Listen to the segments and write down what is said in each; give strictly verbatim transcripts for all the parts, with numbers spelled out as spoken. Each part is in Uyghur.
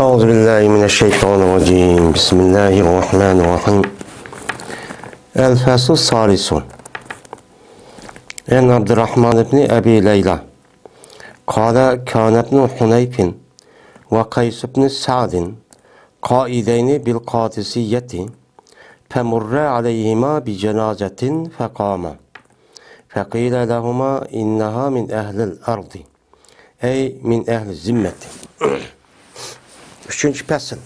أعوذ بالله من الشيطان الرجيم. بسم الله الرحمن الرحيم. الفصل الثالث. عن عبد الرحمن بن أبي ليلى قال: كان ابن حنيف وقيس بن سعد قائدين بالقادسية، فمر عليهما بجنازة فقاما، فقيل لهما: إنها من أهل الأرض، أي من أهل الذمة. ئۈچىنچى پەسىل.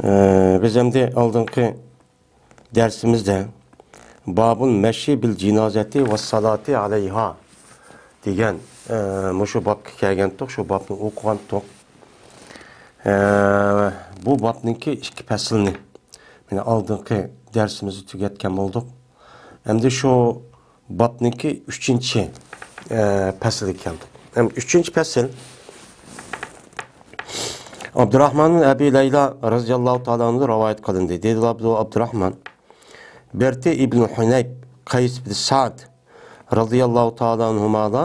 ئە، بىز ئەمدى ئالدىنقى دەرسىمىزدە بابۇل مەشى بىل جىنازەتى ۋە سالاتى ئەلەيھا دېگەن، ئە، مۇشۇ بابقا كەلگەنتۇق، شۇ بابنى ئوقۇغانتۇق. ئە، بۇ بابنىڭكى ئىككى پەسلىنى، مانا، ئالدىنقى دەرسىمىزدە تۈگەتكەن بولدۇق. ئەمدى شۇ بابنىڭكى ئۈچىنچى، ئە، پەسلىگە كەلدۇق. ھەم ئۈچىنچى پەسىل ئابدۇراخمان ئەبى لەيلا رەزىياللاھۇ تائالا ئەنھۇ رىۋايەت قىلىندى. دېدى ئابدۇ-، ئابدۇراخمان، بەرتى ئىبن ھۇنەيب، قەيس ئىبن سەئد رەزىياللاھۇ تائالا ئەنھۇمالا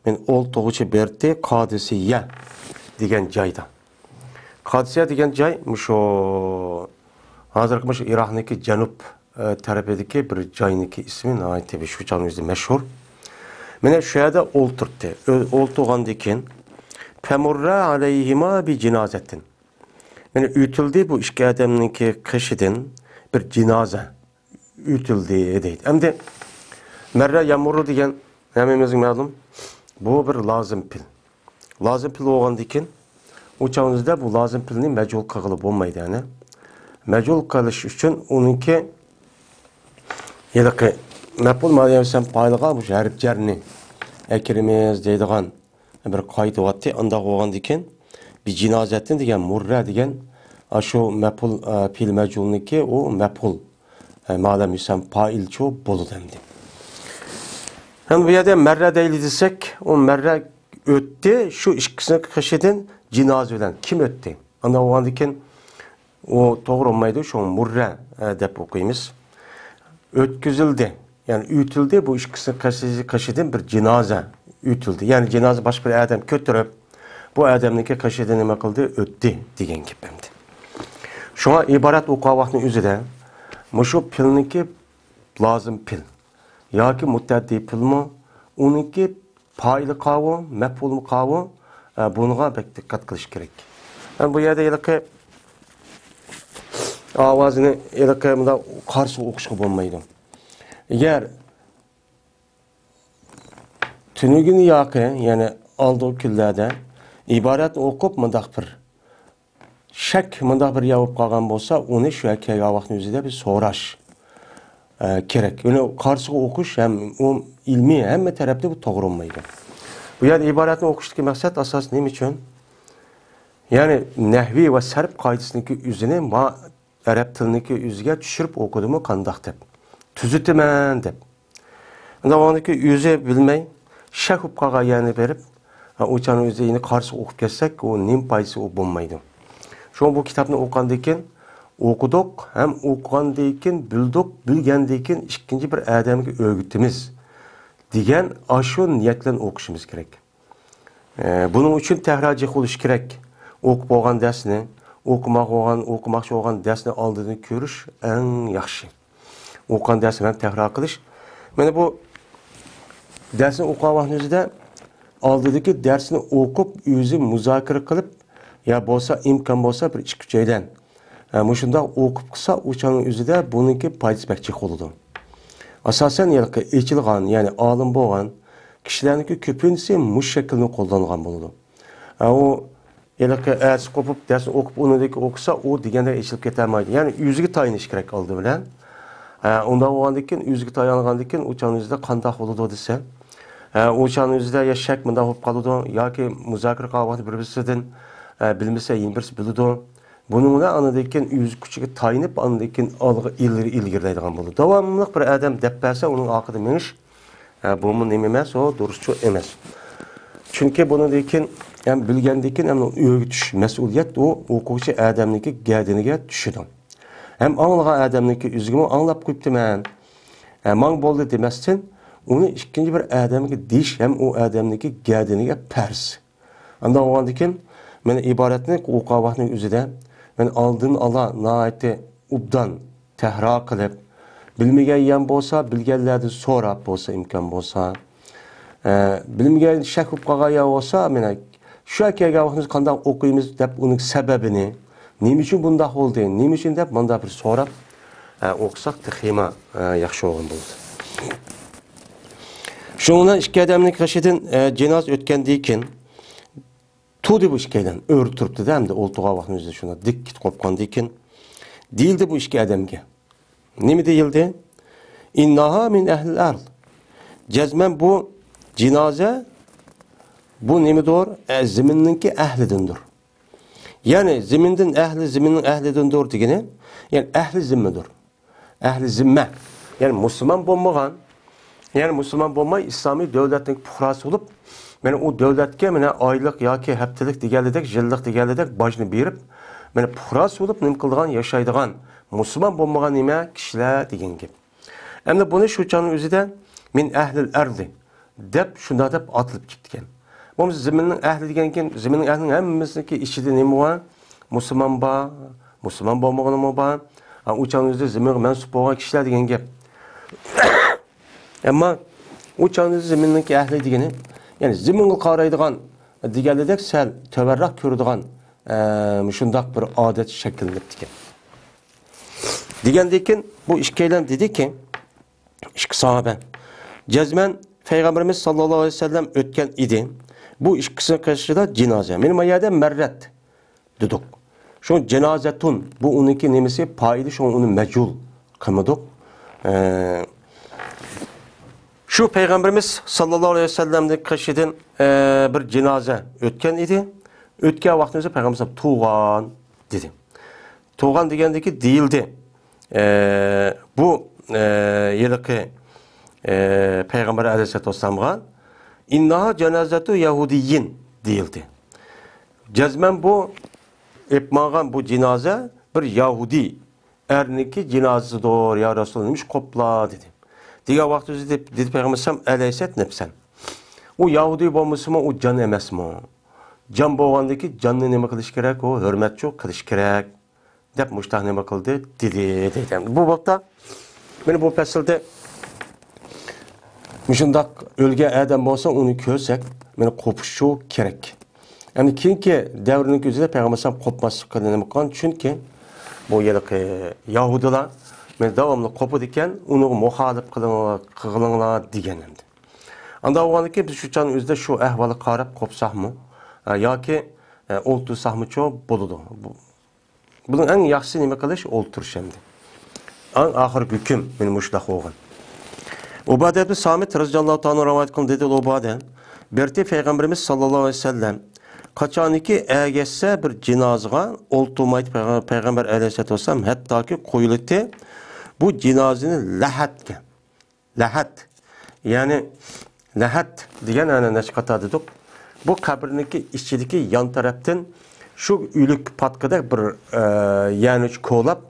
مەن ئولتۇرغۇچە بەرتى قادىسىيە دېگەن جايدا. قادىسىيە دېگەن جاي مۇشۇ ھازىرقى مۇشۇ ئىراقنىڭكى جەنۇب، ئە، تەرىپىدىكى بىر جاينىڭكى ئىسمى ناھايىتى شۇ چاغنىڭ ئۆزىدە مەشھۇر. مانا شۇ يەردە ئولتۇرتتى. ئۆ-، ئولتۇرغاندىن كېيىن، فەمۇررە ئەلەيھىما بى جىنازەتىن. مانا ئۆتۈلدى بۇ ئىككى ئادەمنىڭكى قېشىدىن بىر جىنازە ئۆتۈلدى دەيدۇ. ئەمدى مەررە يەمۇررۇ دېگەن ھەممىمىزگە مەلۇم، بۇ بىر لازىم پېئىل. لازىم پېئىل بولغاندىن كېيىن، ئۇ چاغنىڭ ئۆزىدە بۇ لازىم پېئىلنى مەجھۇل قىلغىلى بولمايدۇ، يەنى. مەجھۇل قىلىش ئۈچۈن ئۇنىڭكى ھېلىقى مەپئۇل مانا دېسەم پائىلغا مۇشۇ ھەرپ جەرنى ئەكىرىمىز دەيدىغان بىر قائىدە بارتتى. ئانداق بولغاندىن كېيىن، بى جىنازەتىن دېگەن مۇررە دېگەن، ئاشۇ مەپئۇل، ئە، پېئىل مەجھۇلنىڭكى ئۇ مەپئۇل، ئە، مالەم يۈسەم پائىلچۇ بولىدۇ ئەمدى. ھەم بۇ يەردە مەررە دەيلى دېسەك، ئۇ مەررە ئۆتتى، شۇ ئىككىسىنىڭ قېشىدىن جىنازە بىلەن كىم ئۆتتى؟ ئانداق بولغاندىن كېيىن، ئۇ توغرا بولمايدۇ، شۇڭا مۇررە، ئە، دەپ ئوقۇيمىز. ئۆتكۈزۈلدى، يەنى ئۆتۈلدى، بۇ ئىككىسىنىڭ قېشى-، قېشىدىن بىر جىنازە ئۆتۈلدى. يەنى جىنازە باشقا بىر ئادەم كۆتۈرۈپ، بۇ ئادەمنىڭكى قېشىدىن نېمە قىلدى؟ ئۆتتى دېگەن گەپ ئەمدى. شۇڭا ئىبارەت ئوقۇغان ۋاقتىنىڭ ئۆزىدە مۇشۇ پېئىلنىڭكى لازىم پېئىل ياكى مۇتەئەددى پېئىلمۇ، ئۇنىڭكى پائىلى قاۋۇ، مەپئۇلمۇ قاۋۇ، ئە، بۇنىڭغا بەك دىققەت قىلىش كېرەك. ھەم بۇ يەردە ھېلىقى ئاۋازنى ھېلىقى مۇنداق قارىسىغا ئوقۇشقا بولمايدۇ. ئەگەر تۈنۈگۈن ياقى، يەنى ئالدىغۇ كۈنلەردە ئىبارەتنى ئوقۇپ مۇنداق بىر شەك مۇنداق بىر يەر بولۇپ قالغان بولسا، ئۇنى شۇ يەرگە كەلگەن ۋاقىتنىڭ ئۆزىدە بىز سوراش، ئە، كېرەك. ئۇنى قارىسىغا ئوقۇش ھەم ئۇ ئىلمىي ھەممە تەرەپتە بۇ توغرا بولمايدۇ. بۇ يەردە ئىبارەتنى ئوقۇشتىكى مەقسەت ئاساسىي نېمە ئۈچۈن؟ يەنى نەھۋى ۋە سەرپ قائىدىسىنىڭكى ئۆزىنى ما-، ئەرەب تىلىنىڭكى ئۆزىگە چۈشۈرۈپ ئوقۇدىمۇ قانداق دەپ، تۈزىتىمەن دەپ. ئەمدى ئۇنىڭكى ئۆزى بىلمەي، شەك بولۇپ قالغان يەرنى بېرىپ، ھە، ئۇ چاغنىڭ ئۆزى يەنە قارىسىغا ئوقۇپ كەتسەك، ئۇ نېمە پايدىسى، ئۇ بولمايدۇ. شۇڭا بۇ كىتابنى ئوقۇغاندىن كېيىن، ئوقۇدۇق ھەم ئوقۇغاندىن كېيىن بىلدۇق، بىلگەندىن كېيىن ئىككىنچى بىر ئادەمگە ئۆگىتىمىز دېگەن ئاشۇ نىيەت بىلەن ئوقۇشىمىز كېرەك. ئە، بۇنىڭ ئۈچۈن تەكرار جىق بولۇشى كېرەك. ئوقۇپ بولغان دەرسنى، ئوقۇماق بولغان، ئوقۇماقچى بولغان دەرسنى ئالدىدىن كۆرۈش ئەڭ ياخشى. ئوقۇغان دەرسنى ھەم تەكرار قىلىش. مانا بۇ دەرسنى ئوقۇغان ۋاقتىمىزدا ئالدىدىكى دەرسنى ئوقۇپ، ئۆزى مۇزاكىرە قىلىپ، يا بولسا ئىمكان بولسا بىر ئىككى ئۈچەيلەن، ھە، مۇشۇنداق ئوقۇپ قىلسا، ئۇ چاغنىڭ ئۆزىدە بۇنىڭكى پايدىسى بەك جىق بولىدۇ. ئاساسەن، ھېلىقى ئېچىلغان، يەنى ئالىم بولغان كىشىلەرنىڭكى كۆپىنچىسى مۇشۇ شەكىلنى قوللانغان بولىدۇ. ھە، ئۇ ھېلىقى ئەتىسى قوپۇپ، دەرسنى ئوقۇپ، ئۇنىڭدىن كېيىن ئوقۇسا، ئۇ دېگەندەك ئېچىلىپ كېتەلمەيدۇ. يەنى ئۆزىگە تايىنىش كېرەك ئالدى بىلەن. ھە، ئۇنداق بولغاندىن كېيىن، ئۆزىگە تايانغاندىن كېيىن، ئۇ چاغنىڭ ئۆزىدە قانداق بولىدۇ دېسە، ھە، ئۇ چاغنىڭ ئۆزىدە يا شەك مۇنداق بولۇپ قالىدۇ، ياكى مۇزاكىرە قىلغان ۋاقىتتا بىر-بىرسىدىن، ھە، بىلمىسە يەنە بىرسى بىلىدۇ. بۇنىڭ بىلەن ئاندىن كېيىن ئۆز كۈچىگە تايىنىپ، ئاندىن كېيىن ئالغا ئىلگىرى، ئىلگىرىلەيدىغان بولىدۇ. داۋاملىق بىر ئادەم دەپ بەرسە، ئۇنىڭ ئارقىدا مېڭىش، ھە، بۇمۇ نېمە ئەمەس، ئۇ دۇرۇسچۇ ئەمەس. چۈنكى بۇنىڭدىن كېيىن ھەم بىلگەندىن كېيىن ھەم ئۆگىتىش مەسئۇلىيەت ئۇ ئوقۇغۇچى ئادەمنىڭكى گەدىنىگە چۈشىدۇ. ھەم ئاڭلىغان ئادەمنىڭكى ئۆزىگىمۇ ئاڭلاپ قويۇپتىمەن، ھە، ماڭا بولدى دېمەستىن، ئۇنى ئىككىنچى بىر ئادەمگە دېيىش ھەم ئۇ ئادەمنىڭكى گەدىنىگە پەرز. ئاندىن بولغاندىن كېيىن، مانا ئىبارەتنى ئوقۇغان ۋاقتىنىڭ ئۆزىدە، مانا ئالدىن ئالا ناھايىتى ئوبدان تەھرا قىلىپ، بىلمىگەن يەر بولسا، بىلگەنلەردىن سوراپ بولسا، ئىمكان بولسا، ئە، بىلمىگەن، شەك بولۇپ قالغان يەر بولسا، مانا شۇ يەرگە كەلگەن ۋاقتىمىزدا قانداق ئوقۇيمىز دەپ، ئۇنىڭ سەۋەبىنى، نېمە ئۈچۈن بۇنداق بولدى، نېمە ئۈچۈن دەپ، مۇنداق بىر سوراپ، ئە، ئوقۇساق تېخىمۇ، ئە، ياخشى بولغان بولىدۇ. شۇنىڭ بىلەن ئىككى ئادەمنىڭ قېشىدىن، ئە، جىنازا ئۆتكەندىن كېيىن، تۇردى بۇ ئىككىيلەن، ئۆرە تۇرۇپتۇ-دە، ئەمدى ئولتۇرغان ۋاقتىنىڭ ئۆزىدە شۇنداق دىككىت قوپقاندىن كېيىن، دېيىلدى بۇ ئىككى ئادەمگە. نېمە دېيىلدى؟ «ئىنناھا مىن ئەھلىل ئەرز.» جەزمەن بۇ جىنازا، بۇ نېمىدۇر؟ ئە، زېمىننىڭكى ئەھلىدىندۇر. يەنى زېمىندىن ئەھلى، زېمىننىڭ ئەھلىدىندۇر دېگىنى، يەنى ئەھلى زىممىدۇر. ئەھلى زىممە، يەنى مۇسۇلمان بولمىغان، يەنى مۇسۇلمان بولماي ئىسلامىي دۆلەتنىڭ پۇقراسى بولۇپ، مانا ئۇ دۆلەتكە مانا ئايلىق ياكى ھەپتىلىك دېگەنلىدەك، يىللىق دېگەنلىدەك باجنى بېرىپ، مانا پۇقراسى بولۇپ نېمە قىلىدىغان، ياشايدىغان مۇسۇلمان بولمىغان نېمە كىشىلەر دېگەن گەپ. ئەمدى بۇنى شۇ چاغنىڭ ئۆزىدە «مىن ئەھلىل ئەرزى» دەپ، شۇنداق دەپ ئاتىلىپ كېتىدىكەن. بولمىسا زېمىننىڭ ئەھلى دېگەنكىن، زېمىننىڭ ئەھلىنىڭ ھەممىسىنىڭكى ئىچىدە نېمە بار؟ مۇسۇلمان بار، مۇسۇلمان بولمىغىنىمۇ بار. ھە، ئۇ چاغنىڭ ئۆزىدە زېمىنغا مەنسۇپ بولغان كىشىلەر دېگەن گەپ. ئەمما ئۇ چاغنىڭ ئۆزىدە زېمىننىڭكى ئەھلى دېگىنى، يەنى زېمىنغا قارايدىغان دېگەنلىدەك سەل تۆۋەنرەك كۆرىدىغان، ئە، مۇشۇنداق بىر ئادەت شەكىللىنىپتىكەن. دېگەندىن كېيىن بۇ ئىككىيلەن دېدىكى، ئىككى ساھابە، جەزمەن پەيغەمبىرىمىز ساللاللاھۇ ئەلەيھى ۋەسەللەم ئۆتكەن ئىدى. بۇ ئىككىسىنىڭ قېشىدا جىنازا. مانا ما يەردە مەررەت دېدۇق. شۇ جىنازەتۇن، بۇ ئۇنىڭكى نېمىسى، پائىلى، شۇڭا ئۇنى مەجھۇل قىلمىدۇق. ئە، شۇ پەيغەمبىرىمىز ساللاللاھۇ ئەلەيھى ۋەسەللەمنىڭ قېشىدىن، ئە، بىر جىنازا ئۆتكەن ئىدى. ئۆتكەن ۋاقتىمىزدا پەيغەمبىرىمىز تۇغان دېدى. تۇغان دېگەندىكى دېيىلدى. ئە، بۇ، ئە، ھېلىقى، ئە، پەيغەمبەر ئەلەيھىسسالاتۇ ۋەسسالامغا «ئىنناھا جانازەتۇ يەھۇدىييىن» دېيىلدى. جەزمەن بۇ ئېلىپ ماڭغان بۇ جىنازا بىر يەھۇدىي ئەرنىڭكى جىنازىسىدۇر، يا رەسۇلاللا، نېمىش قوپلا دېدى. دېگەن ۋاقتىدا دېدى، دېدى پەيغەمبەر ئەلەيھىسسالام، ئەلەيسەت نەپسەن. ئۇ يەھۇدىي بولمىسىمۇ، ئۇ جان ئەمەسمۇ؟ جان بولغاندىكى جاننى نېمە قىلىش كېرەك؟ ئۇ ھۆرمەتچۇ قىلىش كېرەك. دەپ مۇشتاق نېمە قىلدى؟ دېدى، دېدى. بۇ بابتا، مانا بۇ پەسىلدە مۇشۇنداق ئۆلگەن ئادەم بولسا، ئۇنى كۆرسەك، مانا قوپۇشۇ كېرەك. ئەمدى كېيىنكى دەۋرنىڭ ئۆزىدە پەيغەمبەر ئەلەيھىسسالام قوپماسلىق نېمە قىلغان؟ چۈنكى بۇ ھېلىقى يەھۇدىيلار مانا داۋاملىق قوپىدىكەن، ئۇنىڭغا مۇخالىپ قىلىڭلار، قىلغىلىڭلار دېگەن ئەمدى. ئاندا بولغاندىكىن بىز شۇ چاغنىڭ ئۆزىدە شۇ ئەھۋالغا قاراپ قوپساقمۇ، ئە، ياكى، ئە، ئولتۇرساقمۇچۇ بولىدۇ. بۇ، بۇنىڭ ئەڭ ياخشىسى نېمە قىلىش؟ ئولتۇرۇش ئەمدى. ئەڭ ئاخىرقى ھۆكۈم مانا مۇشۇنداق بولغان. ئۇبادە ئىبن سامىت رەزىياللاھۇ تائالا ئانھۇ رىۋايەت قىلىدۇ، دېدى ئۇبادە، بىر قېتى پەيغەمبىرىمىز ساللاللاھۇ ئەلەيھى ۋەسەللەم قاچانكى ئەگەشسە بىر جىنازىغا ئولتۇرمايدۇ پەيغە-، پەيغەمبەر ئەلەيھىسسالاتۇ ۋەسسالام، ھەتتاكى قويۇلتى بۇ جىنازىنى لەھەتكە، لەھەت. يەنى لەھەت دېگەن ئەنە نەچچە قاتا دېدۇق. بۇ قەبرىنىڭكى ئىچىدىكى يان تەرەپتىن شۇ ئۆلۈك پاتقىدەك بىر، ئە، يەرنى كولاپ،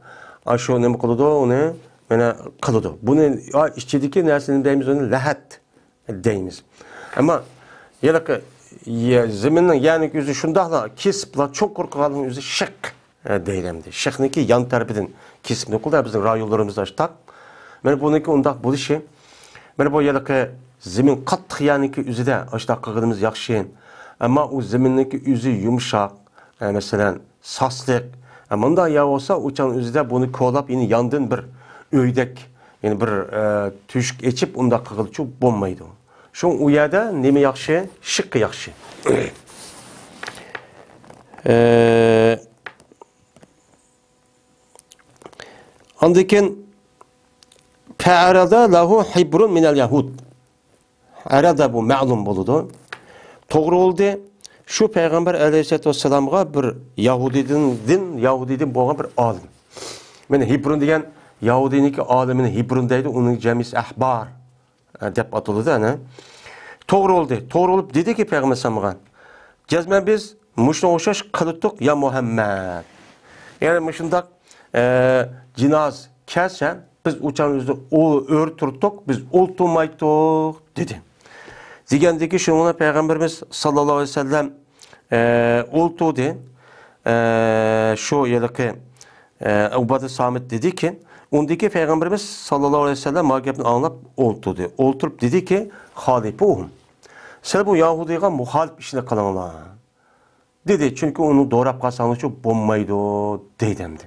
ئاشۇ نېمە قىلىدۇ، ئۇنى مانا قىلىدۇ. بۇنى، ئا، ئىچىدىكى نەرسىنى دەيمىز، ئۇنى لەھەت دەيمىز. ئەمما ھېلىقى يە-، زېمىننىڭ يەرنىڭ ئۆزى شۇنداقلا كېسىپلا چوڭقۇر قىلغاننىڭ ئۆزى شىق. ئە، دەيلى ئەمدى. شىخنىڭكى يان تەرىپىدىن كېسىپ نوقۇلدا بىزنىڭ رايونلىرىمىزدا ئاشتاق. مانا بۇنىڭكى ئۇنداق بولۇشى. مانا بۇ ھېلىقى زېمىن قاتتىق يەرنىڭكى ئۆزىدە ئاشتاق قىلغىنىمىز ياخشى. ئەمما ئۇ زېمىننىڭكى ئۆزى يۇمشاق، ئە، مەسىلەن، ساسلىق. ئە، مۇنداق يەر بولسا، ئۇ چاغنىڭ ئۆزىدە بۇنى كولاپ، يەنى ياندىن بىر ئۆيدەك، يەنى بىر، ئە، تۆشۈك ئېچىپ، ئۇنداق قىلغىلىچۇ بولمايدۇ. شۇڭا ئۇ يەردە نېمە ياخشى؟ شىققا ياخشى. ئە، ئاندىن كېيىن، فەئەرەدە لەھۇ ھىبرۇن مىنەل يەھۇد. ئەرەدە بۇ مەلۇم بولىدۇ. توغرا بولدى. شۇ پەيغەمبەر ئەلەيھىسسالاتۇ ۋەسسالامغا بىر يەھۇدىيدىن، دىن، يەھۇدىيدىن بولغان بىر ئالىم. مانا ھىبرۇن دېگەن يەھۇدىينىڭكى ئالىمىنى ھىبرۇن دەيدۇ، ئۇنىڭ جەمئىسى ئەھبار. ئە، دەپ ئاتىلىدۇ، ئەنە. توغرا بولدى. توغرا بولۇپ دېدىكى پەيغەمبەر ئەلەيھىسسالامغا، جەزمەن بىز مۇشۇنىڭغا ئوخشاش قىلدۇق يا مۇھەممەد. يەنى مۇشۇنداق، ئە، جىناز كەلسە، بىز ئۇ چاغنىڭ ئۆزىدە ئۆرە تۇرتۇق، بىز ئولتۇرمايتتۇق، دېدى. دېگەندىكى شۇنىڭ بىلەن پەيغەمبىرىمىز ساللاللاھۇ ئەلەيھى ۋەسەللەم ئە، ئولتۇردى. ئە، شۇ ھېلىقى، ئە، ئۇبادە سامىت دېدىكى، ئۇندىكى پەيغەمبىرىمىز ساللاللاھۇ ئەلەيھى ۋەسەللەم ما گەپنى ئاڭلاپ ئولتۇردى. ئولتۇرۇپ دېدىكى، خالىفۇھۇم. سىلەر بۇ يەھۇدىيغا مۇخالىپ ئىشنى قىلىڭلار. دېدى، چۈنكى ئۇنى دوراپ قالساڭلارچۇ بولمايدۇ، دەيدۇ ئەمدى.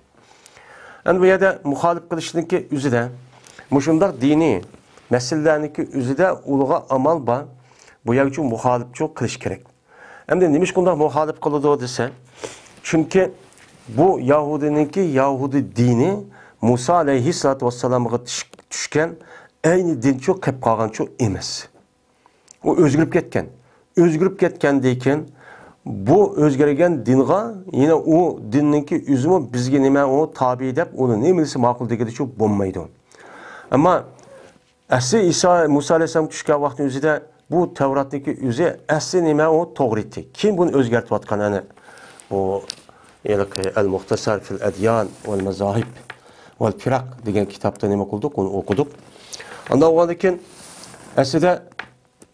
ئەمدى بۇ يەردە مۇخالىپ قىلىشنىڭكى ئۆزىدە، مۇشۇنداق دىنىي مەسىلىلەرنىڭكى ئۆزىدە ئۇلىغا ئامال بار، بۇ يەرگىچۇ مۇخالىپچۇ قىلىش كېرەك. ئەمدى نېمىشقا ئۇنداق مۇخالىپ قىلىدۇ دېسە، چۈنكى بۇ يەھۇدىينىڭكى يەھۇدىي دىنى مۇسا ئەلەيھىسسالاتۇ ۋەسسالامغا چۈش-، چۈشكەن ئەينى دىنچۇ قېلىپ قالغانچۇ ئەمەس. ئۇ ئۆزگىرىپ كەتكەن. ئۆزگىرىپ كەتكەندىن كېيىن، بۇ ئۆزگەرگەن دىنغا يەنە ئۇ دىننىڭكى ئۆزىمۇ بىزگە نېمە ئۇ تابىئ دەپ، ئۇنى نېمىلىسى ماقۇل دېگىنىچۇ بولمايدۇ. ئەمما ئەسلى ئىسا، مۇسا ئەلەيھىسسالام چۈشكەن ۋاقىتنىڭ ئۆزىدە بۇ تەۋراتنىڭكى ئۆزى ئەسلى نېمە ئۇ توغرا ئىدى. كېيىن بۇنى ئۆزگەرتىۋاتقان ئەنە بۇ ھېلىقى ئەل مۇختەسەر فىل ئەديان ۋەل مەزاھىب ۋەل پىراق دېگەن كىتابتا نېمە قىلدۇق، ئۇنى ئوقۇدۇق. ئاندىن بولغاندىن كېيىن ئەسلىدە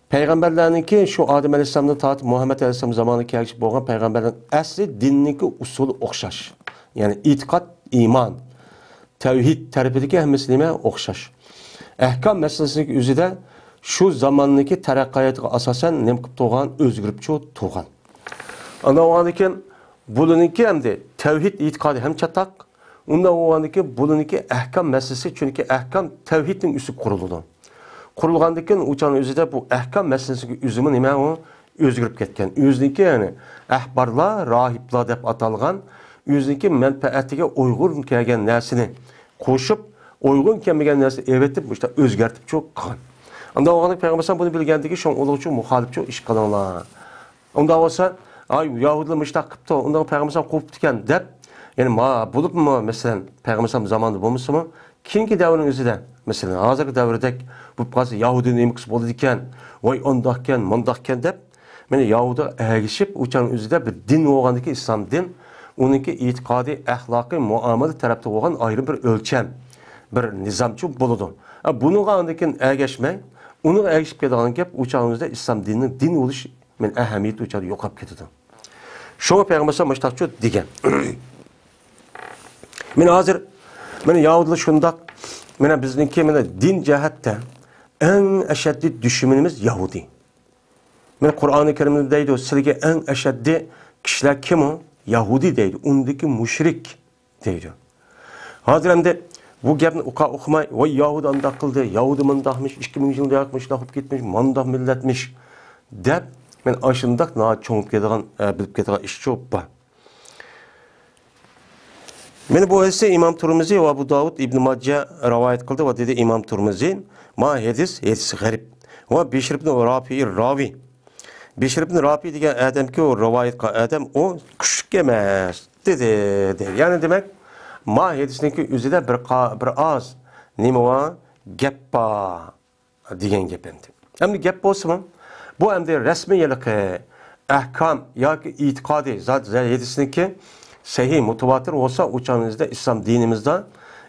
پەيغەمبەرلەرنىڭكى شۇ ئادەم ئەلەيھىسسالامدىن تارتىپ مۇھەممەد ئەلەيھىسسالام زامانىغا كەلگۈچە بولغان پەيغەمبەرلەرنىڭ ئەسلى دىننىڭكى ئۇسۇلى ئوخشاش. يەنى ئېتىقاد، ئىمان، تەۋھىد تەرىپىدىكى ھەممىسى نېمە؟ ئوخشاش. ئەھكام مەسىلىسىنىڭكى ئۆزىدە شۇ زاماننىڭكى تەرەققىياتىغا ئاساسەن نېمە قىلىپ تۇرغان؟ ئۆزگىرىپچۇ تۇرغان. ئاندىن بولغاندىن كېيىن بۇلىنىڭكى ئەمدى تەۋھىد ئېتىقادى ھەم چاتاق. ئۇنداق بولغاندىن كېيىن بۇلىنىڭكى ئەھكام مەسىلىسى، چۈنكى ئەھكام تەۋھىدنىڭ ئۈستىگە قۇرۇلىدۇ. قۇرۇلغاندىن كېيىن ئۇ چاغنىڭ ئۆزىدە بۇ ئەھكام مەسىلىسىنىڭكى ئۆزىمۇ نېمە ئۇ؟ ئۆزگىرىپ كەتكەن. ئۆزىنىڭكى، يەنى ئەھبارلار، راھىبلار دەپ ئاتالغان، ئۆزىنىڭكى مەنپەئەتىگە ئۇيغۇن كەلگەن نەرسىنى قوشۇپ، ئۇيغۇن كەلمىگەن نەرسىنى ئەۋېتىپ، مۇشۇنداق ئۆزگەرتىپچۇ قىلغان. ئاندىن بولغاندىن كېيىن پەيغەمبەر ئەلەيھىسسالام بۇنى بىلگەندىكىن، شۇڭا ئۇلارچۇ مۇخالىپچۇ ئىش قىلىڭلار. ئۇنداق بولسا، ئاي، يەھۇدىيلار مۇشۇنداق قىپتۇ، ئۇنداق پەيغەمبەر ئەلەيھىسسالام قوپتىكەن دەپ، يەنى ما بولۇپمۇ، مەسىلەن، پەيغەمبەر ئەلەيھىسسالام زامانىدا بولمىسىمۇ، كېيىنكى دەۋرنىڭ ئۆزىدە، مەسىلەن، ھازىرقى دەۋردەك بولۇپ قالسا، يەھۇدىي نېمە قىلسا بولىدىكەن، ۋاي، ئۇنداقكەن، مۇنداقكەن دەپ، مانا يەھۇدىيغا ئەگىشىپ، ئۇ چاغنىڭ ئۆزىدە بىر دىن بولغاندىكىن، ئىسلام دىن، ئۇنىڭكى ئېتىقادىي، ئەخلاقىي، مۇئامىلە تەرەپتە بولغان ئايرىم بىر ئۆلچەم، بىر نىزامچۇ بولىدۇ. ئە، بۇنىڭغا ئاندىن كېيىن ئەگەشمەي، ئۇنىڭغا ئەگىشىپ كېتىدىغان گەپ، ئۇ چاغنىڭ ئۆزىدە ئىسلام دىنىنىڭ دىن بولۇش مەن ئەھمىيىتى ئۇ چاغدا يوقاپ كېتىدۇ. شۇڭا پەيغەمبەر ئەلەيھىسسالام مۇشۇنداقچۇ دېگەن. مانا ھازىر، مانا يەھۇدىيلار شۇنداق، مانا بىزنىڭكى مانا دىن جەھەتتە ئەڭ ئەشەددىي دۈشمىنىمىز يەھۇدىي. مانا قۇرئانى كەرىمدە دەيدۇ، سىلىگە ئەڭ ئەشەددىي كىشىلەر كىم ئۇ؟ يەھۇدىي دەيدۇ، ئۇندىكى مۇشرىك دەيدۇ. ھازىر ئەمدى بۇ گەپنى ئۇقا ئۇقماي، ۋاي يەھۇدىي ئانداق قىلدى، يەھۇدىي مۇنداقمىش، ئىككى مىڭ يىل ياق مۇشۇنداق بولۇپ كەتمىش، مۇنداق مىللەتمىش دەپ، مەن ئاشۇنداق ناھايىتى چوڭ بولۇپ كېتىدىغان، ئە، بىلىپ كېتىدىغان ئىش چوپپا. مانا بۇ ھەدىسنى ئىمام تۇرمۇزى ۋە ئەبۇ داۋۇد، ئىبن ماجە رىۋايەت قىلدى ۋە دېدى ئىمام تۇرمۇزى، ما ھەدىس، ھەدىس غەرىب. ۋە بىشر ئىبن رافىئى راۋى. بىشر ئىبن رافىئى دېگەن ئادەمكى ئۇ رىۋايەت قىلغان ئادەم، ئۇ كۈچلۈك ئەمەس دېدى، دېدى. يەنى دېمەك، ما ھەدىسنىڭكى ئۆزىدە بىر قا-، بىر ئاز نېمە بار؟ گەپ بار. دېگەن گەپ ئەمدى. ئەمدى گەپ بولسىمۇ، بۇ ئەمدى رەسمىي ھېلىقى ئەھكام ياكى ئېتىقادىي زات ھەدىسنىڭكى سەھىھ، مۇتەۋاتىر بولسا، ئۇ چاغنىڭ ئۆزىدە ئىسلام دىنىمىزدا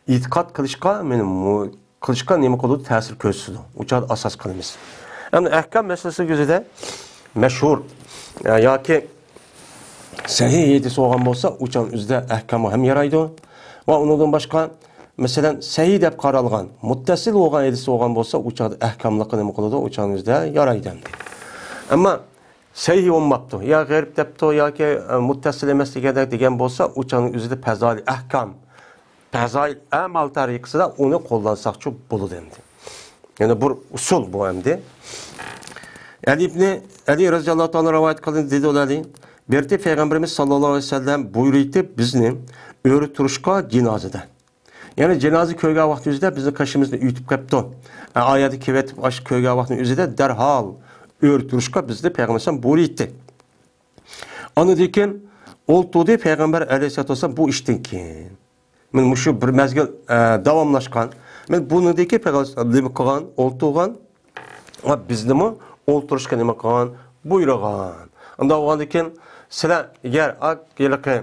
ئېتىقاد قىلىشقا، مېنى مۇ-، قىلىشقا نېمە قىلىدۇ؟ تەسىر كۆرسىتىدۇ. ئۇ چاغدا ئاساس قىلىمىز. ئەمدى ئەھكام مەسىلىسى يۈزىدە مەشھۇر، ئە، ياكى سەھىھ ھەدىس بولغان بولسا، ئۇ چاغنىڭ ئۆزىدە ئەھكامغا ھەم يارايدۇ. ۋە ئۇنىڭدىن باشقا، مەسىلەن، سەھىھ دەپ قارالغان، مۇتتەسىل بولغان ھەدىس بولغان بولسا، ئۇ چاغدا ئەھكاملىققا نېمە قىلىدۇ؟ ئۇ چاغنىڭ ئۆزىدە يارايدۇ ئەمدى. ئەمما سەھىھ بولماپتۇ، يا غەرىب دەپتۇ، ياكى، ئە، مۇتتەسىل ئەمەس دېگەندەك دېگەن بولسا، ئۇ چاغنىڭ ئۆزىدە پەزائىل ئەھكام، پەزائىل ئەمال تەرىقىسىدە ئۇنى قوللانساقچۇ بولىدۇ ئەمدى. يەنە بىر ئۇسۇل بۇ ئەمدى. ئەلى ئىبنى، ئەلى رەزىياللاھۇ تائالا رىۋايەت قىلدى، دېدى ئۇلار، بىر قېتىم پەيغەمبىرىمىز ساللاللاھۇ ئەلەيھى ۋەسەللەم بۇيرۇيتتى بىزنى ئۆرە تۇرۇشقا جىنازىدە. يەنى جىنازا كۆرگەن ۋاقتىمىزدا بىزنىڭ قېشىمىزدىن ئۆتۈپ كەپتۇ. ئا، ئايەدە كېلىۋېتىپ، ئاشۇ كۆرگەن ۋاقتىنىڭ ئۆزىدە دەرھال ئۆرە تۇرۇشقا بىزنى پەيغەمبەر ئەلەيھىسسالام بۇيرۇيتتى. ئاندىن كېيىن ئولتۇردى پەيغەمبەر ئەلەيھىسسالاتۇ ۋەسسالام بۇ ئىشتىن كېيىن. مانا مۇشۇ بىر مەزگىل، ئە، داۋاملاشقان. مانا بۇنىڭدىن كېيىن پەيغەمبەر نېمە قىلغان؟ ئولتۇرغان. ۋە بىزنىمۇ ئولتۇرۇشقا نېمە قىلغان؟ بۇيرۇغان. ئۇنداق بولغاندىن كېيىن سىلەر ئەگەر ئا، ھېلىقى،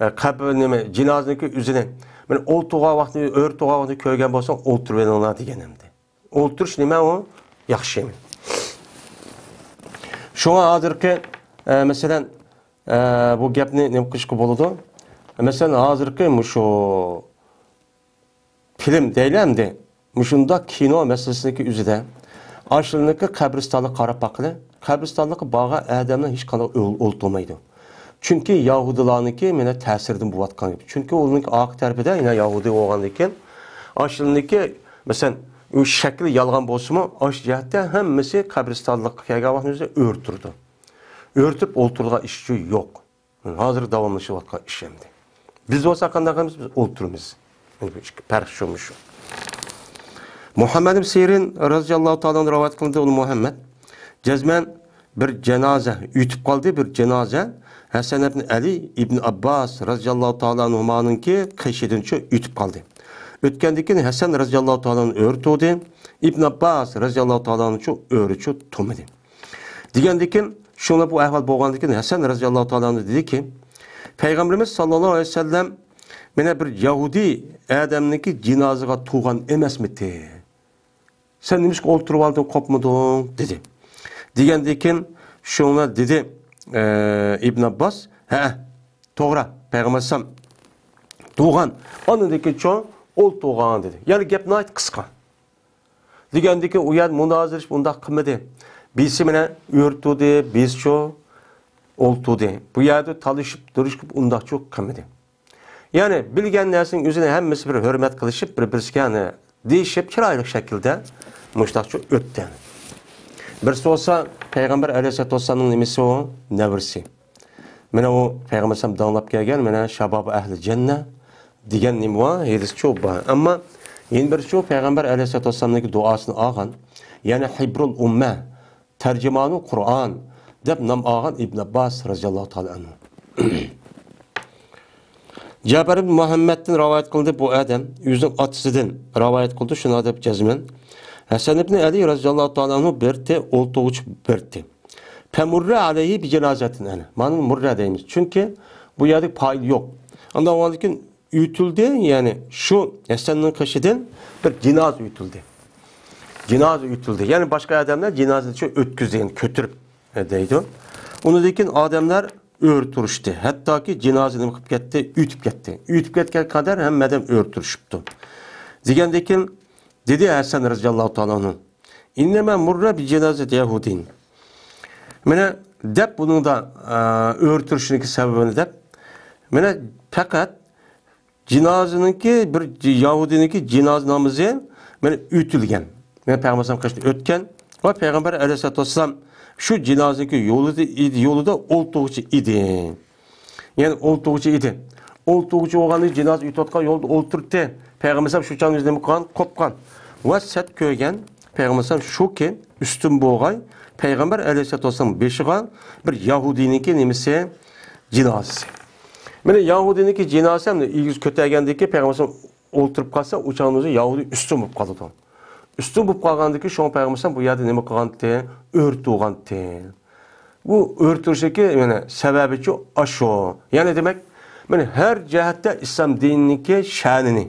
ئە، قەبرە نېمە، جىنازىنىڭكى ئۆزىنى، مانا ئولتۇرغان ۋاقتىنى، ئۆرە تۇرغان ۋاقتىنى كۆرگەن بولساڭ، ئولتۇرۇۋېلىڭلار دېگەن ئەمدى. ئولتۇرۇش نېمە ئۇ؟ ياخشى. شۇڭا ھازىرقى، ئە، مەسىلەن، ئە، بۇ گەپنى نېمە قىلىشقا بولىدۇ؟ مەسىلەن، ھازىرقى مۇشۇ فىلىم دەيلى ئەمدى، مۇشۇنداق كىنو مەسىلىسىنىڭكى ئۆزىدە ئاشۇنىڭكى قەبرىستانلىققا قاراپ باققىلى. قەبرىستانلىققا بارغان ئادەملەر ھېچقانداق ئول-، ئولتۇرمايدۇ. چۈنكى يەھۇدىيلارنىڭكى مانا تەسىرىدىن بولۇۋاتقان گەپ. چۈنكى ئۇنىڭ ئارقا تەرىپىدە يەنە يەھۇدىي بولغاندىن كېيىن، ئاشۇنىڭكى، مەسىلەن، ئۇ شەكلى يالغان بولسىمۇ، ئاشۇ جەھەتتە ھەممىسى قەبرىستانلىققا كەلگەن ۋاقتىمىزدا ئۆرە تۇرىدۇ. ئۆرتۈپ ئولتۇرىدىغان ئىش يوق. ھازىر داۋاملىشىۋاتقان ئىش ئەمدى. بىز بولسا قانداق قىلىمىز؟ بىز ئولتۇرىمىز. يەنى بۇ ئىككى پەرق شۇمۇ شۇ. مۇھەممەد ئىبن سىرىن رەزىياللاھۇ تائالا ئەنھۇ رىۋايەت قىلدى، ئۇ مۇھەممەد. جەزمەن بىر جانازا ئۆتۈپ قالدى، بىر جانازا ھەسەن ئىبن ئەلى ئىبن ئابباس رەزىياللاھۇ تائالا ئەنھۇمانىڭكى قېشىدىنچۇ ئۆتۈپ قالدى. ئۆتكەندىن كېيىن ھەسەن رەزىياللاھۇ تائالا ئەنھۇ ئۆرە تۇردى، ئىبن ئابباس رەزىياللاھۇ تائالا ئەنھۇچۇ ئۆرىچۇ تۇرمىدى. دېگەندىن كېيىن، شۇڭا بۇ ئەھۋال بولغاندىن كېيىن، ھەسەن رەزىياللاھۇ تائالا ئەنھۇ دېدىكى، پەيغەمبىرىمىز ساللاللاھۇ ئەلەيھى ۋەسەللەم مانا بىر يەھۇدىي ئادەمنىڭكى جىنازىغا تۇرغان ئەمەسمىتى؟ سەن نېمىشقا ئولتۇرۇپ ئالدىڭ، قوپمىدىڭ؟ دېدى. دېگەندىن كېيىن، شۇڭا دېدى، ئە، ئىبن ئابباس، ھە، توغرا، پەيغەمبەر ئەلەيھىسسالام تۇرغان، ئاندىن كېيىن چوڭ ئولتۇرغان دېدى. يەنى گەپ ناھايىتى قىسقا. دېگەندىكىن ئۇ يەردە مۇنازىرىلىشىپ ئۇنداق قىلمىدى. بىرسى مانا ئۆرە تۇردى، بىرسىچۇ ئولتۇردى. بۇ يەردە تالىشىپ، تۇرۇشۇپ ئۇنداقچۇ قىلمىدى. يەنى بىلگەن نەرسىنىڭ ئۆزىنى ھەممىسى بىر ھۆرمەت قىلىشىپ، بىر-بىرسىگە يەنى دېيىشىپ، چىرايلىق شەكىلدە مۇشۇنداقچۇ ئۆتتى. بىرسى بولسا پەيغەمبەر ئەلەيھىسسالاتۇ ۋەسسالامنىڭ نېمىسى ئۇ؟ نەۋرىسى. مانا ئۇ پەيغەمبەر ئەلەيھىسسالام داڭلاپ كەلگەن، مانا شاباب ئەھلى جەننە دېگەن نېمە بار؟ ھەدىسچۇ بار. ئەمما يەنە بىرچۇ پەيغەمبەر ئەلەيھىسسالاتۇ ۋەسسالامنىڭكى دۇئاسىنى ئالغان، يەنى ھىبرۇل ئۇممە، تەرجىمانۇل قۇرئان دەپ نام ئالغان ئىبن ئابباس رەزىياللاھۇ تائالا ئەنھۇ. جابىر ئىبن مۇھەممەدتىن رىۋايەت قىلدى، بۇ ئادەم ئۆزىنىڭ ئاتىسىدىن رىۋايەت قىلدى، شۇنداق دەپ جەزمەن. ھەسەن ئىبن ئەلى رەزىياللاھۇ تائالا ئەنھۇ بىرتى، ئولتۇرغۇچە بىرتى. فەمۇررە ئەلەيھى بىجىنازەتىن ئەنە. مانا مۇررە دەيمىز. چۈنكى بۇ يەردە پائىل يوق. ئانداق بولغاندىن كېيىن ئۆتۈلدى، يەنى شۇ ھەسەننىڭ قېشىدىن بىر جىنازا ئۆتۈلدى. جىنازا ئۆتۈلدى. يەنى باشقا ئادەملەر جىنازىنى شۇ ئۆتكۈزدى، يەنى كۆتۈرۈپ، ئە، دەيدۇ. ئۇنىڭدىن كېيىن ئادەملەر ئۆرە تۇرۇشتى. ھەتتاكى جىنازا نېمە قىلىپ كەتتى؟ ئۆتۈپ كەتتى. ئۆتۈپ كەتكەن قەدەر ھەممە ئادەم ئۆرە تۇرۇشۇپتۇ. دېگەندىن كېيىن دېدى ھەسەن رەزىياللاھۇ تائالا ئەنھۇ، ئىننەمە مۇررە بىجىنازەتى يەھۇدىيين. مانا دەپ بۇنىڭدا، ئە، ئۆرە تۇرۇشنىڭكى سەۋەبىنى دەپ، مانا پەقەت جىنازىنىڭكى بىر جى-، يەھۇدىينىڭكى جىنازا نامىزى مانا ئۆتۈلگەن. مانا پەيغەمبەر ئەلەيھىسسالام قېشىدىن ئۆتكەن ۋە پەيغەمبەر ئەلەيھىسسالاتۇ ۋەسسالام شۇ جىنازىنىڭكى يولىدا، يولىدا ئولتۇرغۇچى ئىدى. يەنى ئولتۇرغۇچى ئىدى. ئولتۇرغۇچى بولغاندىن جىنازا ئۆتۈۋاتقان يولدا ئولتۇرتتى. پەيغەمبەر ئەلەيھىسسالام شۇ چاغدا ئۆزى نېمە قىلغان؟ قوپقان. ۋە سەت كۆرگەن پەيغەمبەر ئەلەيھىسسالام شۇكى ئۈستۈن بولغاي پەيغەمبەر ئەلەيھىسسالاتۇ ۋەسسالام بېشىغا بىر يەھۇدىينىڭكى نېمىسى؟ جىنازىسى. مانا يەھۇدىينىڭكى جىنازىسى ھەم ئېگىز كۆتەرگەندىكى پەيغەمبەر ئەلەيھىسسالام ئولتۇرۇپ قالسا، ئۇ چاغدا ئۆزى يەھۇدىي ئۈستۈن بولۇپ قالىدۇ. ئۈستۈن بولۇپ قالغاندىكى شۇڭا پەيغەمبەر ئەلەيھىسسالام بۇ يەردە نېمە قىلغانتى؟ ئۆرە تۇرغانتى. بۇ ئۆرە تۇرۇشنىڭكى يەنە سەۋەبىچۇ ئاشۇ. يەنى دېمەك، مانا ھەر جەھەتتە ئىسلام دىنىنىڭكى شەنىنى،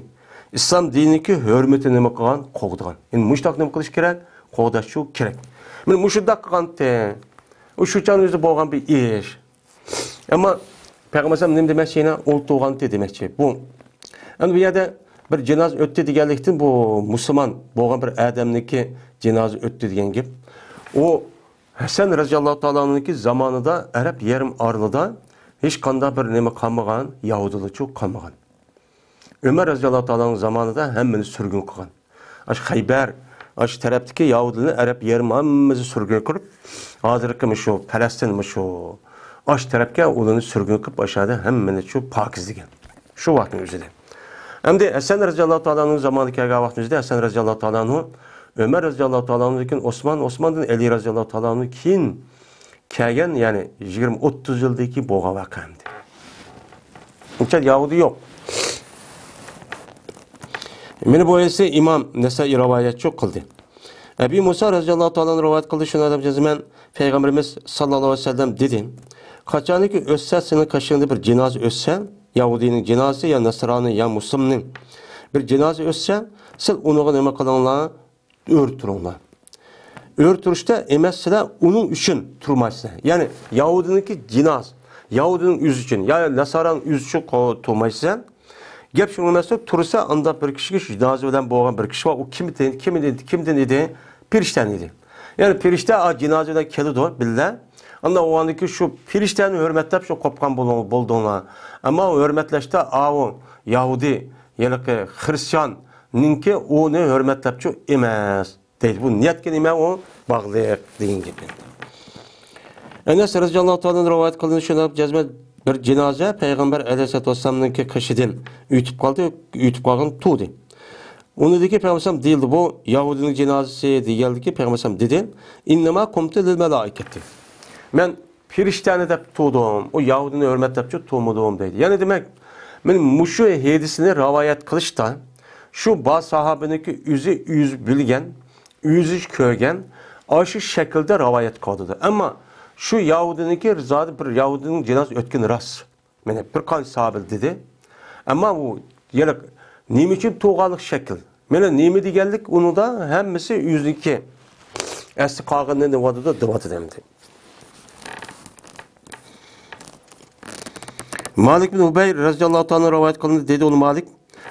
ئىسلام دىنىنىڭكى ھۆرمىتىنى نېمە قىلغان؟ قوغدىغان. يەنى مۇشۇنداق نېمە قىلىش كېرەك؟ قوغداشچۇ كېرەك. مانا مۇشۇنداق قىلغانتى. ئۇ شۇ چاغنىڭ ئۆزىدە بولغان بىر ئىش. ئەمما پەيغەمبەر ئەلەيھىسسالام نېمە دېمەكچى؟ يەنە ئولتۇرغانتى دېمەكچى. بۇ. ئەمدى بۇ يەردە بىر جىنازا ئۆتتى دېگەنلىكتىن بۇ مۇسۇلمان بولغان بىر ئادەمنىڭكى جىنازا ئۆتتى دېگەن گەپ. ئۇ ھەسەن رەزىياللاھۇ تائالا ئەنھۇنىڭكى زامانىدا ئەرەب يېرىم ئارىلىدا ھېچقانداق بىر نېمە قالمىغان، يەھۇدىيلارچۇ قالمىغان. ئۆمەر رەزىياللاھۇ تائالا ئەنھۇ زامانىدا ھەممىنى سۈرگۈن قىلغان. ئاشۇ خەيبەر، ئاشۇ تەرەپتىكى يەھۇدىيلارنى ئەرەب يېرىم ھەممىسى سۈرگۈن قىلىپ، ھازىرقى مۇشۇ پەلەستىن مۇشۇ ئاشۇ تەرەپكە ئۇلارنى سۈرگۈن قىلىپ، ئاشۇ يەردە ھەممىنى شۇ پاكىزلىگەن. شۇ ۋاقىتنىڭ ئۆزىدە. ئەمدى ھەسەن رەزىياللاھۇ تائالا ئەنھۇ زامانىدا كەلگەن ۋاقىتنىڭ ئۆزىدە ھەسەن رەزىياللاھۇ تائالا ئەنھۇ، ئۆمەر رەزىياللاھۇ تائالا ئەنھۇدىن كېيىن ئوسمان، ئوسماندىن ئەلى رەزىياللاھۇ تائالا ئەنھۇ كېيىن كەلگەن، يەنى يىگىرمە ئوتتۇز يىلدىن كېيىن بولغان ۋەقە ئەمدى. ئۇنچە يەھۇدىي يوق. مانا بۇ ھەدىسنى ئىمام نەسائىي رىۋايەتچۇ قىلدى. ئەبى مۇسا رەزىياللاھۇ تائالا ئەنھۇ رىۋايەت قىلدى، شۇنى دەپ جەزمەن پەيغەمبىرىمىز ساللاللاھۇ ئەلەيھى ۋەسەللەم دېدى، قاچانكى ئۆتسە سېنىڭ قېشىڭدا بىر جىنازا ئۆتسە، يەھۇدىينىڭ جىنازىسى يا نەسرانى يا مۇسلىمنىڭ بىر جىنازا ئۆتسە، سىز ئۇنىڭغا نېمە قىلىڭلار؟ ئۆرە تۇرۇڭلار. ئۆرە تۇرۇشتا ئەمەس، سىلەر ئۇنىڭ ئۈچۈن تۇرمايسىلەر. يەنى يەھۇدىينىڭكى جىنازا، يەھۇدىينىڭ ئۆزى ئۈچۈن، يا ناسارانىڭ ئۆزى ئۈچۈن قو-، تۇرمايسەن. گەپ شۇنىڭ ئەمەستۇ، تۇرسا، ئاندا بىر كىشىگە، شۇ جىنازا بىلەن بولغان بىر كىشى بار. ئۇ كىم ئىدى، كىم ئىدى، كىمدىن ئىدى؟ پىرىشتىدىن ئىدى. يەنى پىرىشتە، ئا، جىنازا بىلەن كېلىدۇ بىللە. ئاندا ئۇ ئاندىكى شۇ پىرىشتەنى ھۆرمەتلەپ شۇ قوپقان بولۇڭ-، بولدۇڭلار. ئەمما ئۇ ھۆرمەتلەشتە ئاۋۇ يەھۇدىي، ھېلىقى خرىستىياننىڭكى ئۇنى ھۆرمەتلەپچۇ ئەمەس. دەيدۇ. بۇ نىيەتكە نېمە ئۇ؟ باغلىق دېگەن گەپ ئەمدى. ئەنەس رەزىياللاھۇ تائالا ئەنھۇ رىۋايەت قىلىنىشىدا، جەزمەن بىر جىنازا پەيغەمبەر ئەلەيھىسسالاتۇ ۋەسسالامنىڭكى قېشىدىن ئۆتۈپ قالدى، ئۆتۈپ قالغان تۇردى. ئۇنىڭدىكى پەيغەمبەر دېيىلدى، بۇ يەھۇدىينىڭ جىنازىسى دېگەندىكى پەيغەمبەر دېدى، ئىننەما قۇمتۇ لىل مەلائىكەتى. مەن پىرىشتەنى دەپ تۇردۇم، ئۇ يەھۇدىينى ھۆرمەتلەپچۇ تۇرمىدىم دەيدۇ. يەنى دېمەك، مەن مۇشۇ ھەدىسنى رىۋايەت قىلىشتا، شۇ بار ساھابىنىڭكى ئۆزى، ئۆزى بىلگەن، ئۆزى كۆرگەن، ئاشۇ شەكىلدە رىۋايەت قىلدى. ئەمما شۇ يەھۇدىينىڭكى زادى بىر يەھۇدىينىڭ جىنازىسى ئۆتكىنى راست. مانا بىر قانچە ساھابە دېدى. ئەمما ئۇ يەنە نېمە ئۈچۈن تۇرغانلىق شەكىل؟ مانا نېمە دېگەنلىك ئۇنىڭدا ھەممىسى ئۆزىنىڭكى ئەسلى قالغىنىنى دەۋاتىدۇ، دەۋاتىدۇ ئەمدى. مالىك بىن ئۇبەي رەزىياللاھۇ تائالا رىۋايەت قىلىندى، دېدى ئۇ مالىك،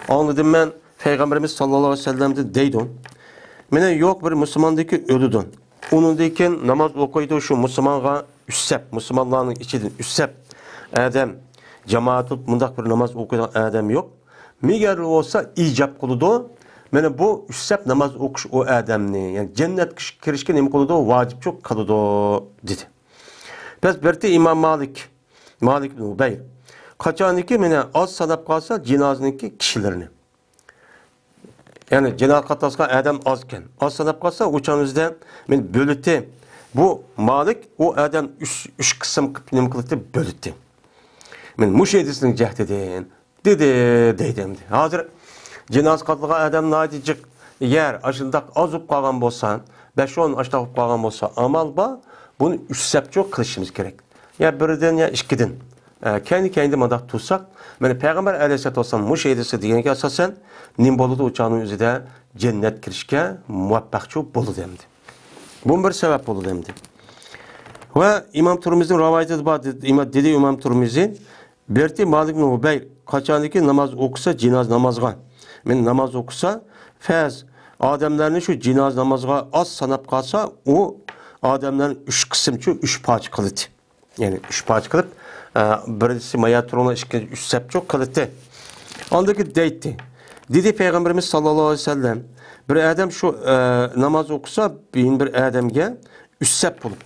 ئاڭلىدىم مەن پەيغەمبىرىمىز ساللاللاھۇ ئەلەيھى ۋەسەللەمدىن دەيدۇ. مانا يوق بىر مۇسۇلماندىكى ئۆلىدۇ. ئۇنىڭدىن كېيىن ناماز ئوقۇيدۇ شۇ مۇسۇلمانغا ئۈچ سەپ، مۇسۇلمانلارنىڭ ئىچىدىن ئۈچ سەپ ئادەم، جامائەت بولۇپ مۇنداق بىر ناماز ئوقۇيدىغان ئادەم يوق. مېگەر بولسا ئىجاب قىلىدۇ. مانا بۇ ئۈچ سەپ ناماز ئوقۇش ئۇ ئادەمنى، يەنى جەننەتكە كىرىشكە نېمە قىلىدۇ؟ ۋاجىپچۇ قىلىدۇ، دېدى. بەس بىرتى ئىمام مالىك، مالىك ئىبن ئۇبەي. قاچانكى مانا ئاز ساناپ قالسا جىنازىنىڭكى كىشىلىرىنى. يەنى جىناز قاتناشقان ئادەم ئاز ئىكەن. ئاز ساناپ قالسا، ئۇ چاغنىڭ ئۆزىدە مەن بۆلۈتتى. بۇ مالىك ئۇ ئادەم ئۈچ، ئۈچ قىسىم قىلىپ نېمە قىلدى؟ بۆلۈتتى. مەن مۇشۇ ھەدىسنىڭ جەھىتىدىن دېدى، دەيدۇ ئەمدى. ھازىر جىناز قاتلىغان ئادەم ناھايىتى جىق يەر، ئاشۇنداق ئاز بولۇپ قالغان بولسا، بەش ئون ئاشۇنداق بولۇپ قالغان بولسا، ئامال بار، بۇنى ئۈچ سەپچۇ قىلىشىمىز كېرەك. يا بىردىن، يا ئىككىدىن. ئە، كەينى-كەينىدە مۇنداق تۇرساق، مانا پەيغەمبەر ئەلەيھىسسالاتۇ ۋەسسالام مۇشۇ ھەدىسى دېگەنگە ئاساسەن، نېمە بولىدۇ؟ ئۇ چاغنىڭ ئۆزىدە جەننەت كىرىشكە مۇۋەپپەقچۇ بولىدۇ ئەمدى. بۇمۇ بىر سەۋەب بولىدۇ ئەمدى. ۋە ئىمام تۇرمىزىنىڭ رىۋايىتىدە بار، دېدى، ئىمام، دېدى ئىمام تۇرمىزى، بىرتى مالىك بىن ئۇبەي، قاچانكى ناماز ئوقۇسا، جىناز نامازغا، مەن ناماز ئوقۇسا، پەرز ئادەملەرنى شۇ جىناز نامازغا ئاز ساناپ قالسا، ئۇ ئادەملەرنى ئۈچ قىسىمچۇ، ئۈچ پارچە قىلىدۇ. يەنى ئۈچ پارچە قىلىپ، ئە، بىرسى مايا تۇرۇڭلار، ئىككىنچى ئۈچ سەپچۇ قىلىتتى. ئاندىن كېيىن دەيتتى. دېدى پەيغەمبىرىمىز ساللاللاھۇ ئەلەيھى ۋەسەللەم، بىر ئادەم شۇ، ئە، ناماز ئوقۇسا، بىر ئادەمگە ئۈچ سەپ بولۇپ.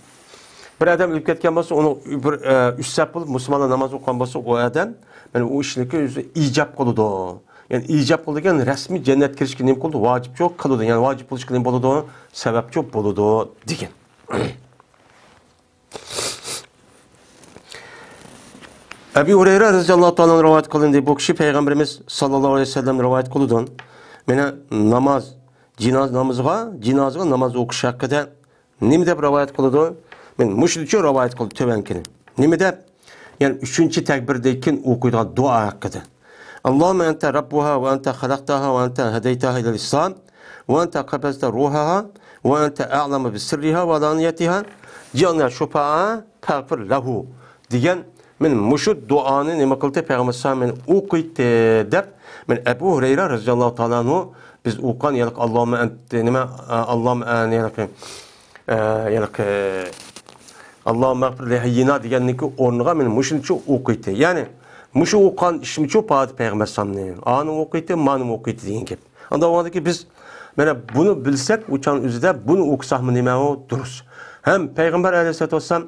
بىر ئادەم ئۆلۈپ كەتكەن بولسا، ئۇنىڭ بىر، ئە، ئۈچ سەپ بولۇپ، مۇسۇلمانلار ناماز ئوقۇغان بولسا، ئۇ ئادەم، مانا ئۇ ئىشنىڭكى ئۆزى ئىجاب قىلىدۇ. يەنى ئىجاب قىلىدۇ دېگەن رەسمىي جەننەتكە كىرىشكە نېمە قىلىدۇ؟ ۋاجىپچۇ قىلىدۇ. يەنى ۋاجىپ بولۇشقا نېمە بولىدۇ؟ سەۋەبچۇ بولىدۇ دېگەن. ئەبۇ ھۇرەيرە رەزىياللاھۇ تائالا ئەنھۇ رىۋايەت قىلىندى. بۇ كىشى پەيغەمبىرىمىز ساللاللاھۇ ئەلەيھى ۋەسەللەم رىۋايەت قىلىدۇ. مانا ناماز، جىناز نامىزىغا، جىنازىغا ناماز ئوقۇش ھەققىدە نېمە دەپ رىۋايەت قىلىدۇ؟ مانا مۇشۇنچە رىۋايەت قىلدى تۆۋەنكىنى. نېمە دەپ؟ يەنى ئۈچىنچى تەكبىردىن كېيىن ئوقۇيدىغان دۇئا ھەققىدە. اللهم أنت ربها وأنت خلقتها وأنت هديتها إلى الإسلام وأنت قبضت روحها وأنت أعلم بسرها وعلانيتها، جعلنا شفعاء فاغفر له دېگەن، مانا مۇشۇ دۇئانى نېمە قىلدى؟ پەيغەمبەر ئەلەيھىسسالام مانا ئوقۇيتتى دەپ، مانا ئەبۇ ھۇرەيرە رەزىياللاھۇ تائالا ئەنھۇ بىز ئوقۇغان ھېلىقى اللهم أنت نېمە، اللهم، ھېلىقى ئە، ھېلىقى، اللهم اغفر لحينا دېگەننىڭكى ئورنىغا مانا مۇشۇنچە ئوقۇيتتى. يەنى مۇشۇ ئوقۇغان ئىشىمچۇ پادى پەيغەمبەر ئەلەيھىسسالامنى، ئانى ئوقۇيتتى، مانى ئوقۇيتتى دېگەن گەپ. ئاندا ئۇندىكى بىز مانا بۇنى بىلسەك، ئۇ چاغنىڭ ئۆزىدە بۇنى ئوقۇساقمۇ نېمە ئۇ دۇرۇس. ھەم پەيغەمبەر ئەلەيھىسسالاتۇ ۋەسسالام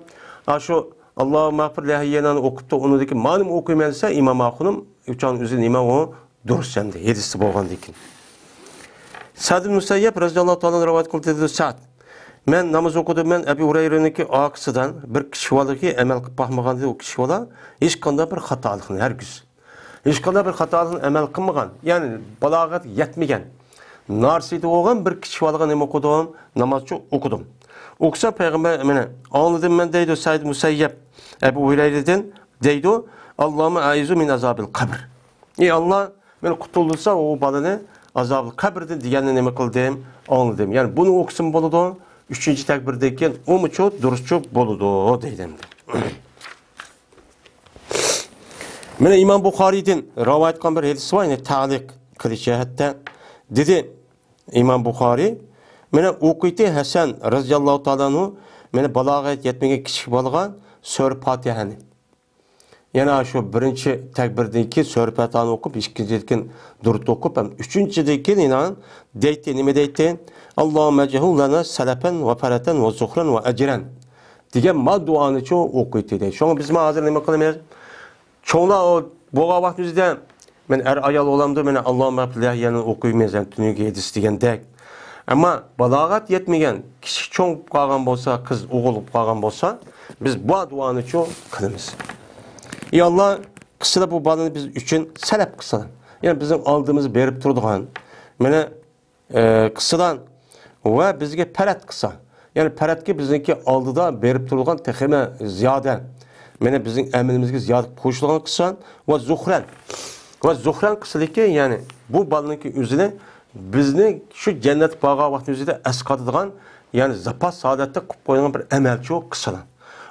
ئاشۇ اللهم اغفر لحينا نى ئوقۇپتۇ، ئۇنىڭدىكى مانىمۇ ئوقۇيمەن دېسە، ئىمام ئاخۇنۇم، ئۇ چاغنىڭ ئۆزى نېمە ئۇ؟ دۇرۇس ئەمدى، ھەدىستە بولغاندىن كېيىن. سەئىد ئىبن مۇسەييەب رەزىياللاھۇ تائالا ئەنھۇ رىۋايەت قىلدى، دېدى سەئىد، مەن ناماز ئوقۇدۇم، مەن ئەبۇ ھۇرەيرىنىڭكى ئارقىسىدىن بىر كىشى بالىغا ئەمەل قىلىپ باقمىغان، دېدى، ئۇ كىشى بالا ھېچقانداق بىر خاتالىقنى ھەرگىز، ھېچقانداق بىر خاتالىقنى ئەمەل قىلمىغان، يەنى بالاغەتكە يەتمىگەن، نارسىدا بولغان بىر كىشى بالىغا نېمە ئوقۇدۇم؟ نامازچۇ ئوقۇدۇم. ئوقۇسا پەيغەمبەر، مانا ئاڭلىدىم مەن، دەيدۇ سەئىد مۇسەييەب ئەبۇ ھۇرەيرىدىن، دەيدۇ، اللهم أعيذه من عذاب القبر. ئى ئاللا، مېنى قۇتۇلدۇرسا ئۇ بالىنى ئازابىل قەبرىدىن دېگەننى نېمە قىلدىم؟ ئاڭلىدىم. يەنى بۇنى ئوقۇسىمۇ بولىدۇ، ئۈچىنچى تەكبىردىن كېيىن ئۇمۇچۇ دۇرۇسچۇ بولىدۇ دەيدۇ ئەمدى. مانا ئىمام بۇخارىيدىن رىۋايەت قىلغان بىر ھەدىس بار، يەنى تەلىق قىلىش جەھەتتە. دېدى ئىمام بۇخارىي، مانا ئوقۇيتتى ھەسەن رەزىياللاھۇ تائالا ئەنھۇ، مانا بالاغەت يەتمىگەن كىچىك بالىغا سۈرە پاتىھەنى. يەنە شۇ بىرىنچى تەكبىردىن كېيىن سۈرە پاتىھەنى ئوقۇپ، ئىككىنچىدىن كېيىن دۇرۇت ئوقۇپ، ھەم ئۈچىنچىدىن كېيىن يەنە دەيتتى، نېمە دەيتتى؟ «ئاللاھۇممە ئىجئەلھۇ لەنا سەلەفەن ۋە فەرەتەن ۋە زۇخرەن ۋە ئەجرەن» دېگەن ما دۇئانىچۇ ئوقۇيتتى دەيدۇ. شۇڭا بىز ما ھازىر نېمە قىلىمىز؟ چوڭلار ئۇ بولغان ۋاقتىمىزدا، مەن ئەر ئايال بولامدۇ، مەن ئاللاھۇممە ئەغفىر لەھۇ يەنە ئوقۇيمىز، يەنە تۈنۈگۈن ھەدىس دېگەندەك. ئەمما بالاغەت يەتمىگەن كىچىك چوڭ بولۇپ قالغان بولسا، قىز ئوغۇل بولۇپ قالغان بولسا، بىز بۇ دۇئانىچۇ قىلىمىز. ئى ئاللا، قىلسىلا بۇ بالىنى بىز ئۈچۈن سەلەپ قىلسىلا. يەنى بىزنىڭ ئالدىمىزدا بېرىپ تۇرىدىغان، مانا، ئى، قىلسىلا ۋە بىزگە پەرەت قىلسا. يەنى پەرەتكە بىزنىڭكى ئالدىدا بېرىپ تۇرىدىغان تېخىمۇ زىيادە، مانا بىزنىڭ ئەمىلىمىزگە زىيادە قوشۇلغان قىلسا ۋە زۇخرەن. ۋە زۇخرەن قىلسىلىكى، يەنى بۇ بالىنىڭكى ئۆزىنى بىزنى شۇ جەننەتكە بارغان ۋاقتىمىزدا ئەسقاتىدىغان، يەنى زاپاس ھالەتتە قىلىپ قويغان بىر ئەمەلچۇ قىلسىلا.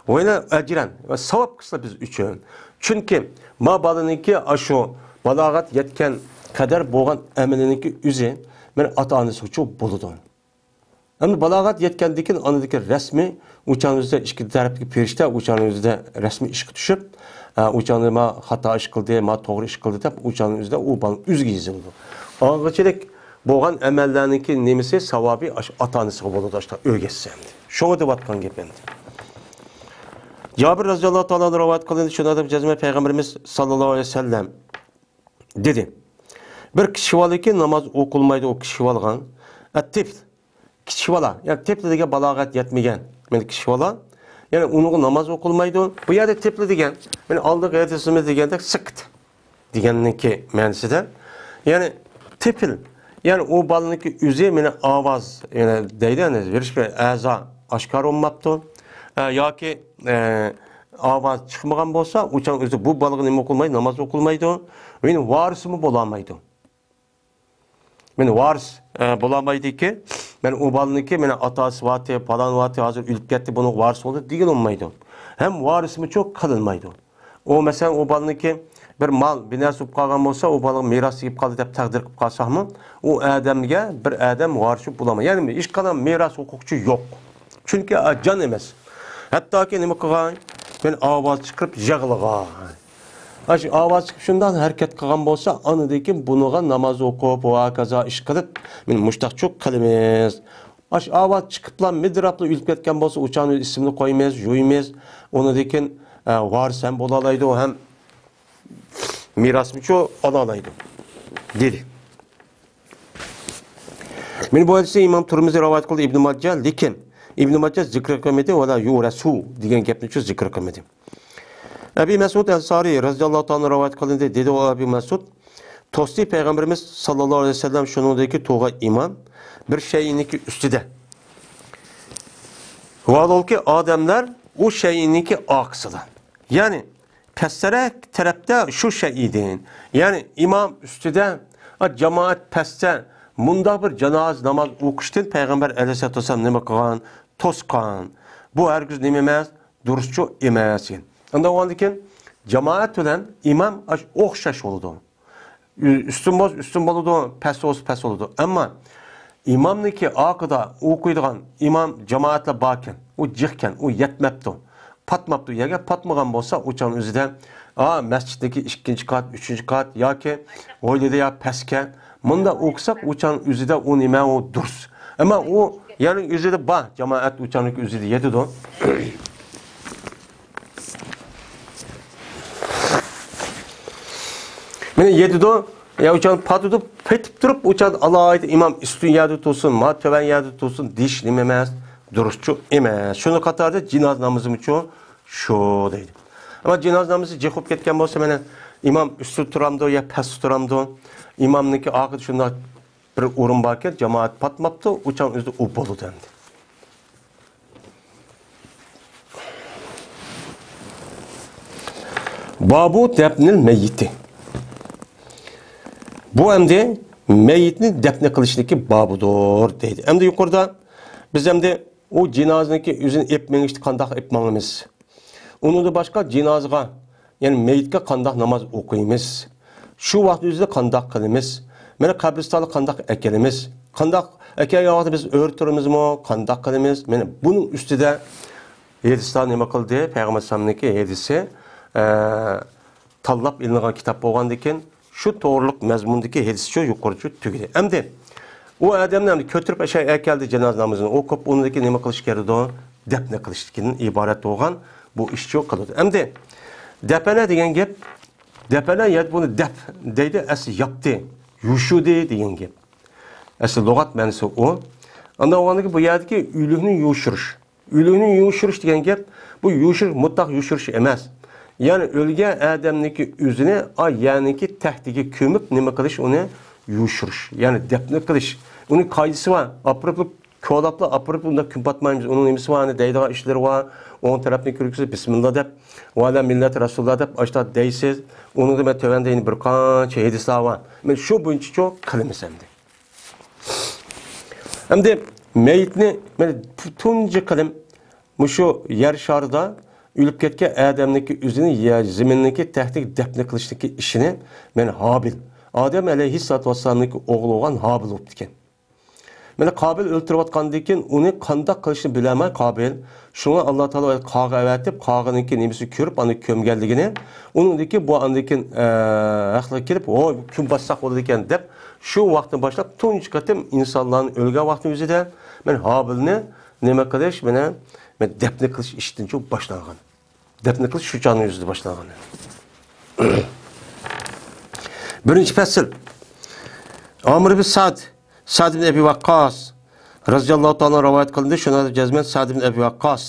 ۋەينە ئەجرەن، ۋە ساۋاب قىلسىلا بىز ئۈچۈن. چۈنكى ما بالىنىڭكى ئاشۇ بالاغەت يەتكەن قەدەر بولغان ئەمىلىنىڭكى ئۆزى مانا ئاتا-ئانىسىغىچۇ بولىدۇ. ئەمدى بالاغەت يەتكەندىن كېيىن ئانىدىكى رەسمى ئۇچانىڭىزدا ئىككى تەرەپتىكى پەرىشتە ئۇچانىڭىزدا رەسمىي ئىشقا چۈشۈپ، ئە، ئۇچانىڭ ما خاتا ئىش قىلدى، ما توغرا ئىش قىلدى دەپ ئۇچانىڭىزدا ئۇ بالىنىڭ ئۆزىگە يېزىلىدۇ. ئاڭغىچىلىك بولغان ئەمەللەرنىڭكى نېمىسى، ساۋابى ئاشۇ ئاتا-ئانىسىغا بولىدۇ، ئاشۇنداق ئۆگەتسە ئەمدى. شۇڭا دەۋاتقان گەپ ئەمدى. جابىر رەزىياللاھۇ تائالا ئەنھۇ رىۋايەت قىلىندى، شۇنداق دەپ جەزمەن پەيغەمبىرىمىز ساللاللاھۇ ئەلەيھى ۋەسەللەم دېدى. بىر كىشى بالىكى ناماز ئوقۇلمايدۇ، ئۇ كىشى بالىغا. ئەتتىفل، كىچىك بالا، يەنى تىفل دېگەن بالاغەت يەتمىگەن، مانا كىچىك بالا. يەنى ئۇنىڭغا ناماز ئوقۇلمايدۇ. بۇ يەردە تىفل دېگەن، مانا ئالدىغا ھەدىسىمىز دېگەندەك سىقىت دېگەننىڭكى مەنىسىدە. يەنى تىفل، يەنى ئۇ بالىنىڭكى ئۆزى مانا ئاۋاز، يەنى دەيدۇ، يەنى بىر ئەزا ئاشكارا بولماپتۇ. ئە، ياكى، ئە، ئاۋاز چىقمىغان بولسا، ئۇچان ئۆزى بۇ بالىغا نېمە ئوقۇلمايدۇ؟ ناماز ئوقۇلمايدۇ. يەنى ۋارىسىمۇ بولالمايدۇ. مانا ۋارىس، ئە، بولالمايدۇكى، مانا ئۇ بالىنىڭكى، مانا ئاتاسى ۋاتى، پالان ۋاتى، ھازىر ئۆلۈپ كەتتى، بۇنىڭ ۋارىسى بولدى دېگىلى بولمايدۇ. ھەم ۋارىسمۇچۇ قىلىنمايدۇ. ئۇ، مەسىلەن، ئۇ بالىنىڭكى بىر مال، بىر نەرسە بولۇپ قالغان بولسا، ئۇ بالىغا مىراس تېگىپ قالدى دەپ تەقدىر قىلىپ قالساقمۇ، ئۇ ئادەمگە بىر ئادەم ۋارىس بولالمايدۇ. يەنى ھېچقانداق مىراس ھوقۇقچى يوق. چۈنكى، ئا، جان ئەمەس. ھەتتاكى نېمە قىلغان؟ مانا ئاۋاز چىقىرىپ يىغلىغان. ئاشۇ ئاۋاز چىقىپ شۇنداق ھەرىكەت قىلغان بولسا، ئاندىن كېيىن بۇنىڭغا ناماز ئوقۇپ، ۋە ھاكازا ئىش قىلىپ، مانا مۇشتاقچۇ قىلىمىز. ئاشۇ ئاۋاز چىقىپلا، مىدىراپلا ئۆلۈپ كەتكەن بولسا، ئۇچانىڭ ئىسمىنى قويىمىز، يۇيىمىز. ئۇنىڭدىن كېيىن، ئە، ۋارىس ھەم بولالايدۇ، ھەم مىراسمۇچۇ ئالالايدۇ، دېدى. مانا بۇ ھەدىسنى ئىمام تۇرمۇزى رىۋايەت قىلدى، ئىبنى ماجە، لېكىن ئىبنى ماجە زىكىر قىلمىدى، ۋەلا يۇرەسۇ دېگەن گەپنىچۇ زىكىر قىلمىدى. ئەبى مەسئۇد ئەنسارى رەزىياللاھۇ تائالا رىۋايەت قىلىندى، دېدى ئۇ ئەبى مەسئۇد، توستى پەيغەمبىرىمىز ساللاللاھۇ ئەلەيھى ۋەسەللەم شۇنىڭدىكى تۇغا ئىمام بىر شەيئىنىڭكى ئۈستىدە. ۋاھالكى ئادەملەر ئۇ شەيئىنىڭكى ئارقىسىدا. يەنى پەستەرەك تەرەپتە شۇ شەيئىدىن، يەنى ئىمام ئۈستىدە، جامائەت پەستە، مۇنداق بىر جانازا ناماز ئوقۇشتىن پەيغەمبەر ئەلەيھىسسالاتۇ ۋەسسالام نېمە قىلغان؟ توسقان. بۇ ھەرگىز نېمە ئەمەس؟ دۇرۇسچۇ ئەمەس. ئۇنداق بولغاندىكىن جامائەت بىلەن ئىمام ئاش-، ئوخشاش بولىدۇ. ئۈ-، ئۈستۈن بولسا ئۈستۈن بولىدۇ، پەس بولسا پەس بولىدۇ. ئەمما ئىمامنىڭكى ئارقىدا ئوقۇيدىغان ئىمام جامائەتلەر باركەن، ئۇ جىقكەن، ئۇ يەتمەپتۇ، پاتماپتۇ. يەرگە پاتمىغان بولسا، ئۇچان ئۆزىدە، ئا، مەسچىتنىڭكى ئىككىنچى قات، ئۈچىنچى قات ياكى ھويلىدا يا پەسكەن. مۇنداق ئوقۇساق، ئۇچان ئۆزىدە ئۇ نېمە، ئۇ دۇرۇس. ئەمما ئۇ يەنى ئۆزىدە بار، جامائەت ئۇچاننىڭكى ئۆزىدە يېتىدۇ. مانا يېتىدۇ، يا ئۇچان پاتىدۇ، پېتىپ تۇرۇپ، ئۇچان ئالاھىدە ئىمام ئۈستۈن يەردە تۇرسۇن، ما تۆۋەن يەردە تۇرسۇن دېيىش نېمە ئەمەس، دۇرۇسچۇ ئەمەس. شۇنىڭ قاتارىدا جىنازا نامىزىمۇچۇ شۇ دەيدۇ. ئەمما جىنازا نامىزى جىق بولۇپ كەتكەن بولسا، مانا ئىمام ئۈستىدە تۇرامدۇ يا پەستە تۇرامدۇ؟ ئىمامنىڭكى ئارقىدا شۇنداق بىر ئورۇن باركەن، جامائەت پاتماپتۇ، ئۇچان ئۆزىدە ئۇ بولىدۇ ئەمدى. بابۇ دەپنىل مەييىتى. بۇ ئەمدى مەييىتنى دەپنە قىلىشنىڭكى بابىدۇر دەيدۇ. ئەمدى يۇقىرىدا بىز ئەمدى ئۇ جىنازىنىڭكى ئۆزىنى ئېلىپ مېڭىشنى قانداق ئېلىپ ماڭىمىز؟ ئۇنىڭدىن باشقا جىنازىغا يەنى مېيىتكە قانداق ناماز ئوقۇيمىز؟ شۇ ۋاقىت ئۆزىدە قانداق قىلىمىز؟ مانا قەبرىستانغا قانداق ئەكېلىمىز؟ قانداق ئەكەلگەن ۋاقىتتا بىز ئۆرە تۇرىمىزمۇ؟ قانداق قىلىمىز؟ مانا بۇنىڭ ئۈستىدە ھەدىسلەر نېمە قىلدى؟ پەيغەمبەر ئەلەيھىسسالامنىڭكى ھەدىسى، ئە، تاللاپ ئېلىنغان كىتاب بولغاندىكىن، شۇ توغرۇلۇق مەزمۇندىكى ھەدىسچۇ يۇقىرىچۇ تۈگىدى. ئەمدى ئۇ ئادەمنى ئەمدى كۆتۈرۈپ ئەشەگە ئەكەلدى، جانازا نامىزىنى ئوقۇپ، ئۇنىڭدىن كېيىن نېمە قىلىش كېرىدۇ؟ دەپنە قىلىشتىن ئىبارەت بولغان بۇ ئىشچۇ قىلىدۇ. ئەمدى دەپنە دېگەن گەپ، دەپنە يا بۇنى دەپ دەيدۇ، ئەسلى ياپتى، يوشۇردى دېگەن گەپ. ئەسلى لۇغەت مەنىسى ئۇ. ئاندىن بولغاندىكىن بۇ يەردىكى ئۆلۈكنى يوشۇرۇش. ئۆلۈكنى يوشۇرۇش دېگەن گەپ، بۇ يوشۇرۇش، مۇتلەق يوشۇرۇش ئەمەس. يەنى ئۆلگەن ئادەمنىڭكى ئۆزىنى ئا يەرنىڭكى تەختىگە كۆمۈپ نېمە قىلىش، ئۇنى يوشۇرۇش، يەنى دەپنە قىلىش. ئۇنىڭ قائىدىسى بار. ئاپىرىپ كولاپلا ئاپىرىپ ئۇنداق كۆمۈپ ئاتمايمىز. ئۇنىڭ نېمىسى بار، ئەنە دەيدىغان ئىشلىرى بار. ئوڭ تەرەپنى كۆرگۈزۈپ، بىسمىللا دەپ، ۋەئەلە مىللەتى رەسۇلۇللا دەپ ئاشۇنداق دەيسىز. ئۇنىڭدا مەن تۆۋەندە يەنە بىر قانچە ھەدىسلەر بار. مەن شۇ بويىچە چوق قىلىمىز ئەمدى. ئەمدى مەيىتنى، مەن تۇنجى قېتىم مۇشۇ يەر شارىدا ئۆلۈپ كەتكەن ئادەمنىڭكى ئۆزىنى يەر زېمىننىڭكى تەختىگە دەپنە قىلىشنىڭكى ئىشىنى مەن ھابىل، ئادەم ئەلەيھىسسالاتۇ ۋەسسالامنىڭكى ئوغلى بولغان ھابىل بوپتىكەن. مانا قابىل ئۆلتۈرۈۋاتقاندىن كېيىن ئۇنى قانداق قىلىشنى بىلەلمەي قابىل، شۇڭا ئاللا تائالا قاغا ئەۋەتىپ، قاغىنىڭكى نېمىسىنى كۆرۈپ، ئاندىن كۆمگەنلىكىنى، ئۇنىڭدىن كېيىن بۇ ئاندىن كېيىن، ئە، ھەقلىقى كېلىپ، ھوي، كۆمۈپ باسساق بولىدىكەن دەپ، شۇ ۋاقىتتىن باشلاپ تۇنجى قېتىم ئىنسانلارنى ئۆلگەن ۋاقتىنىڭ ئۆزىدە مەن ھابىلنى نېمە قىلىش، مانا، مانا دەپنە قىلىش ئىشتىن شۇ باشلانغان. دەپنە قىلىش شۇ چاغنىڭ ئۆزىدە باشلانغان. بىرىنچى پەسىل. ئامىر ئىبن سەئد، سەئد ئىبن ئەبى ۋەققاس رەزىياللاھۇ تائالا رىۋايەت قىلىندى. شۇنىڭ جەزمەن سەئد ئىبن ئەبى ۋەققاس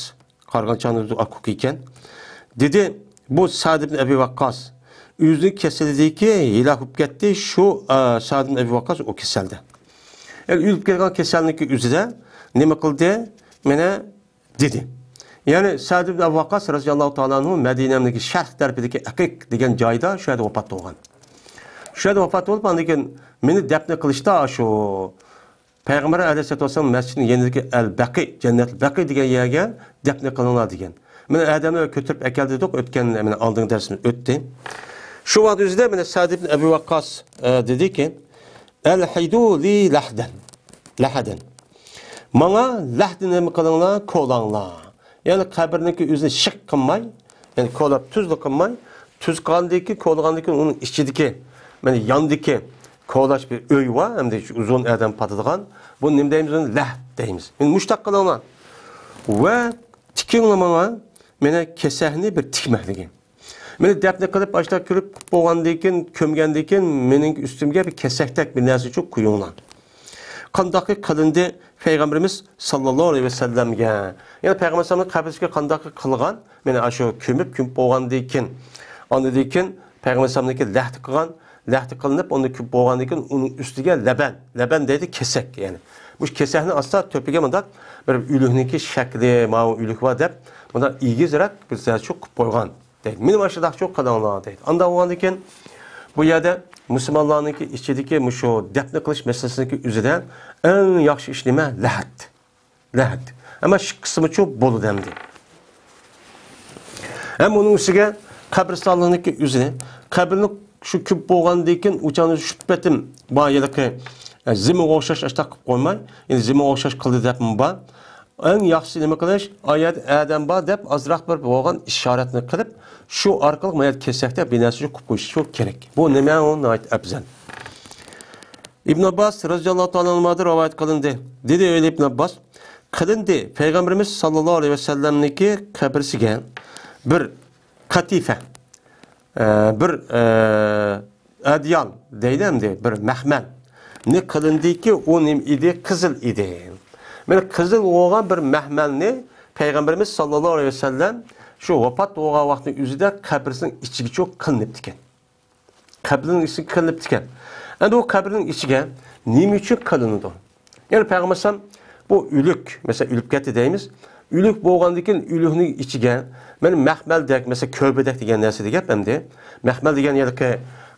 قارىغان چاغنىڭ ئۆزى ئاكۇكى ئىكەن. دېدى، بۇ سەئد ئىبن ئەبى ۋەققاس ئۆزىنىڭ كېسىلىدىكى ھېلاك بولۇپ كەتتى. شۇ، ئە، سەئد ئىبن ئەبى ۋەققاس ئۇ كېسەلدە. ئە، ئۆلۈپ كەتكەن كېسەلنىڭكى ئۆزىدە نېمە قىلدى؟ مانا دېدى. يەنى سەئد ئىبن ئەبۇ ۋەققاس رەزىياللاھۇ تائالا ئەنھۇ مەدىنەنىڭ شەرق تەرىپىدىكى ئەقىق دېگەن جايدا شۇ يەردە ۋاپات بولغان. شۇ يەردە ۋاپات بولۇپ، ئاندىن كېيىن مېنى دەپنە قىلىشتا شۇ پەيغەمبەر ئەلەيھىسسالاتۇ ۋەسسالام مەسچىتىنىڭ يېنىدىكى ئەل بەقى، جەننەتۇل بەقى دېگەن يەرگە دەپنە قىلىڭلار دېگەن. مانا ئادەمنى كۆتۈرۈپ ئەكەلدى دېدۇق، ئۆتكەن، مانا ئالدىنقى دەرسىمىز ئۆتتى. شۇ ۋاقىت ئۆزىدە مانا سەئد ئىبن ئەبۇ ۋەققاس، ئە، دېدىكى، ئەلھىدۇ لى لەھدەن. لەھەدەن. ماڭا لەھدە نېمە قىلىڭلار، كولاڭلار. يەنى قەبرىنىڭكى ئۆزىنى شىق قىلماي، يەنى كولاپ تۈزلا قىلماي، تۈز قىلغاندىن كېيىن، كولىغاندىن كېيىن ئۇنىڭ ئىچىدىكى، مانا ياندىكى كولاش بىر ئۆي بار، ئەمدى شۇ ئۇزۇن ئادەم پاتىدىغان. بۇ نېمە دەيمىز ئۇنى؟ لەھد دەيمىز. مانا مۇشتاق قىلىڭلار. ۋە تىكىڭلار ماڭا، مانا كېسەكنى بىر تىكمەكلىكى. مېنى دەپنە قىلىپ، ئاشۇنداق كۆرۈپ بولغاندىن كېيىن، كۆمگەندىن كېيىن، مېنىڭ ئۈستۈمگە بىر كېسەكتەك بىر نەرسە چوق قويۇڭلار. قانداققى قىلىندى پەيغەمبىرىمىز ساللاللاھۇ ئەلەيھى ۋەسەللەمگە؟ يەنى پەيغەمبەر ئەلەيھىسسالامنىڭ قەبرىسىگە قانداققى قىلغان؟ مېنى ئاشۇ كۆمۈپ، كۆمۈپ بولغاندىن كېيىن، ئاندىن كېيىن پەيغەمبەر ئەلەيھىسسالامنىڭكى لەھدە قىلغان، لەھدە قىلىنىپ، ئۇندا كۆمۈپ بولغاندىن كېيىن، ئۇنىڭ ئۈستىگە لەبەن، لەبەن دەيدۇ، كېسەك، يەنى. بۇ كېسەكنى ئاستا تۆپىگە مۇنداق بىر ئۆلۈكنىڭكى شەكلى، ماۋۇ ئۆلۈك بار دەپ، مۇنداق ئېگىزرەك بىر زەرچۇق قىلىپ قويغان. دەيدۇ. مېنى ئاشۇنداق چوق قىلىڭلار دەيدۇ. ئانداق بولغاندىن كېيىن بۇ يەردە مۇسۇلمانلارنىڭكى ئىچىدىكى مۇشۇ دەپنە قىلىش مەسىلىسىنىڭكى ئۆزىدە ئەڭ ياخشى ئىش نېمە؟ لەھەت. لەھەت. ئەمما شىق قىلسىمۇچۇ بولىدۇ ئەمدى. ھەم ئۇنىڭ ئۈستىگە قەبرىستانلىقنىڭكى ئۆزىنى، قەبرىنى شۇ كۆمۈپ بولغاندىن كېيىن ئۇ چاغدا شۇ پېتىم بار ھېلىقى، ئە، زېمىنغا ئوخشاش ئاشتاق قىلىپ قويماي، يەنى زېمىنغا ئوخشاش قىلدى دەپمۇ بار. ئەڭ ياخشىسى نېمە قىلىش؟ ئايەت ئادەم بار دەپ ئازراق بىر بولغان ئىشارەتنى قىلىپ، شۇ ئارقىلىق ما يەردە كېسەكتە بىر نەرسە قىلىپ قويۇش شۇ كېرەك. بۇ نېمە؟ ئۇ ناھايىتى ئەپزەل. ئىبن ئابباس رەزىياللاھۇ تائالا ئانھۇدىن رىۋايەت قىلىندى. دېدى ئەيلى ئىبن ئابباس، قىلىندى. پەيغەمبىرىمىز ساللاللاھۇ ئەلەيھى ۋەسەللەمنىڭكى قەبرىسىگە بىر قەتىفە، ئە، بىر، ئە، ئەدىيال دەيلى ئەمدى، بىر مەخمەل نى قىلىندىكى، ئۇ نېمە ئىدى؟ قىزىل ئىدى. مانا قىزىل بولغان بىر مەخمەلنى پەيغەمبىرىمىز ساللاللاھۇ ئەلەيھى ۋەسەللەم شۇ ۋاپات بولغان ۋاقتىنىڭ ئۆزىدە قەبرىسىنىڭ ئىچىگە چوق قىلىنىپتىكەن. قەبرىنىڭ ئىچىگە قىلىنىپتىكەن. ئەمدى ئۇ قەبرىنىڭ ئىچىگە نېمە ئۈچۈن قىلىنىدۇ؟ يەنى پەيغەمبەر ئەلەيھىسسالام بۇ ئۆلۈك، مەسىلەن، ئۆلۈپ كەتتى دەيمىز. ئۆلۈك بولغاندىن كېيىن ئۆلۈكنىڭ ئىچىگە مانا مەخمەلدەك، مەسىلەن، كۆربىدەك دېگەن نەرسىدە گەپ ئەمدى. مەخمەل دېگەن ھېلىقى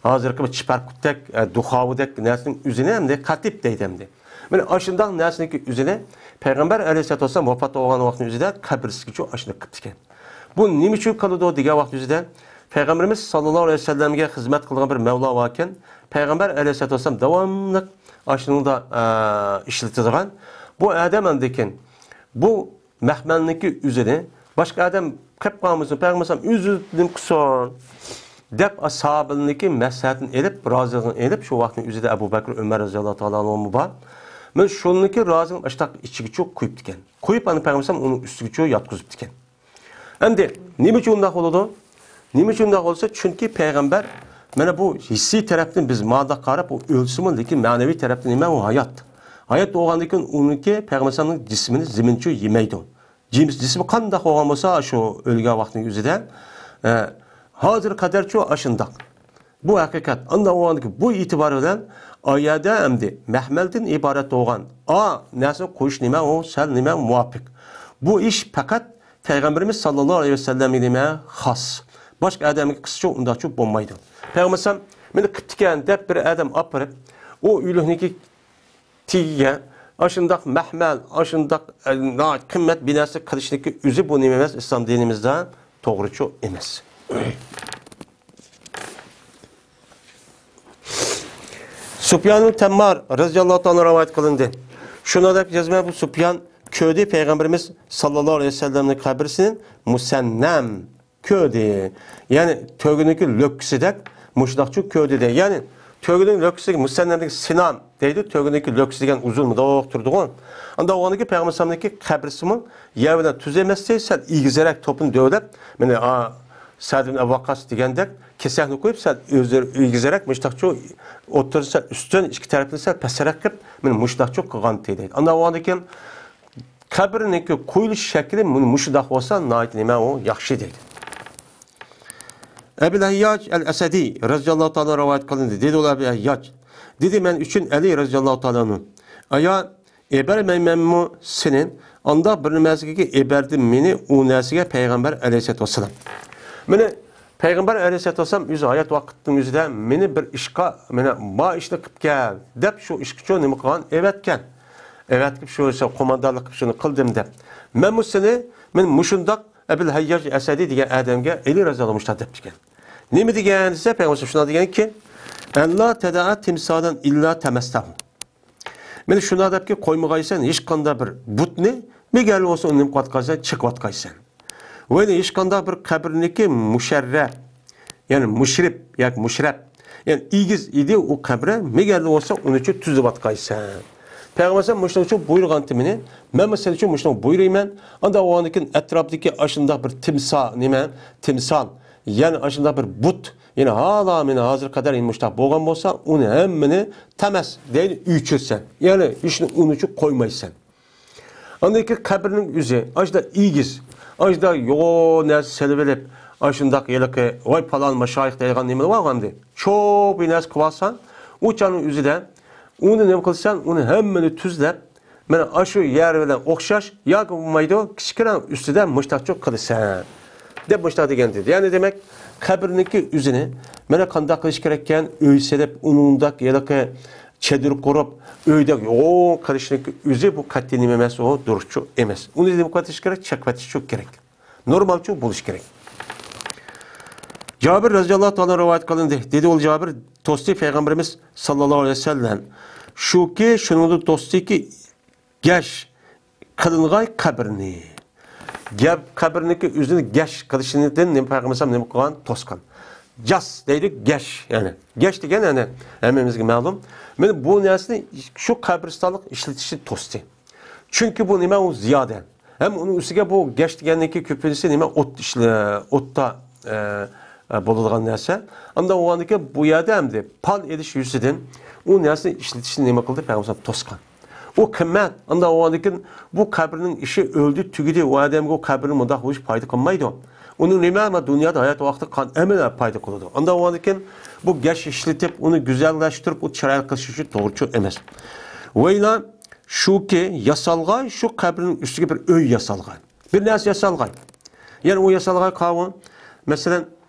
ھازىرقى بىر چىپەرقۇتتەك، ئە، دۇخاۋىدەك نەرسىنىڭ ئۆزىنى ئەمدى قەتىپ دەيدۇ ئەمدى. مانا ئاشۇنداق نەرسىنىڭكى ئۆزىنى پەيغەمبەر ئەلەيھىسسالاتۇ ۋەسسالام ۋاپات بولغان ۋاقتىنىڭ ئۆزىدە قەبرىسىگىچۇ ئاشۇنداق قىپتىكەن. بۇ نېمە ئۈچۈن قىلىدۇ دېگەن ۋاقىت ئۆزىدە پەيغەمبىرىمىز ساللاللاھۇ ئەلەيھى ۋەسەللەمگە خىزمەت قىلغان بىر مەۋلا باركەن. پەيغەمبەر ئەلەيھىسسالاتۇ ۋەسسالام داۋاملىق ئاشۇنىڭدا، ئە، ئىشلىتىدىغان. بۇ ئادەم ئاندىن كېيىن بۇ مەھمەلنىڭكى ئۆزىنى باشقا ئادەم قىلىپ قالمىسۇن، پەيغەمبەر ئەلەيھىسسالام ئۆزى نېمە قىلسۇن دەپ، ئەسھابىنىڭكى مەسلىھەتىنى ئېلىپ، رازىلىقىنى ئېلىپ، شۇ ۋاقىتنىڭ ئۆزىدە ئەبۇ بەكرى ئۆمەر رەزىياللاھۇ تائالا ئەنھۇمۇ بار. مانا شۇنىڭكى رازىلىقىنى ئاشۇنداق ئىچىگىچۇ قۇيۇپتىكەن. قۇيۇپ، ئانا پەيغەمبەر ئەلەيھىسسالام ئۇنىڭ ئۈستىگىچۇ ياتقۇزۇپتىكەن. ئەمدى نېمە ئۈچۈن ئۇنداق بولىدۇ؟ نېمە ئۈچۈن ئۇنداق بولسا، چۈنكى پەيغەمبەر مانا بۇ ھېسسىي تەرەپتىن بىز ماڭا قاراپ، ئۇ ئۆلسىمۇ، لېكىن مەنىۋى تەرەپتىن نېمە؟ ئۇ ھايات. ھايات بولغاندىن كېيىن ئۇنىڭكى پەيغەمبەر ئەلەيھىسسالامنىڭ جىسمىنى زېمىنچۇ يېمەيدۇ. جىمىس-، جىسمى قانداق بولغان بولسا، شۇ ئۆلگەن ۋاقتىنىڭ ئۆزىدە، ئە، ھازىر قەدەرچۇ ئاشۇنداق. بۇ ھەقىقەت. ئانداق بولغاندىكىن بۇ ئېتىبار بىلەن ئايەدە ئەمدى مەھمەلدىن ئىبارەت بولغان ئا نەرسىنى قويۇش نېمە؟ ئۇ سەل نېمە؟ مۇۋاپىق. بۇ ئىش پەقەت پەيغەمبىرىمىز ساللاللاھۇ ئەلەيھى ۋەسەللەمگە نېمە؟ خاس. باشقا ئادەمگە قىلسىچۇ ئۇنداقچۇ بولمايدۇ. پەيغەمبەر ئەلەيھىسسالام مېنى قىپتىكەن دەپ بىر ئادەم ئاپىرىپ، ئۇ ئۆلۈكنىڭكى تېگىگە ئاشۇنداق مەھمەل، ئاشۇنداق، ئە، ناھايىتى قىممەت بىر نەرسە قىلىشنىڭكى ئۆزى بۇ نېمە ئەمەس، ئىسلام دىنىمىزدا توغرىچۇ ئەمەس. سۇپيانۇل تەممار رەزىياللاھۇ تائالا رىۋايەت قىلىندى. شۇنىڭدەك يازما بۇ سۇپيان كۆردى پەيغەمبىرىمىز ساللاللاھۇ ئەلەيھى ۋەسەللەمنىڭ قەبرىسىنى مۇسەننەم. كۆردى. يەنى تۆگىنىڭكى لۆككىسىدەك مۇشۇنداقچۇ كۆردى دەي. يەنى تۆگىنىڭ لۆككىسىدىكى مۇسەننەمدىكى سىنام دەيدۇ، تۆگىنىڭكى لۆككىسى دېگەن ئۇزۇن مۇنداق تۇرىدىغۇ. ئاندا ئۇنىڭكى پەيغەمبەر ئەلەيھىسسالامنىڭكى قەبرىسىمۇ يەر بىلەن تۈز ئەمەستى، سەل ئېگىزرەك توپىنى دۆۋىلەپ، مانا، ئا، سەئد ئىبن ئەبۇ ۋەققاس دېگەندەك كېسەكنى قويۇپ، سەل ئۆزى ئېگىزرەك مۇشۇنداقچۇ ئوتتۇرىسى سەل ئۈستۈن، ئىككى تەرەپنى سەل پەسرەك قىلىپ، مانا مۇشۇنداقچۇ قىلغانتى دەيدۇ. ئاندا ئۇنىڭدىن كېيىن قەبرىنىڭكى قويۇلۇش شەكلى مۇنۇ مۇشۇنداق بولسا ناھايىتى نېمە ئۇ ياخشى دەيدۇ. ئەبۇل ھەيياج ئەل ئەسەدى رەزىياللاھۇ تائالا رىۋايەت قىلىندى. دېدى ئۇلار ئەبۇل ھەيياج. دېدى مەن ئۈچۈن ئەلى رەزىياللاھۇ تائالا ئەنھۇ. ئايا، ئېبەرمەيمەنمۇ سېنى؟ ئانداق بىر نېمەسىگە ئېبەردى مېنى ئۇ نەرسىگە پەيغەمبەر ئەلەيھىسسالاتۇ ۋەسسالام. مېنى پەيغەمبەر ئەلەيھىسسالاتۇ ۋەسسالام ئۆزى ھايات ۋاقىتنىڭ ئۆزىدە مېنى بىر ئىشقا، مانا، ما ئىشنى قىلىپ كەل دەپ شۇ ئىشقىچۇ نېمە قىلغان؟ ئەۋەتكەن. ئەۋەتكىپ شۇ قوماندانلىق قىلىپ شۇنى قىلدىم دەپ. مەنمۇ سېنى، مەن مۇشۇنداق ئەبۇل ھەيياج ئەسەدى دېگەن ئادەمگە ئەلى رەزىياللاھۇ مۇشۇنداق دەپتىكەن. نېمە دېگەن دېسە، پەيغەمبەر شۇنداق دېگەنكى، ئەللا تەدەئە تىمسالەن ئىللا تەمەستەھۇ. مانا شۇنداق دەپكى، قويمىغايسەن ھېچقانداق بىر بۇتنى، مەگەر بولسا ئۇنى نېمە قىلىۋاتقايسەن؟ چېقىۋاتقايسەن. ۋە ھېچقانداق بىر قەبرىنىڭكى مۇشەررەپ، يەنى مۇشرىپ ياكى مۇشرەپ، يەنى ئېگىز ئىدى ئۇ قەبرە، مەگەر بولسا ئۇنىچۇ تۈزۈۋاتقايسەن. پەيغەمبەر ئەلەيھىسسالام مۇشۇنىڭ ئۈچۈن بۇيرۇغانتى مېنى، مەنمۇ سېنىڭ ئۈچۈن مۇشۇنى بۇيرۇيمەن. ئاندا ئۇنىڭدىن كېيىن ئەتراپتىكى ئاشۇنداق بىر تىمسا، نېمە، تىمسال، يەنى ئاشۇنداق بىر بۇت، يەنى ھالا مېنى ھازىر قەدەر يەنە مۇشۇنداق بولغان بولسا، ئۇنى ھەممىنى تەمەس دەيدۇ، ئۆچۈرسەن. يەنى ھېچنى ئۇنىچۇ قويمايسەن. ئاندىن كېيىن قەبرىنىڭ ئۆزى ئاشۇنداق ئېگىز، ئاشۇنداق يوغان نەرسە سېلىۋېلىپ، ئاشۇنداق ھېلىقى ۋاي پالان ماشايىخ دەيدىغان نېمىلەر بارغۇ ئەمدى. چوپى نەرسە قىلىۋالساڭ، ئۇ چاغنىڭ ئۆزىدە ئۇنى نېمە قىلساڭ، ئۇنى ھەممىنى تۈزلەپ، مانا ئاشۇ يەر بىلەن ئوخشاش ياكى بولمايدۇ، كىچىككىنە ئۈستىدە مۇشتاقچۇ قىلىسەن دەپ مۇشتاق دېگەنتى. يەنى دېمەك، قەبرىنىڭكى ئۆزىنى مانا قانداق قىلىش كېرەككەن، ئۆي سېلىپ، ئۇنىڭداق ھېلىقى چېدىر قۇرۇپ، ئۆيدە يوغان قىلىشنىڭ ئۆزى بۇ قەتئىي نېمە ئەمەس، ئۇ دۇرۇسچۇ ئەمەس. ئۇنى نېمە قىلىش كېرەك؟ چېقىۋېتىشچۇ كېرەك. نورمالچۇ بولۇش كېرەك. جابىر رەزىياللاھۇ تائالا رىۋايەت قىلىندى. دېدى ئۇ جابىر، توستى پەيغەمبىرىمىز ساللاللاھۇ ئەلەيھى ۋەسەللەم. شۇكى، شۇنىڭدىن توستىكى، گەش قىلىنغاي قەبرىنى. گەپ قەبرىنىڭكى ئۆزىنى گەش قىلىشىدىن نېمە پەيغەمبەر نېمە قىلغان؟ توسقان. جاس دەيدۇ، گەش، يەنى. گەش دېگەن، يەنى، ھەممىمىزگە مەلۇم. مانا بۇ نەرسىنى شۇ قەبرىستانلىق ئىشلىتىشنى توستى. چۈنكى بۇ نېمە؟ ئۇ زىيادە. ھەم ئۇنىڭ ئۈستىگە بۇ گەش دېگەننىڭكى كۆپىنچىسى نېمە؟ ئوت ئىشلە-، ئوتتا، ئە، ئە، بولىدىغان نەرسە. ئاندا بولغاندىكىن بۇ يەردە ئەمدى پال ئېلىش يۈزىسىدىن ئۇ نەرسىنى ئىشلىتىشنى نېمە قىلدى؟ پەيغەمبەر توسقان. ئۇ قىممەت. ئاندا بولغاندىكىن بۇ قەبرىنىڭ ئىشى ئۆلدى، تۈگىدى. ئۇ ئادەمگە ئۇ قەبرىنى مۇنداق قويۇش پايدا قىلمايدۇ. ئۇنىڭ نېمە؟ مانا دۇنيادا ھايات ۋاقتى قان ئەمەل پايدا قىلىدۇ. ئاندا بولغاندىكىن بۇ گەش ئىشلىتىپ، ئۇنى گۈزەللەشتۈرۈپ، ئۇ چىرايلىق قىلىش ئۈچۈن توغرىچۇ ئەمەس. ۋەيلا، شۇكى، ياسالغاي شۇ قەبرىنىڭ ئۈستىگە بىر ئۆي ياسالغاي. بىر نەرسە ياسالغاي. يەنى ئۇ ياسالغاي قاۋۇ. مەسىلەن،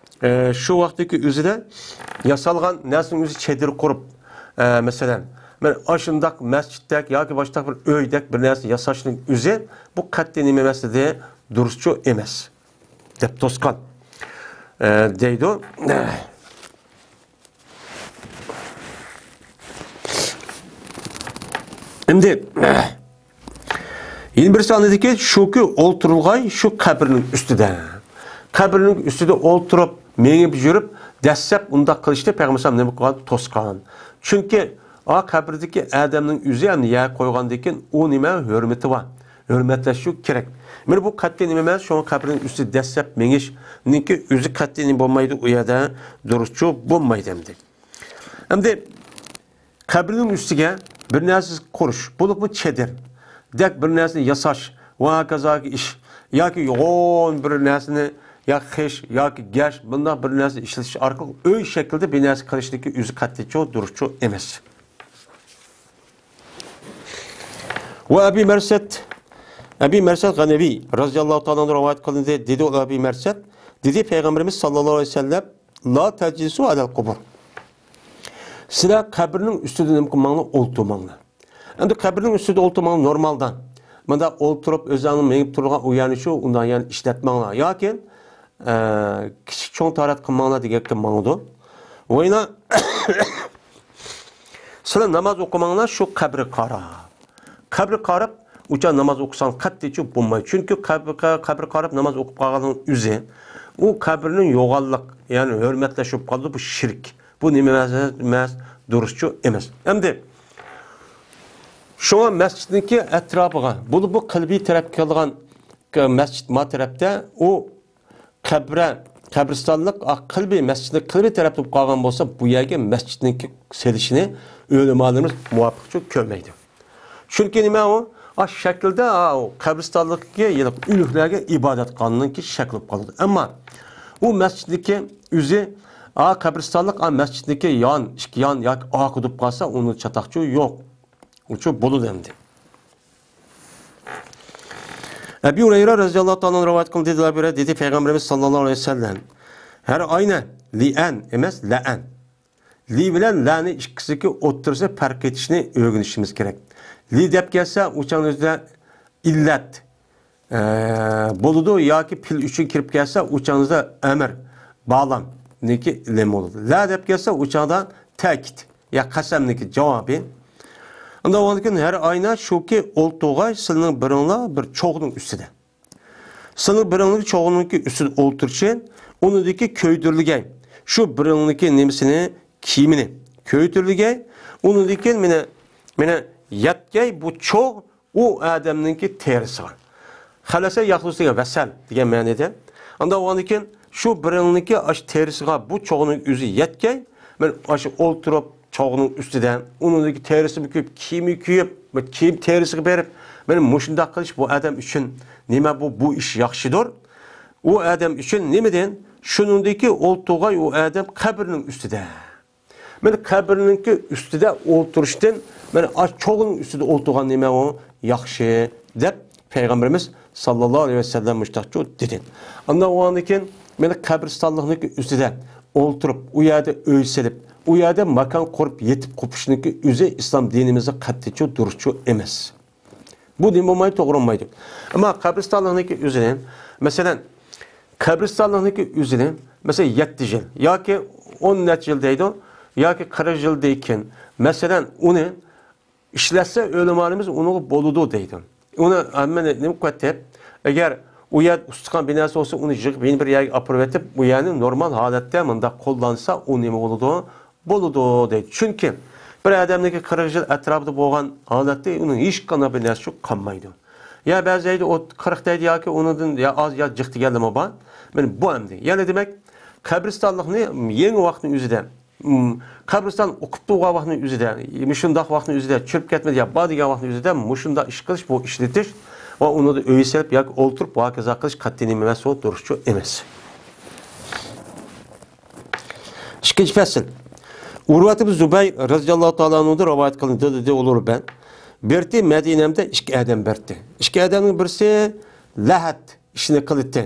ئە، شۇ ۋاقىتتىكى ئۆزىدە ياسالغان نەرسىنىڭ ئۆزى چېدىر قۇرۇپ، ئە، مەسىلەن، مەن ئاشۇنداق مەسچىتتەك ياكى باشقا بىر ئۆيدەك بىر نەرسە ياساشنىڭ ئۆزى بۇ قەتئىي نېمە ئەمەس دېدى، دۇرۇسچۇ ئەمەس. دەپ توسقان. ئە، دەيدۇ. ئەمدى يەنە بىرسى ئاندىكى شۇكى، ئولتۇرۇلغاي شۇ قەبرىنىڭ ئۈستىدە. قەبرىنىڭ ئۈستىدە ئولتۇرۇپ، مېڭىپ يۈرۈپ، دەسسەپ ئۇنداق قىلىشنى پەيغەمبەر ئەلەيھىسسالام نېمە قىلغان؟ توسقان. چۈنكى ئا قەبرىدىكى ئادەمنىڭ ئۆزى ھەم يەرگە قويغاندىن كېيىن ئۇ نېمە ھۆرمىتى بار. ھۆرمەتلەشلىك كېرەك. مانا بۇ قەتئىي نېمە ئەمەس، شۇڭا قەبرىنىڭ ئۈستىدە دەسسەپ مېڭىشنىڭكى ئۆزى قەتئىي نېمە بولمايدۇ، ئۇ يەردە دۇرۇسچۇ بولمايدۇ ئەمدى. ئەمدى قەبرىنىڭ ئۈستىگە بىر نەرسە قۇرۇش، بولۇپمۇ چېدىردەك بىر نەرسىنى ياساش ۋە ھاكازاكى ئىش ياكى يوغان بىر نەرسىنى يا خىش ياكى گەش بۇنداق بىر نەرسە ئىشلىتىش ئارقىلىق ئۆي شەكلىدە بىر نەرسە قىلىشنىڭكى ئۆزى قەتئىيچۇ دۇرۇسچۇ ئەمەس. ۋە ئەبى مەرسەد، ئەبى مەرسەد غەنەۋى رەزىياللاھۇ تائالا ئەنھۇ رىۋايەت قىلىندى. دېدى ئۇ ئەبى مەرسەد، دېدى پەيغەمبىرىمىز ساللاللاھۇ ئەلەيھى ۋەسەللەم، لا تەجلىسۇ ئەلەل قۇبۇر. سىلەر قەبرىنىڭ ئۈستىدە نېمە قىلماڭلار، ئولتۇرماڭلار. ئەمدى قەبرىنىڭ ئۈستىدە ئولتۇرماڭلار نورمالدا. مۇنداق ئولتۇرۇپ ئۆزۈڭلار مېڭىپ تۇرغان ئۇ يەرنى شۇ، ئۇنداق يەرنى ئىشلەتمەڭلار. ياكى، ئە، كىچىك چوڭ تارەت قىلماڭلار دېگەن گەپكە ماڭىدۇ. ۋەينا سىلەر ناماز ئوقۇماڭلار شۇ قەبرىگە قاراپ. قەبرىگە قاراپ ئۇچان ناماز ئوقۇساڭ قەتئىيچۇ بولمايدۇ. چۈنكى قەبرە، قەبرىگە قاراپ ناماز ئوقۇپ قالغاننىڭ ئۆزى ئۇ قەبرىنى يوغانلىق، يەنى ھۆرمەتلەش بولۇپ قالىدۇ. بۇ شىرك. بۇ نېمە ئەمەس، دۇرۇسچۇ ئەمەس. ئەمدى شۇڭا مەسچىتنىڭكى ئەتراپىغا، بۇ، بۇ قىبلە تەرەپكە كېلىدىغان مەسچىت ما تەرەپتە، ئۇ قەبرە، قەبرىستانلىق، ئا، قىبلە مەسچىتنىڭ قىبلە تەرەپتە بولۇپ قالغان بولسا، بۇ يەرگە مەسچىتنىڭكى سېلىشىنى ئۆلىمالىرىمىز مۇۋاپىقچۇ كۆرمەيدۇ. چۈنكى نېمە ئۇ؟ ئا، شەكىلدە، ئا، ئۇ قەبرىستانلىقتىكى يەنى ئۆلۈكلەرگە ئىبادەتخانىنىڭكى شەكلى بولۇپ قالىدۇ. ئەمما ئۇ مەسچىتنىڭكى ئۆزى، ئا، قەبرىستانلىق، ئا، مەسچىتنىڭكى يان، ئىككى يان ياكى ئارقا بولۇپ قالسا، ئۇنىڭ چاتاقچۇ يوق. ئۇچۇ بولىدۇ ئەمدى. ئەبى ھۇرەيرە رەزىياللاھۇ تائالا ئەنھۇ رىۋايەت قىلدى، دېدى، دېدى پەيغەمبىرىمىز ساللاللاھۇ ئەلەيھى ۋەسەللەم، ھەر ئاينە لىئەن ئەمەس، لەئەن. لى بىلەن لەنى ئىككىسىدىكى ئوتتۇرىسى پەرق ئېتىشنى ئۆگىنىشىمىز كېرەك. لى دەپ كەلسە، ئۇ چاغنىڭ ئۆزىدە ئىللەت، ئە، بولىدۇ ياكى پېئىل ئۈچۈن كىرىپ كەلسە، ئۇ چاغنىڭ ئۆزىدە ئەمىر، باغلامنىڭكى لەم بولىدۇ. لە دەپ كەلسە، ئۇ چاغدا تەكىت يا قەسەمنىڭكى جاۋابى. ئۇنداق بولغاندىكىن، ھەر ئاينا شۇكى، ئولتۇرغاي سىلىنىڭ بىرىڭلار بىر چوغنىڭ ئۈستىدە. سىلىنىڭ بىرىڭلىكى چوغنىڭكى ئۈستىدە ئولتۇرۇشى، ئۇنىڭدىكى كۆيدۈرۈلگەي. شۇ بىرىڭلىكى نېمىسىنى، كىيىمىنى كۆيدۈرۈلگەي. ئۇنىڭدىن كېيىن مېنى، مېنى يەتكەي بۇ چوغ ئۇ ئادەمنىڭكى تېرىسىغا. خەلەسە ياخلۇس دېگەن ۋەسەل دېگەن مەنىدە. ئانداق بولغاندىن كېيىن شۇ بىرىڭنىڭكى ئاشۇ تېرىسىغا بۇ چوغنىڭ ئۆزى يەتكەي، مەن ئاشۇ ئولتۇرۇپ، چوغنىڭ ئۈستىدە، ئۇنىڭدىكى تېرىسىمۇ كۆيۈپ، كىيىمى كۆيۈپ، بۇ كىيىم تېرىسىغا بېرىپ، مانا مۇشۇنداق قىلىش بۇ ئادەم ئۈچۈن نېمە بۇ، بۇ ئىش ياخشىدۇر. ئۇ ئادەم ئۈچۈن نېمىدىن؟ شۇنىڭدىكى ئولتۇرغاي ئۇ ئادەم قەبرىنىڭ ئۈستىدە. مانا قەبرىنىڭكى ئۈستىدە ئولتۇرۇشتىن، مانا ئاشۇ چوغنىڭ ئۈستىدە ئولتۇرغان نېمە ئۇ ياخشى، دەپ پەيغەمبىرىمىز ساللاللاھۇ ئەلەيھى ۋەسەللەم مۇشتاقچۇ دېدى. ئاندىن ئۇنىڭدىن كېيىن مانا قەبرىستانلىقنىڭكى ئۈستىدە ئولتۇرۇپ، ئۇ يەردە ئۆي سېلىپ، ئۇ يەردە ماكان قۇرۇپ يېتىپ قوپۇشنىڭكى ئۆزى ئىسلام دىنىمىزدا قەتئىيچۇ دۇرۇسچۇ ئەمەس. بۇ نېمە بولمايدۇ، توغرا بولمايدۇ. ئەمما قەبرىستانلىقنىڭكى ئۆزىنى، مەسىلەن، قەبرىستانلىقنىڭكى ئۆزىنى، مەسىلەن، يەتتە يىل ياكى ئون نەچچە يىل دەيدۇ، ياكى قىرىق يىلدىن كېيىن، مەسىلەن، ئۇنى ئىشلەتسە، ئۆلىمالىرىمىز ئۇنىڭغا بولىدۇ دەيدۇ. ئۇنى ھەممىنى نېمە قىلىۋېتىپ، ئەگەر ئۇ يەردە ئۇستىخان بىناسى بولسا، ئۇنى يىغىپ، يەنە بىر يەرگە ئاپىرىۋېتىپ، ئۇ يەرنى نورمال ھالەتتە مۇنداق قوللانسا، ئۇ نېمە بولىدۇ؟ بولىدۇ دەيدۇ. چۈنكى بىر ئادەمنىڭكى قىرىق يىل ئەتراپىدا بولغان ھالەتتە ئۇنىڭ ھېچقانداق بىر نەرسىسى قالمايدۇ. يا بەزى جايدا ئۇ قىرىق دەيدۇ ياكى ئۇنىڭدىن يا ئاز يا جىق دېگەنلىرىمۇ بار. مانا بۇ ئەمدى. يەنى دېمەك، قەبرىستانلىقنى يېڭى ۋاقىتنىڭ ئۆزىدە، م، قەبرىستان ئوقۇپ تۇرغان ۋاقىتنىڭ ئۆزىدە، مۇشۇنداق ۋاقىتنىڭ ئۆزىدە چۈشۈپ كەتمىدى يا بار دېگەن ۋاقىتنىڭ ئۆزىدە مۇشۇنداق ئىش قىلىش، بۇ ئىشلىتىش ۋە ئۇنىڭدا ئۆي سېلىپ ياكى ئولتۇرۇپ ۋە ھاكازا قىلىش قەتئىي نېمە ئەمەس، ئۇ دۇرۇسچۇ ئەمەس. ئىككىنچى پەسىل. ئۇرۋەت ئىبن زۇبەير رەزىياللاھۇ تائالا ئەنھۇدىن رىۋايەت قىلىندى، دېدى ئۇلۇغ بەن، بىرتى مەدىنەمدە ئىككى ئادەم بىرتى. ئىككى ئادەمنىڭ بىرسى لەھەت ئىشنى قىلىتتى.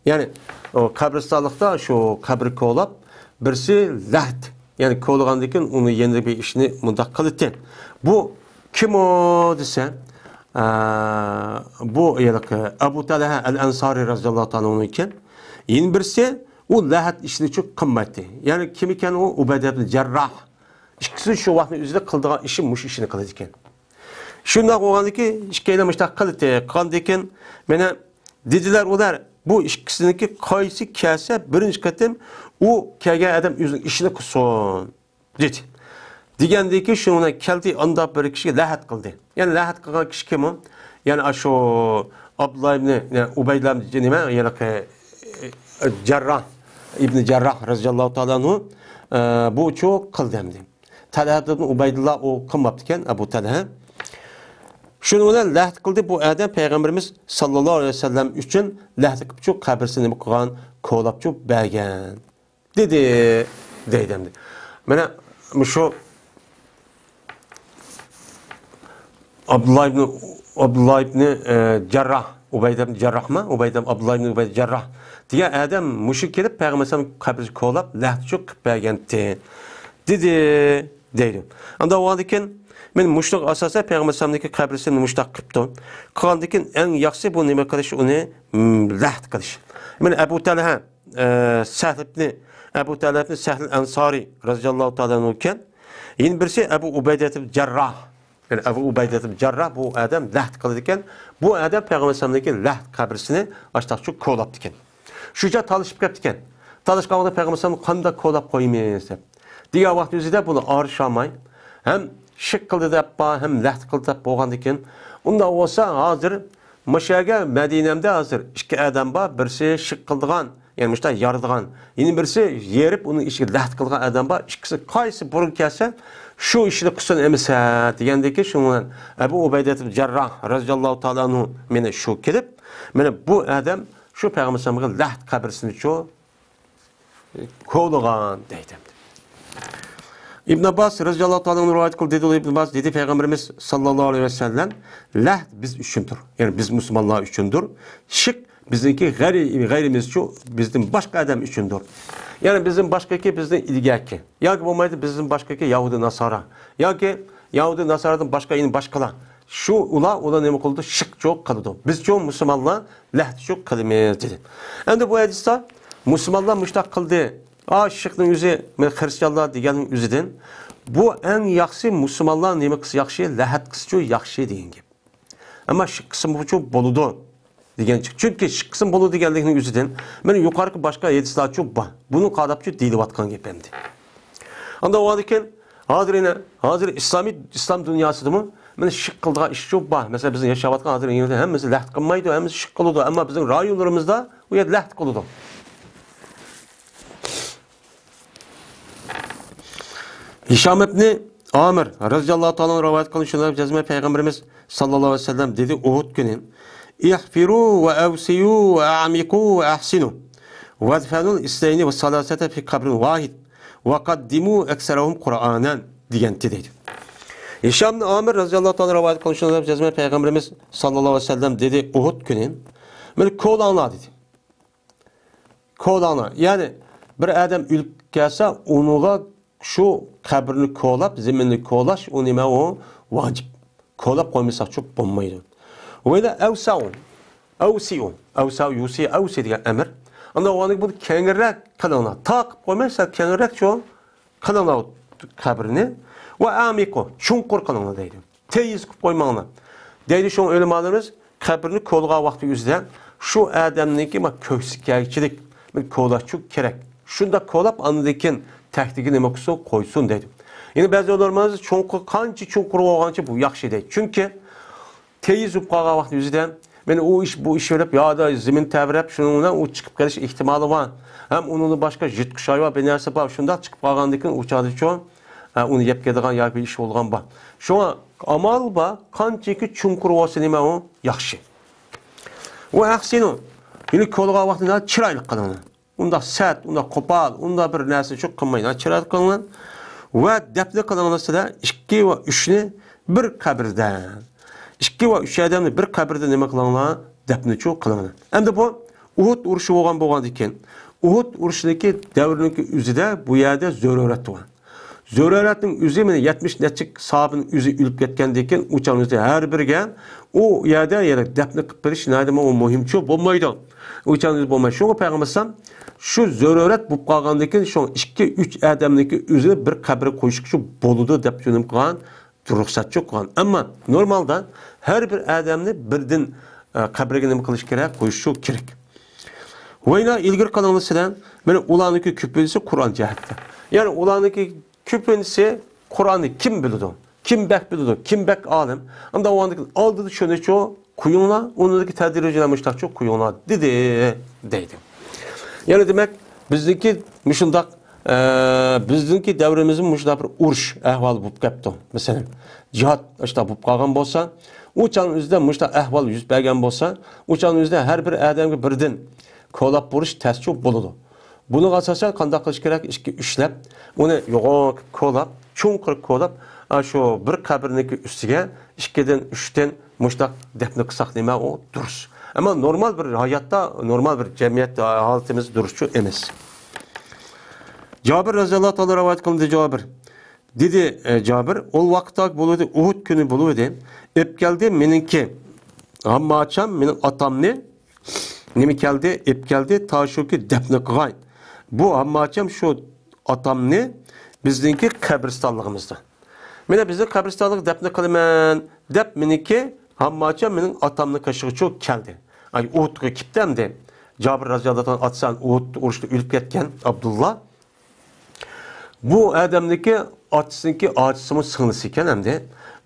يەنى، ئۇ قەبرىستانلىقتا شۇ قەبرە كولاپ، بىرسى لەھەت، يەنى كولىغاندىن كېيىن ئۇنى يەنە بىر ئىشنى مۇنداق قىلىتتى. بۇ كىم ئۇ دېسە، ئە، بۇ ھېلىقى ئەبۇ تەلھە ئەل ئەنسارى رەزىياللاھۇ تائالا ئەنھۇ ئىكەن. يەنە بىرسى ئۇ لەھەت ئىشىنى چۈ قىلمايتتى. يەنى كىم ئىكەن ئۇ؟ ئۇبەيدە ئىبن جەرراھ. ئىككىسى شۇ ۋاقىتنىڭ ئۆزىدە قىلىدىغان ئىشى مۇشۇ ئىشنى قىلىدىكەن. شۇنداق بولغاندىكىن، ئىككىيلەن مۇشۇنداق قىلدى. قىلغاندىكىن، مانا دېدىلەر ئۇلار، بۇ ئىككىسىنىڭكى قايسى كەلسە، بىرىنچى قېتىم ئۇ كەلگەن ئادەم ئۆزىنىڭ ئىشىنى قىلسۇن، دېدى. دېگەندىكىن، شۇنىڭ بىلەن كەلدى، ئانداق بىر كىشىگە لەھەت قىلدى. يەنى لەھەت قىلغان كىشى كىم ئۇ؟ يەنى ئاشۇ ئابدۇللا ئىبنى، يەنى ئۇبەيدۇللا ئىبنى، نېمە، ھېلىقى، ئە، جەرراھ، ئىبنى جەرراھ رەزىياللاھۇ تائالا ئەنھۇ، ئە، بۇچۇ قىلدى ئەمدى. تەلھە ئىبنى ئۇبەيدۇللا ئۇ قىلماپتىكەن، ئەبۇ تەلھە. شۇنىڭ بىلەن لەھەت قىلدى بۇ ئادەم پەيغەمبىرىمىز ساللاللاھۇ ئەلەيھى ۋەسەللەم ئۈچۈن لەھەت قىلىپچۇ، قەبرىسىنى نېمە قىلغان، كولاپچۇ بەرگەن. دېدى، دەيدۇ ئەمدى. مانا مۇشۇ ئابدۇللا ئىبنى، ئابدۇللا ئىبنى، ئە، جەرراھ، ئۇبەيدە ئىبنى جەرراھمۇ؟ ئۇبەيدە، ئابدۇللا ئىبنى ئۇبەيدە جەرراھ دېگەن ئادەم مۇشۇ كېلىپ پەيغەمبەر ئەلەيھىسسالام قەبرىسىگە كولاپ، لەھەت چۈشۈپ قىلىپ بەرگەنتى، دېدى، دەيدۇ. ئاندا بولغاندىكىن، مەن مۇشۇنىڭغا ئاساسەن پەيغەمبەر ئەلەيھىسسالامنىڭكى قەبرىسىنى مۇشۇنداق قىپتۇ. قىلغاندىكىن، ئەڭ ياخشىسى بۇ نېمە قىلىش، ئۇنى، م، لەھەت قىلىش. مانا ئەبۇ تەلھە، ئە، سەھل ئىبنى، ئەبۇ تەلھە ئىبنى سەھل ئەنسارى رەزىياللاھۇ تائالا ئەنھۇ ئىكەن. يەنە بىرسى ئەبۇ ئۇبەيدە ئىبنى جەرراھ. يەنى ئەبۇ ئۇبەيدە ئىبنى جەرراھ بۇ ئادەم لەھەت قىلىدىكەن. بۇ ئادەم پەيغەمبەر ئەلەيھىسسالامنىڭكى لەھەت قەبرىسىنى ئاشتاقچۇ كولاپتىكەن. شۇ چاغ تالىشىپ كەپتىكەن. تالىشىپ قالغاندا پەيغەمبەر ئەلەيھىسسالامنى قانداق كولاپ قويىمىز دەپ. دېگەن ۋاقىت ئۆزىدە بۇنى ئارىشالماي، ھەم شىرك قىلدى دەپ بار، ھەم لەھەت قىلدى دەپ بولغاندىكىن، ئۇنداق بولسا ھازىر مۇشۇ يەرگە مەدىنەمدە ھازىر ئىككى ئادەم بار، بىرسى شىرك قىلىدىغان، يەنى مۇشۇنداق يارىدىغان، يەنە بىرسى يېرىپ ئۇنىڭ ئىچىگە لەھەت قىلىدىغان ئادەم بار، ئىككىسى قايسى بۇرۇن كەلسە شۇ ئىشنى قىلسۇن ئەمىسە دېگەندىكىن، شۇنىڭ بىلەن ئەبۇ ئۇبەيدە ئىبنى جەرراھ رەزىياللاھۇ تائالا ئەنھۇ مانا شۇ كېلىپ، مانا بۇ ئادەم شۇ پەيغەمبەر ئەلەيھىسسالامغا لەھەت قەبرىسىنىچۇ كولىغان دەيدۇ. ئىبن ئابباس رەزىياللاھۇ تائالا ئەنھۇ رىۋايەت قىلدى، دېدى ئىبن ئابباس، دېدى پەيغەمبىرىمىز ساللاللاھۇ ئەلەيھى ۋەسەللەم، لەھەت بىز ئۈچۈندۇر. يەنى بىز مۇسۇلمانلار ئۈچۈندۇر. شىرك بىزنىڭكى غەيرى-، غەيرىمىزچۇ، بىزدىن باشقا ئادەم ئۈچۈندۇر. يەنى بىزدىن باشقىكى بىزدىن ئىلگەركى. ياكى بولمايدۇ بىزدىن باشقىكى يەھۇدىي ناسارا. ياكى يەھۇدىي ناسارادىن باشقا يەنە باشقىلار. شۇ ئۇلار، ئۇلار نېمە قىلىدۇ؟ شىركچۇ قىلىدۇ. بىزچۇ مۇسۇلمانلار لەھەتچۇ قىلىمىز دېدى. ئەمدى بۇ ھەدىستە مۇسۇلمانلار مۇشۇنداق قىلدى. ئا، شىركنىڭ ئۆزى، مەن خرىستىيانلار دېگەننىڭ ئۆزىدىن. بۇ ئەڭ ياخشىسى مۇسۇلمانلار نېمە قىلسا ياخشى، لەھەت قىلسىچۇ ياخشى دېگەن گەپ. ئەمما شىرك قىلسىمۇچۇ بولىدۇ دېگەن. چۈنكى شىرك قىلسىمۇ بولىدۇ دېگەنلىكنىڭ ئۆزىدىن مانا يۇقىرىقى باشقا ھەدىسلەرچۇ بار. بۇنى قاراپچۇ دېيىلىۋاتقان گەپ ئەمدى. ئاندا بولغاندىكىن، ھازىر يەنە، ھازىر ئىسلامىي، ئىسلام دۇنياسىدىمۇ مانا شىرك قىلىدىغان ئىشچۇ بار. مەسىلەن، بىزنىڭ ياشاۋاتقان ھازىر يەردە ھەممىسى لەھەت قىلمايدۇ، ھەممىسى شىرك قىلىدۇ. ئەمما بىزنىڭ رايونلىرىمىزدا ئۇ يەردە لەھەت قىلىدۇ. ھىشام ئىبنى ئامىر رەزىياللاھۇ تائالا ئەنھۇ رىۋايەت قىلغان شۇنداق جەزمەن پەيغەمبىرىمىز ساللاللاھۇ ئەلەيھى ۋەسەللەم دېدى ئۇھۇد كۈنى، احفروا وأوسعوا وأعمقوا وأحسنوا وادفنوا الاثنين والثلاثة في قبر واحد وقدموا أكثرهم قرآنا دېگەنتى دەيدۇ. ھىشام ئىبنى ئامىر رەزىياللاھۇ تائالا رىۋايەت قىلغان شۇنداق جەزمەن پەيغەمبىرىمىز ساللاللاھۇ ئەلەيھى ۋەسەللەم دېدى ئۇھۇد كۈنى، مانا كولاڭلار دېدى. كولاڭلار. يەنى بىر ئادەم ئۆلۈپ كەلسە، ئۇنىڭغا شۇ قەبرىنى كولاپ، زېمىننى كولاش، ئۇ نېمە ئۇ؟ ۋاجىپ. كولاپ قويمىساقچۇ بولمايدۇ. ۋەيلە ئەۋسەئۇ. ئەۋسىئۇ. ئەۋسەئۇ يۇسىئۇ ئەۋسىئۇ دېگەن ئەمىر. ئاندا ئۇنى بۇنى كەڭرەك قىلىڭلار. تاقىپ قويماي، سەل كەڭرەكچۇ قىلىڭلار قەبرىنى. ۋە ئەمىقۇ. چوڭقۇر قىلىڭلار دەيدۇ. تېيىز قىلىپ قويماڭلار. دەيدۇ شۇڭا ئۆلىمالىرىمىز، قەبرىنى كولىغان ۋاقتى ئۆزىدە شۇ ئادەمنىڭكى ما كۆكسى كەگچىلىك، بىر كولاشچۇ كېرەك. شۇنداق كولاپ، ئاندىن كېيىن تەكتىگە نېمە قىلسۇن، قويسۇن دەيدۇ. يەنە بەزى ئۆلىمالىرىمىز چوڭقۇر، قانچە چوڭقۇر بولغانچە بۇ ياخشى دەيدۇ. چۈنكى تېيىز بولۇپ قالغان ۋاقتى ئۆزىدە، مانا ئۇ ئىش، بۇ ئىش بولۇپ، يادا زېمىن تەۋرەپ، شۇنىڭ بىلەن ئۇ چىقىپ قېلىش ئېھتىمالى بار. ھەم ئۇنىڭدىن باشقا يىرتقۇچ ھايۋان، بىر نەرسە بار. شۇنداق چىقىپ قالغاندىن كېيىن ئۇ چاغدىچۇ، ھە، ئۇنى يەپ كېتىدىغان ياكى بىر ئىش بولغان بار. شۇڭا ئامال بار، قانچىكى چوڭقۇر بولسا نېمە ئۇ ياخشى. ۋە ئەھسىنۇ، يەنى كولىغان ۋاقتىدا چىرايلىق قىلىڭلار. ئۇنداق سەت، ئۇنداق قوپال، ئۇنداق بىر نەرسىنى شۇ قىلمايدىغان چىرايلىق قىلىڭلار. ۋە دەپنە قىلىڭلار سىلەر ئىككى ۋە ئۈچنى بىر قەبرىدە. ئىككى ۋە ئۈچ ئادەمنى بىر قەبرىدە نېمە قىلىڭلار؟ دەپنىچۇ قىلىڭلار. ئەمدى بۇ ئۇھۇد ئۇرۇشى بولغان بولغاندىكىن، ئۇھۇد ئۇرۇشىنىڭكى دەۋرىنىڭكى ئۆزىدە بۇ يەردە زۆرۈرەت بار. زۆرۈرەتنىڭ ئۆزى مانا يەتمىش نەچچە ساھابىنىڭ ئۆزى ئۆلۈپ كەتكەندىن كېيىن، ئۇ چاغنىڭ ئۆزىدە ھەر بىرىگە ئۇ يەردە يەنە دەپنە قىلىپ بېرىش ناھايىتى مۇھىمچۇ بولمايدۇ. ئۇ چاغدا بولماي. شۇڭا پەيغەمبەر ئەلەيھىسسالام شۇ زۆرۈرەت بولۇپ قالغاندىن كېيىن، شۇ ئىككى، ئۈچ ئادەمنىڭكى ئۆزىنى بىر قەبرىگە قويۇشقىچە بولىدۇ دەپ نېمە قىلغان، رۇخسەتچۇ قىلغان. ئەمما نورمالدا ھەر بىر ئادەمنى بىردىن، ئە، قەبرىگە نېمە قىلىش كېرەك؟ قويۇشچۇ كېرەك. ۋەيلا ئىلگىرى قىلىڭلار سىلەر، مانا ئۇلارنىڭكى كۆپىنچىسى قۇرئان جەھەتتە. يەنى ئۇلارنىڭكى كۆپىنچىسى قۇرئاننى كىم بىلىدۇ؟ كىم بەك بىلىدۇ؟ كىم بەك ئالىم؟ ئەمدى ئۇنىڭدىن ئالدىدا شۇنىچۇ قويۇڭلار، ئۇنىڭدىكى تەدرىجىي مۇشتاقچۇ قويۇڭلار دېدى، دەيدۇ. يەنى دېمەك، بىزنىڭكى مۇشۇنداق، ئە، بىزنىڭكى دەۋرىمىزمۇ مۇشۇنداق بىر ئۇرۇش ئەھۋالى بولۇپ كەپتۇ. مەسىلەن، جىھاد ئاشۇنداق بولۇپ قالغان بولسا، ئۇ چاغنىڭ ئۆزىدە مۇشۇنداق ئەھۋال يۈز بەرگەن بولسا، ئۇ چاغنىڭ ئۆزىدە ھەر بىر ئادەمگە بىردىن كولاپ بۇرۇش تەسچۇ بولىدۇ. بۇنىڭغا ئاساسەن قانداق قىلىش كېرەك؟ ئىككى، ئۈچلەپ، ئۇنى يوغان كولاپ، چوڭقۇر كولاپ، ئاشۇ بىر قەبرىنىڭكى ئۈستىگە ئىككىدىن، ئۈچتىن مۇشتاق دەپنە قىلساق نېمە ئۇ دۇرۇس. ئەمما نورمال بىر ھاياتتا، نورمال بىر جەمئىيەت ھالىتىمىز دۇرۇسچۇ ئەمەس. جابىر رەزىياللاھۇ تائالا رىۋايەت قىلىندى، جابىر. دېدى، ئە، جابىر، ئۇ ۋاقىتتا بولىدۇ، ئۇھۇد كۈنى بولۇۋىدى. ئېپ كەلدى مېنىڭكى ھامماچام، مېنىڭ ئاتامنى نېمە كەلدى؟ ئېپ كەلدى، تا شۇكى دەپنە قىلغاي. بۇ ھامماچام شۇ ئاتامنى بىزنىڭكى قەبرىستانلىقىمىزدا. مانا بىزنىڭ قەبرىستانلىققا دەپنە قىلىمەن دەپ مېنىڭكى ھامماچام مېنىڭ ئاتامنىڭ قېشىغا شۇ كەلدى. ئاي، ئۇھۇدقا كېپتۇ ئەمدى. جابىر رەزىياللاھۇ تائالا ئاتىسى ئۇھۇد ئۇرۇشتا ئۆلۈپ كەتكەن ئابدۇللا. بۇ ئادەمنىڭكى ئاتىسىنىڭكى ئاچىسىمۇ سىڭلىسى ئىكەن ئەمدى.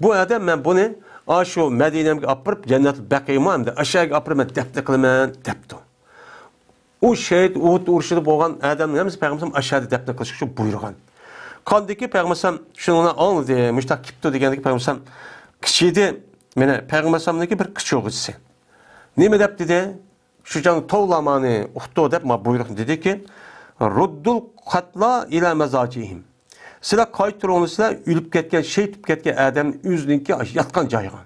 بۇ ئادەم مەن بۇنى ئاشۇ مەدىنەمگە ئاپىرىپ، جەننەتۇل بەقىمۇ ئەمدى ئاشۇ يەرگە ئاپىرىپ مەن دەپنە قىلىمەن دەپتۇ. ئۇ شېھىت ئۇھۇد ئۇرۇشىدا بولغان ئادەمنىڭ ھەممىسى پەيغەمبەر ئاشۇ يەردە دەپنە قىلىشقا شۇ بۇيرۇغان. قاندىكى پەيغەمبەر شۇنىڭ ئاڭلىدى، مۇشتاق كېپتۇ دېگەندىكى پەيغەمبەر قىچىدى. مانا پەيغەمبەرنىڭكى بىر قىچۇغىسى. نېمە دەپ دېدى؟ شۇ چاغدا توۋلا مانى ئۇقتۇ دەپ ما بۇيرۇقنى دېدىكى، رۇددۇل قەتلا ئىلا مەزاجىھىم. سىلەر قايتۇرۇڭلار، سىلەر ئۆلۈپ كەتكەن، شېھىت بولۇپ كەتكەن ئادەمنى ئۆزىنىڭكى ياتقان جايىغا.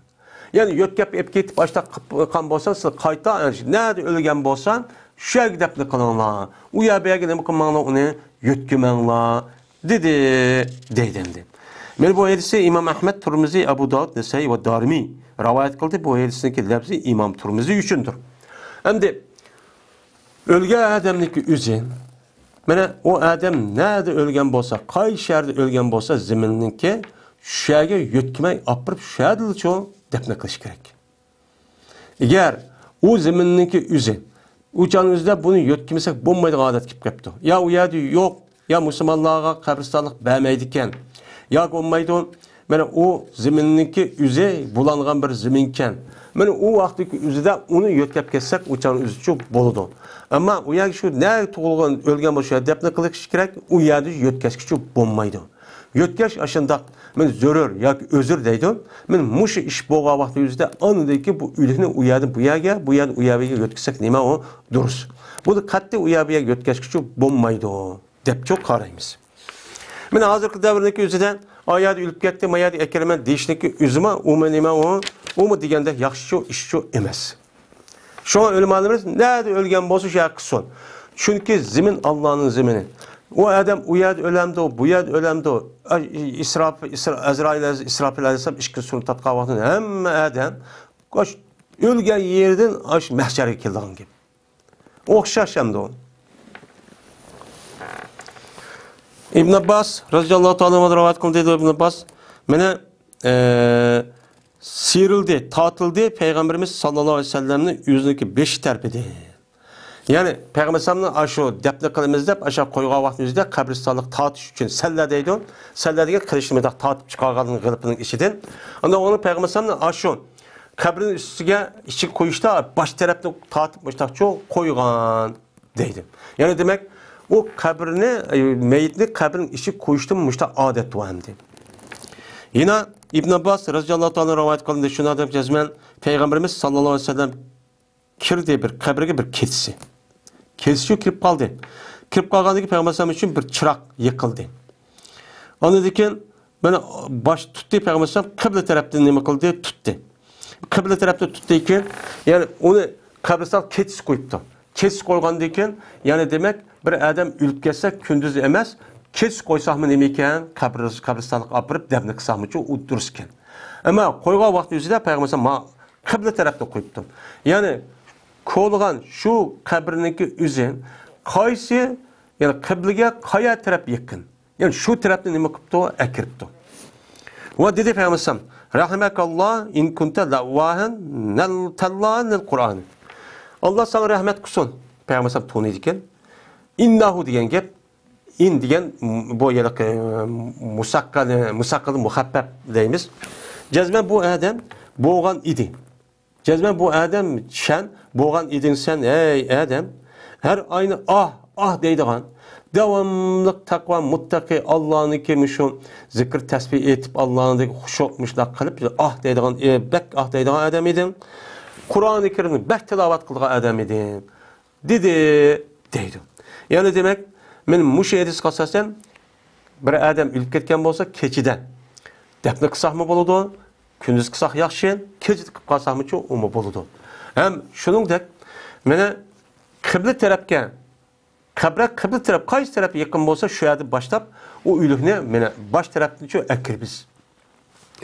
يەنى يۆتكەپ ئېلىپ كېتىپ ئاشتاق قىلغان بولسا، سىلەر قايتا، يەنى نەدە ئۆلگەن بولسا، شۇ يەرگە دەپنە قىلىڭلار. ئۇ يەر بۇ يەرگە نېمە قىلماڭلار، ئۇنى يۆتكىمەڭلار دېدى، دەيدۇ ئەمدى. مانا بۇ ھەدىسنى ئىمام ئەھمەد، تۇرمۇزى، ئەبۇ داۋۇد، نەسائىي ۋە دارىمى رىۋايەت قىلدى. بۇ ھەدىسنىڭكى لەپزى ئىمام تۇرمۇزى ئۈچۈندۇر. ئەمدى ئۆلگەن ئادەمنىڭكى ئۆزى، مانا ئۇ ئادەم نەدە ئۆلگەن بولسا، قايسى شەھەردە ئۆلگەن بولسا، زېمىننىڭكى شۇ يەرگە يۆتكىمەي ئاپىرىپ، شۇ يەردىلىچۇ دەپنە قىلىش كېرەك. ئەگەر ئۇ زېمىننىڭكى ئۆزى، ئۇ چاغنىڭ ئۆزىدە بۇنى يۆتكىمىسەك بولمايدىغان ھالەت كېلىپ قاپتۇ. يا ئۇ يەردە يوق، يا مۇسۇلمانلارغا قەبرىستانلىق بەرمەيدىكەن، ياكى بولمايدۇ. مانا ئۇ زېمىننىڭكى ئۆزى بۇلانغان بىر زېمىنكەن. مانا ئۇ ۋاقىتتىكى ئۆزىدە ئۇنى يۆتكەپ كەتسەك، ئۇ چاغنىڭ ئۆزىچۇ بولىدۇ. ئەمما ئۇ يەرگە شۇ نەگە تۇغۇلغان، ئۆلگەن بولسا شۇ يەردە دەپنە قىلىش كېرەك، ئۇ يەردە يۆتكەشكىچۇ بولمايدۇ. يۆتكەش ئاشۇنداق، مەن زۆرۈر ياكى ئۆزۈر دەيدۇ. مەن مۇشۇ ئىش بولغان ۋاقتى يۈزىدە ئاندىن كېيىن بۇ ئۆلۈكنى ئۇ يەردىن بۇ يەرگە، بۇ يەردىن ئۇ يەرگە يۆتكىسەك نېمە ئۇ دۇرۇس. بۇنى قەتئىي ئۇ يەر بۇ يەرگە يۆتكەشكىچۇ بولمايدۇ دەپچۇ قارايمىز. مانا ھازىرقى دەۋرنىڭكى ئۆزىدە ئا يەردە ئۆلۈپ كەتتى، ما يەردە ئەكىرىمەن دېيىشنىڭكى ئۆزىمۇ، ئۇمۇ نېمە ئۇ، ئۇمۇ دېگەندەك ياخشىچۇ ئىشچۇ ئەمەس. شۇڭا ئۆلىمالىرىمىز نەدە ئۆلگەن بولسا شۇ يەرگە قىلسۇن. چۈنكى زېمىن ئاللانىڭ زېمىنى. ئۇ ئادەم ئۇ يەردە ئۆلەمدۇ، بۇ يەردە ئۆلەمدۇ. ئىسراپ، ئىسرا-، ئەزرائىل، ئىسراپىل ئەلەيھىسسالام ئىككى سۇنى تارتقان ۋاقتىدا ھەممە ئادەم ئاش-، ئۆلگەن يېرىدىن ئاش مەھشەرگە كېلىدىغان گەپ. ئوخشاش ئەمدى ئۇ. ئىبن ئابباس رەزىياللاھۇ تائالا ئەنھۇ رىۋايەت قىلدى، دەيدۇ ئىبن ئابباس. مانا، ئە، سىيرىلدى، تارتىلدى پەيغەمبىرىمىز ساللاللاھۇ ئەلەيھى ۋەسەللەمنى ئۆزىنىڭكى بېشى تەرىپىدىن. يەنى پەيغەمبەر ئەلەيھىسسالامنى ئاشۇ دەپنە قىلىمىز دەپ، ئاشۇ قويغان ۋاقتىمىزدا قەبرىستانلىق تارتىش ئۈچۈن سەللە دەيدۇ. سەللە دېگەن قىلىچنى مۇنداق تارتىپ چىقارغاننىڭ غىلىپىنىڭ ئىچىدىن. ئاندىن ئۇنى پەيغەمبەر ئەلەيھىسسالامنى ئاشۇ قەبرىنىڭ ئۈستىگە، ئىچىگە قويۇشتا باش تەرەپنى تارتىپ مۇشتاقچۇ قويغان دەيدۇ. يەنى دېمەك، ئۇ قەبرىنى، ئە، مېيىتنى قەبرىنىڭ ئىچىگە قويۇشتىن مۇشتا ئادەت بار ئەمدى. يەنە ئىبن ئابباس رەزىياللاھۇ تائالا رىۋايەت قىلىندى، شۇنداق دەپ جەزمەن پەيغەمبىرىمىز ساللاللاھۇ ئەلەيھى ۋەسەللەم كىردى بىر قەبرىگە بىر كېچىسى. كېچىسى كىرىپ قالدى. كىرىپ قالغاندىن كېيىن پەيغەمبەر ئەلەيھىسسالام ئۈچۈن بىر چىراغ يېقىلدى. ئاندىن كېيىن مانا باش تۇتتى پەيغەمبەر ئەلەيھىسسالام، قىبلە تەرەپتىن نېمە قىلدى؟ تۇتتى. قىبلە تەرەپتە تۇتتى كېيىن، يەنى ئۇنى قەبرىستان كېچىسى قويۇپتۇ. كېچىسى قويغاندىن كېيىن، يەنى دېمەك، بىر ئادەم ئۆلۈپ كەتسە، كۈندۈزى ئەمەس، كېچىسى قويساقمۇ نېمە ئىكەن؟ قەبرىس-، قەبرىستانلىققا ئاپىرىپ دەپنە قىلساقمۇچۇ ئۇ دۇرۇس ئىكەن. ئەمما قويغان ۋاقتى ئۆزىدە پەيغەمبەر ئەلەيھىسسالام ما-، قىبلە تەرەپتە قويۇپتۇ. يەنى كولىغان شۇ قەبرىنىڭكى ئۆزى قايسى، يەنى قىبلىگە قايا تەرەپ يېقىن؟ يەنى شۇ تەرەپنى نېمە قىپتۇ؟ ئەكىرىپتۇ. ۋە دېدى پەيغەمبەر ئەلەيھىسسالام، «رەھمەكاللا ئىن كۇنتە لەۋۋاھەن نەل تەللانىل قۇرئان.» ئاللا ساڭا رەھمەت قىلسۇن. پەيغەمبەر ئەلەيھىسسالام تونۇيدىكەن. ئىننەھۇ دېگەن گەپ، ئىن دېگەن بۇ ھېلىقى مۇسەققەل، مۇسەققەل مۇخەپپەپ دەيمىز. جەزمەن بۇ ئادەم بولغان ئىدى. جەزمەن بۇ ئادەم شەن بولغان ئىدىڭ سەن، ئەي ئادەم. ھەر ئاينى ئاھ، ئاھ دەيدىغان، داۋاملىق تەقۋا، مۇتتەقى، ئاللانىڭكى مۇشۇ زىكىر تەسبىھ ئېيتىپ، ئاللانىڭدىكى خۇشۇ مۇشۇنداق قىلىپ ئاھ دەيدىغان، ئە، بەك ئاھ دەيدىغان ئادەم ئىدىڭ. قۇرئانى كەرىمنى بەك تىلاۋەت قىلىدىغان ئادەم ئىدىڭ. دېدى، دەيدۇ. يەنى دېمەك، مەن مۇشۇ ھەدىسكە ئاساسەن، بىر ئادەم ئۆلۈپ كەتكەن بولسا، كېچىدە دەپنە قىلساقمۇ بولىدۇ، كۈندۈز قىلساق ياخشى، كېچىدە قىلىپ قالساقمۇچۇ ئۇمۇ بولىدۇ. ھەم شۇنىڭدەك، مانا قىبلە تەرەپكە، قەبرە قىبلە تەرەپ، قايسى تەرەپ يېقىن بولسا، شۇ يەردىن باشلاپ ئۇ ئۆلۈكنى مانا باش تەرەپتىنچۇ ئەكىرىمىز.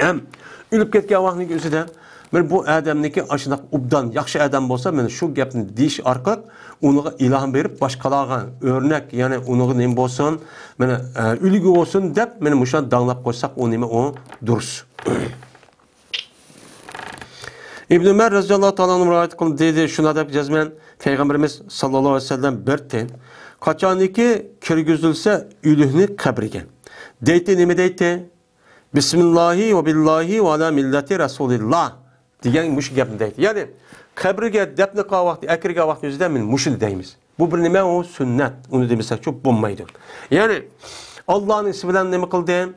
ھەم ئۆلۈپ كەتكەن ۋاقتىنىڭ ئۆزىدە، مانا بۇ ئادەمنىڭكى ئاشۇنداق ئوبدان، ياخشى ئادەم بولسا، مانا شۇ گەپنى دېيىش ئارقىلىق ئۇنىڭغا ئىلھام بېرىپ، باشقىلارغا ئۆرنەك، يەنى ئۇنىڭغا نېمە بولسۇن، مانا، ئە، ئۈلگە بولسۇن دەپ، مانا مۇشۇنداق داڭلاپ قويساق، ئۇ نېمە، ئۇ دۇرۇس. ئىبن ئۆمەر رەزىياللاھۇ تائالا ئەنھۇ رىۋايەت قىلدى، دېدى، شۇنداق دەپ جەزمەن پەيغەمبىرىمىز ساللاللاھۇ ئەلەيھى ۋەسەللەم بەرتى. قاچانكى كىرگۈزۈلسە ئۆلۈكنى قەبرىگە، دەيتتى، نېمە دەيتتى؟ بىسمىللاھى ۋە بىللاھى ۋە ئالا مىللەتى رەسۇلىللا دېگەن مۇشۇ گەپنى دەيدۇ. يەنى قەبرىگە دەپنە قىلغان ۋاقتى، ئەكىرگەن ۋاقتى ئۆزىدە مەن مۇشۇنى دەيمىز. بۇ بىر نېمە؟ ئۇ سۈننەت. ئۇنى دېمىسەكچۇ بولمايدۇ. يەنى ئاللانىڭ ئىسمى بىلەن نېمە قىلدىم؟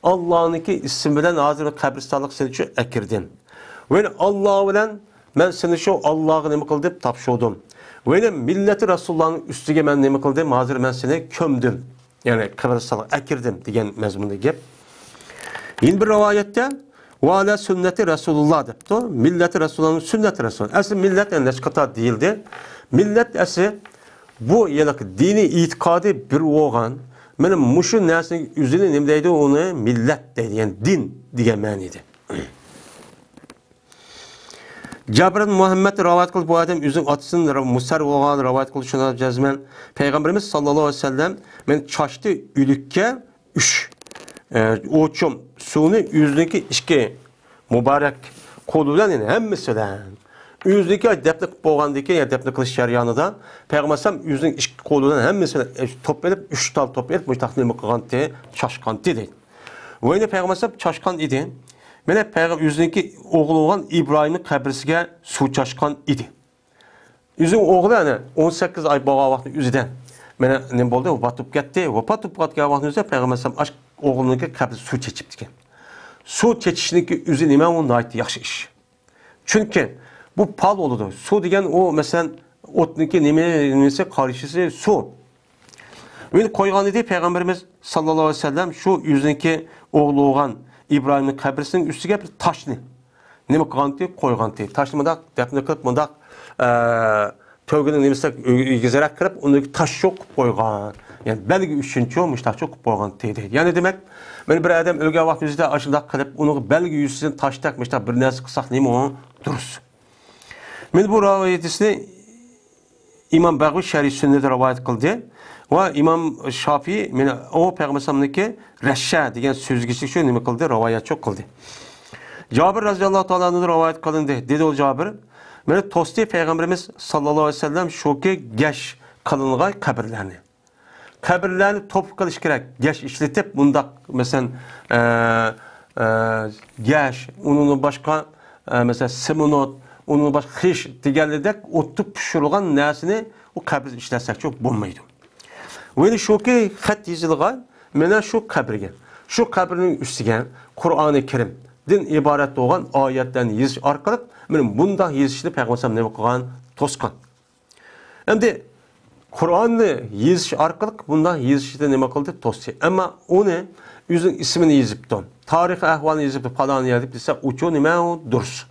ئاللانىڭكى ئىسمى بىلەن ھازىر قەبرىستانلىق سېنى شۇ ئەكىردىم. ۋە ئاللا بىلەن مەن سېنى شۇ ئاللاغا نېمە قىلدىم؟ تاپشۇردۇم. ۋە مىللەتى رەسۇلۇللانىڭ ئۈستىگە مەن نېمە قىلدىم؟ ھازىر مەن سېنى كۆمدۈم. يەنى قەبرىستانغا ئەكىردىم دېگەن مەزمۇندا گەپ. يەنە بىر رىۋايەتتە، «ۋە ئالا سۈننەتى رەسۇلۇللا» دەپتۇ. مىللەتى رەسۇلۇللانىڭ سۈننەتى رەسۇل. ئەسلى مىللەت ئەنە نەچچە قېتىم دېيىلدى. مىللەت ئەسلى بۇ ھېلىقى دىنىي ئېتىقادى بىر بولغان، مانا مۇشۇ نەرسىنىڭ ئۆزىنى نېمە دەيدۇ؟ ئۇنى مىللەت دەيدۇ. يەنى دىن دېگەن مەنىدە. جابىر ئىبن مۇھەممەد رىۋايەت قىلىپ، بۇ ئادەم ئۆزىنىڭ ئاتىسىدىن مۇسەر بولغان رىۋايەت قىلىپ، شۇنى جەزمەن پەيغەمبىرىمىز ساللاللاھۇ ئەلەيھى ۋەسەللەم، مەن چاچتى ئۆلۈككە ئۈچ، ئە، ئوچۇم سۇنى ئۆزىنىڭكى ئىككى مۇبارەك قولى بىلەن، يەنى ھەممىسى بىلەن، ئۆزىنىڭكى دەپنە قىلىپ بولغاندىن كېيىن، يەنى دەپنە قىلىش جەريانىدا پەيغەمبەر ئەلەيھىسسالام ئۆزىنىڭ ئىككى قولى بىلەن ھەممىسى بىلەن، ئە، توپ ئېلىپ، ئۈچ تال توپ ئېلىپ، مۇشۇنداق نېمە قىلغانتى، چاچقانتى دەيدۇ. ۋە يەنە پەيغەمبەر ئەلەيھىسسالام چاچقان ئىدى. مانا پەيغەمبەر ئۆزىنىڭكى ئوغلى بولغان ئىبراھىمنىڭ قەبرىسىگە سۇ چاچقان ئىدى. ئۆزىنىڭ ئوغلى ئەنە ئون سەككىز ئاي بولغان ۋاقىتنىڭ ئۆزىدە مانا نېمە بولدى؟ ۋاپات بولۇپ كەتتى. ۋاپات بولۇپ كەتكەن ۋاقىتنىڭ ئۆزىدە پەيغەمبەر ئەلەيھىسسالام ئاشۇ ئوغلىنىڭكى قەبرىسىگە سۇ چېچىپتىكەن. سۇ چېچىشنىڭكى ئۆزى نېمە؟ ئۇ ناھايىتى ياخشى ئىش. چۈنكى بۇ پال بولىدۇ. سۇ دېگەن ئۇ، مەسىلەن، ئوتنىڭكى نېمە، نېمىسى، قارىشىسى سۇ. مېنى قويغان ئىدى پەيغەمبىرىمىز ساللاللاھۇ ئەلەيھى ۋەسەللەم شۇ ئۆزىنىڭكى ئوغلى بولغان ئىبراھىمنىڭ قەبرىسىنىڭ ئۈستىگە بىر تاشنى. نېمە قىلغانتى؟ قويغانتى. تاشنى مۇنداق دەپنە قىلىپ، مۇنداق، ئە، تۆگىنىڭ نېمىسىدەك ئېگىزرەك قىلىپ، ئۇنى تاش چوقۇپ قويغان. يەنى بەلگە ئۈچۈنچۇ مۇشۇنداق چوقۇپ قويغانتى دەيدۇ. يەنى دېمەك، مانا بىر ئادەم ئۆلگەن ۋاقتى ئۆزىدە ئاشۇنداق قىلىپ، ئۇنىڭغا بەلگە يۈزىسىدىن تاشتەك مۇشۇنداق بىر نەرسە قىلساق نېمە ئۇ؟ دۇرۇس. مانا بۇ رىۋايىتىسىنى ئىمام بەغۋى شەرھى سۈننىدە رىۋايەت قىلدى ۋە ئىمام شافىي مانا ئۇ پەيغەمبەر ئەلەيھىسسالامنىڭكى رەششە دېگەن سۆزگىچىلىك شۇ نېمە قىلدى، رىۋايەتچۇ قىلدى. جابىر رەزىياللاھۇ تائالا ئەنھۇدىن رىۋايەت قىلىندى. دېدى ئۇ جابىر، مانا توستى پەيغەمبىرىمىز ساللاللاھۇ ئەلەيھى ۋەسەللەم شۇكى گەش قىلىنغان قەبرىلەرنى. قەبرىلەرنى توپا قىلىش كېرەك. گەش ئىشلىتىپ، مۇنداق، مەسىلەن، ئە، ئە، گەش، ئۇنىڭدىن باشقا، ئە، مەسىلەن، سېمونت، ئۇنىڭدىن باشقا خىش دېگەنلىدەك ئوتتا پىشۇرۇلغان نەرسىنى ئۇ قەبرىدە ئىشلەتسەكچۇ بولمايدۇ. ۋە شۇكى خەت يېزىلغان مانا شۇ قەبرىگە، شۇ قەبرىنىڭ ئۈستىگە قۇرئانى كەرىمدىن ئىبارەت بولغان ئايەتلەرنى يېزىش ئارقىلىق مانا بۇنداق يېزىشنى پەيغەمبەر ئەلەيھىسسالام نېمە قىلغان؟ توسقان. ئەمدى قۇرئاننى يېزىش ئارقىلىق بۇنداق يېزىشنى نېمە قىلدى؟ توستى. ئەمما ئۇنى ئۆزىنىڭ ئىسمىنى يېزىپتۇ، تارىخىي ئەھۋالنى يېزىپتۇ، پالان يەر دەپ دېسە، ئۇچۇ نېمە؟ ئۇ دۇرۇس.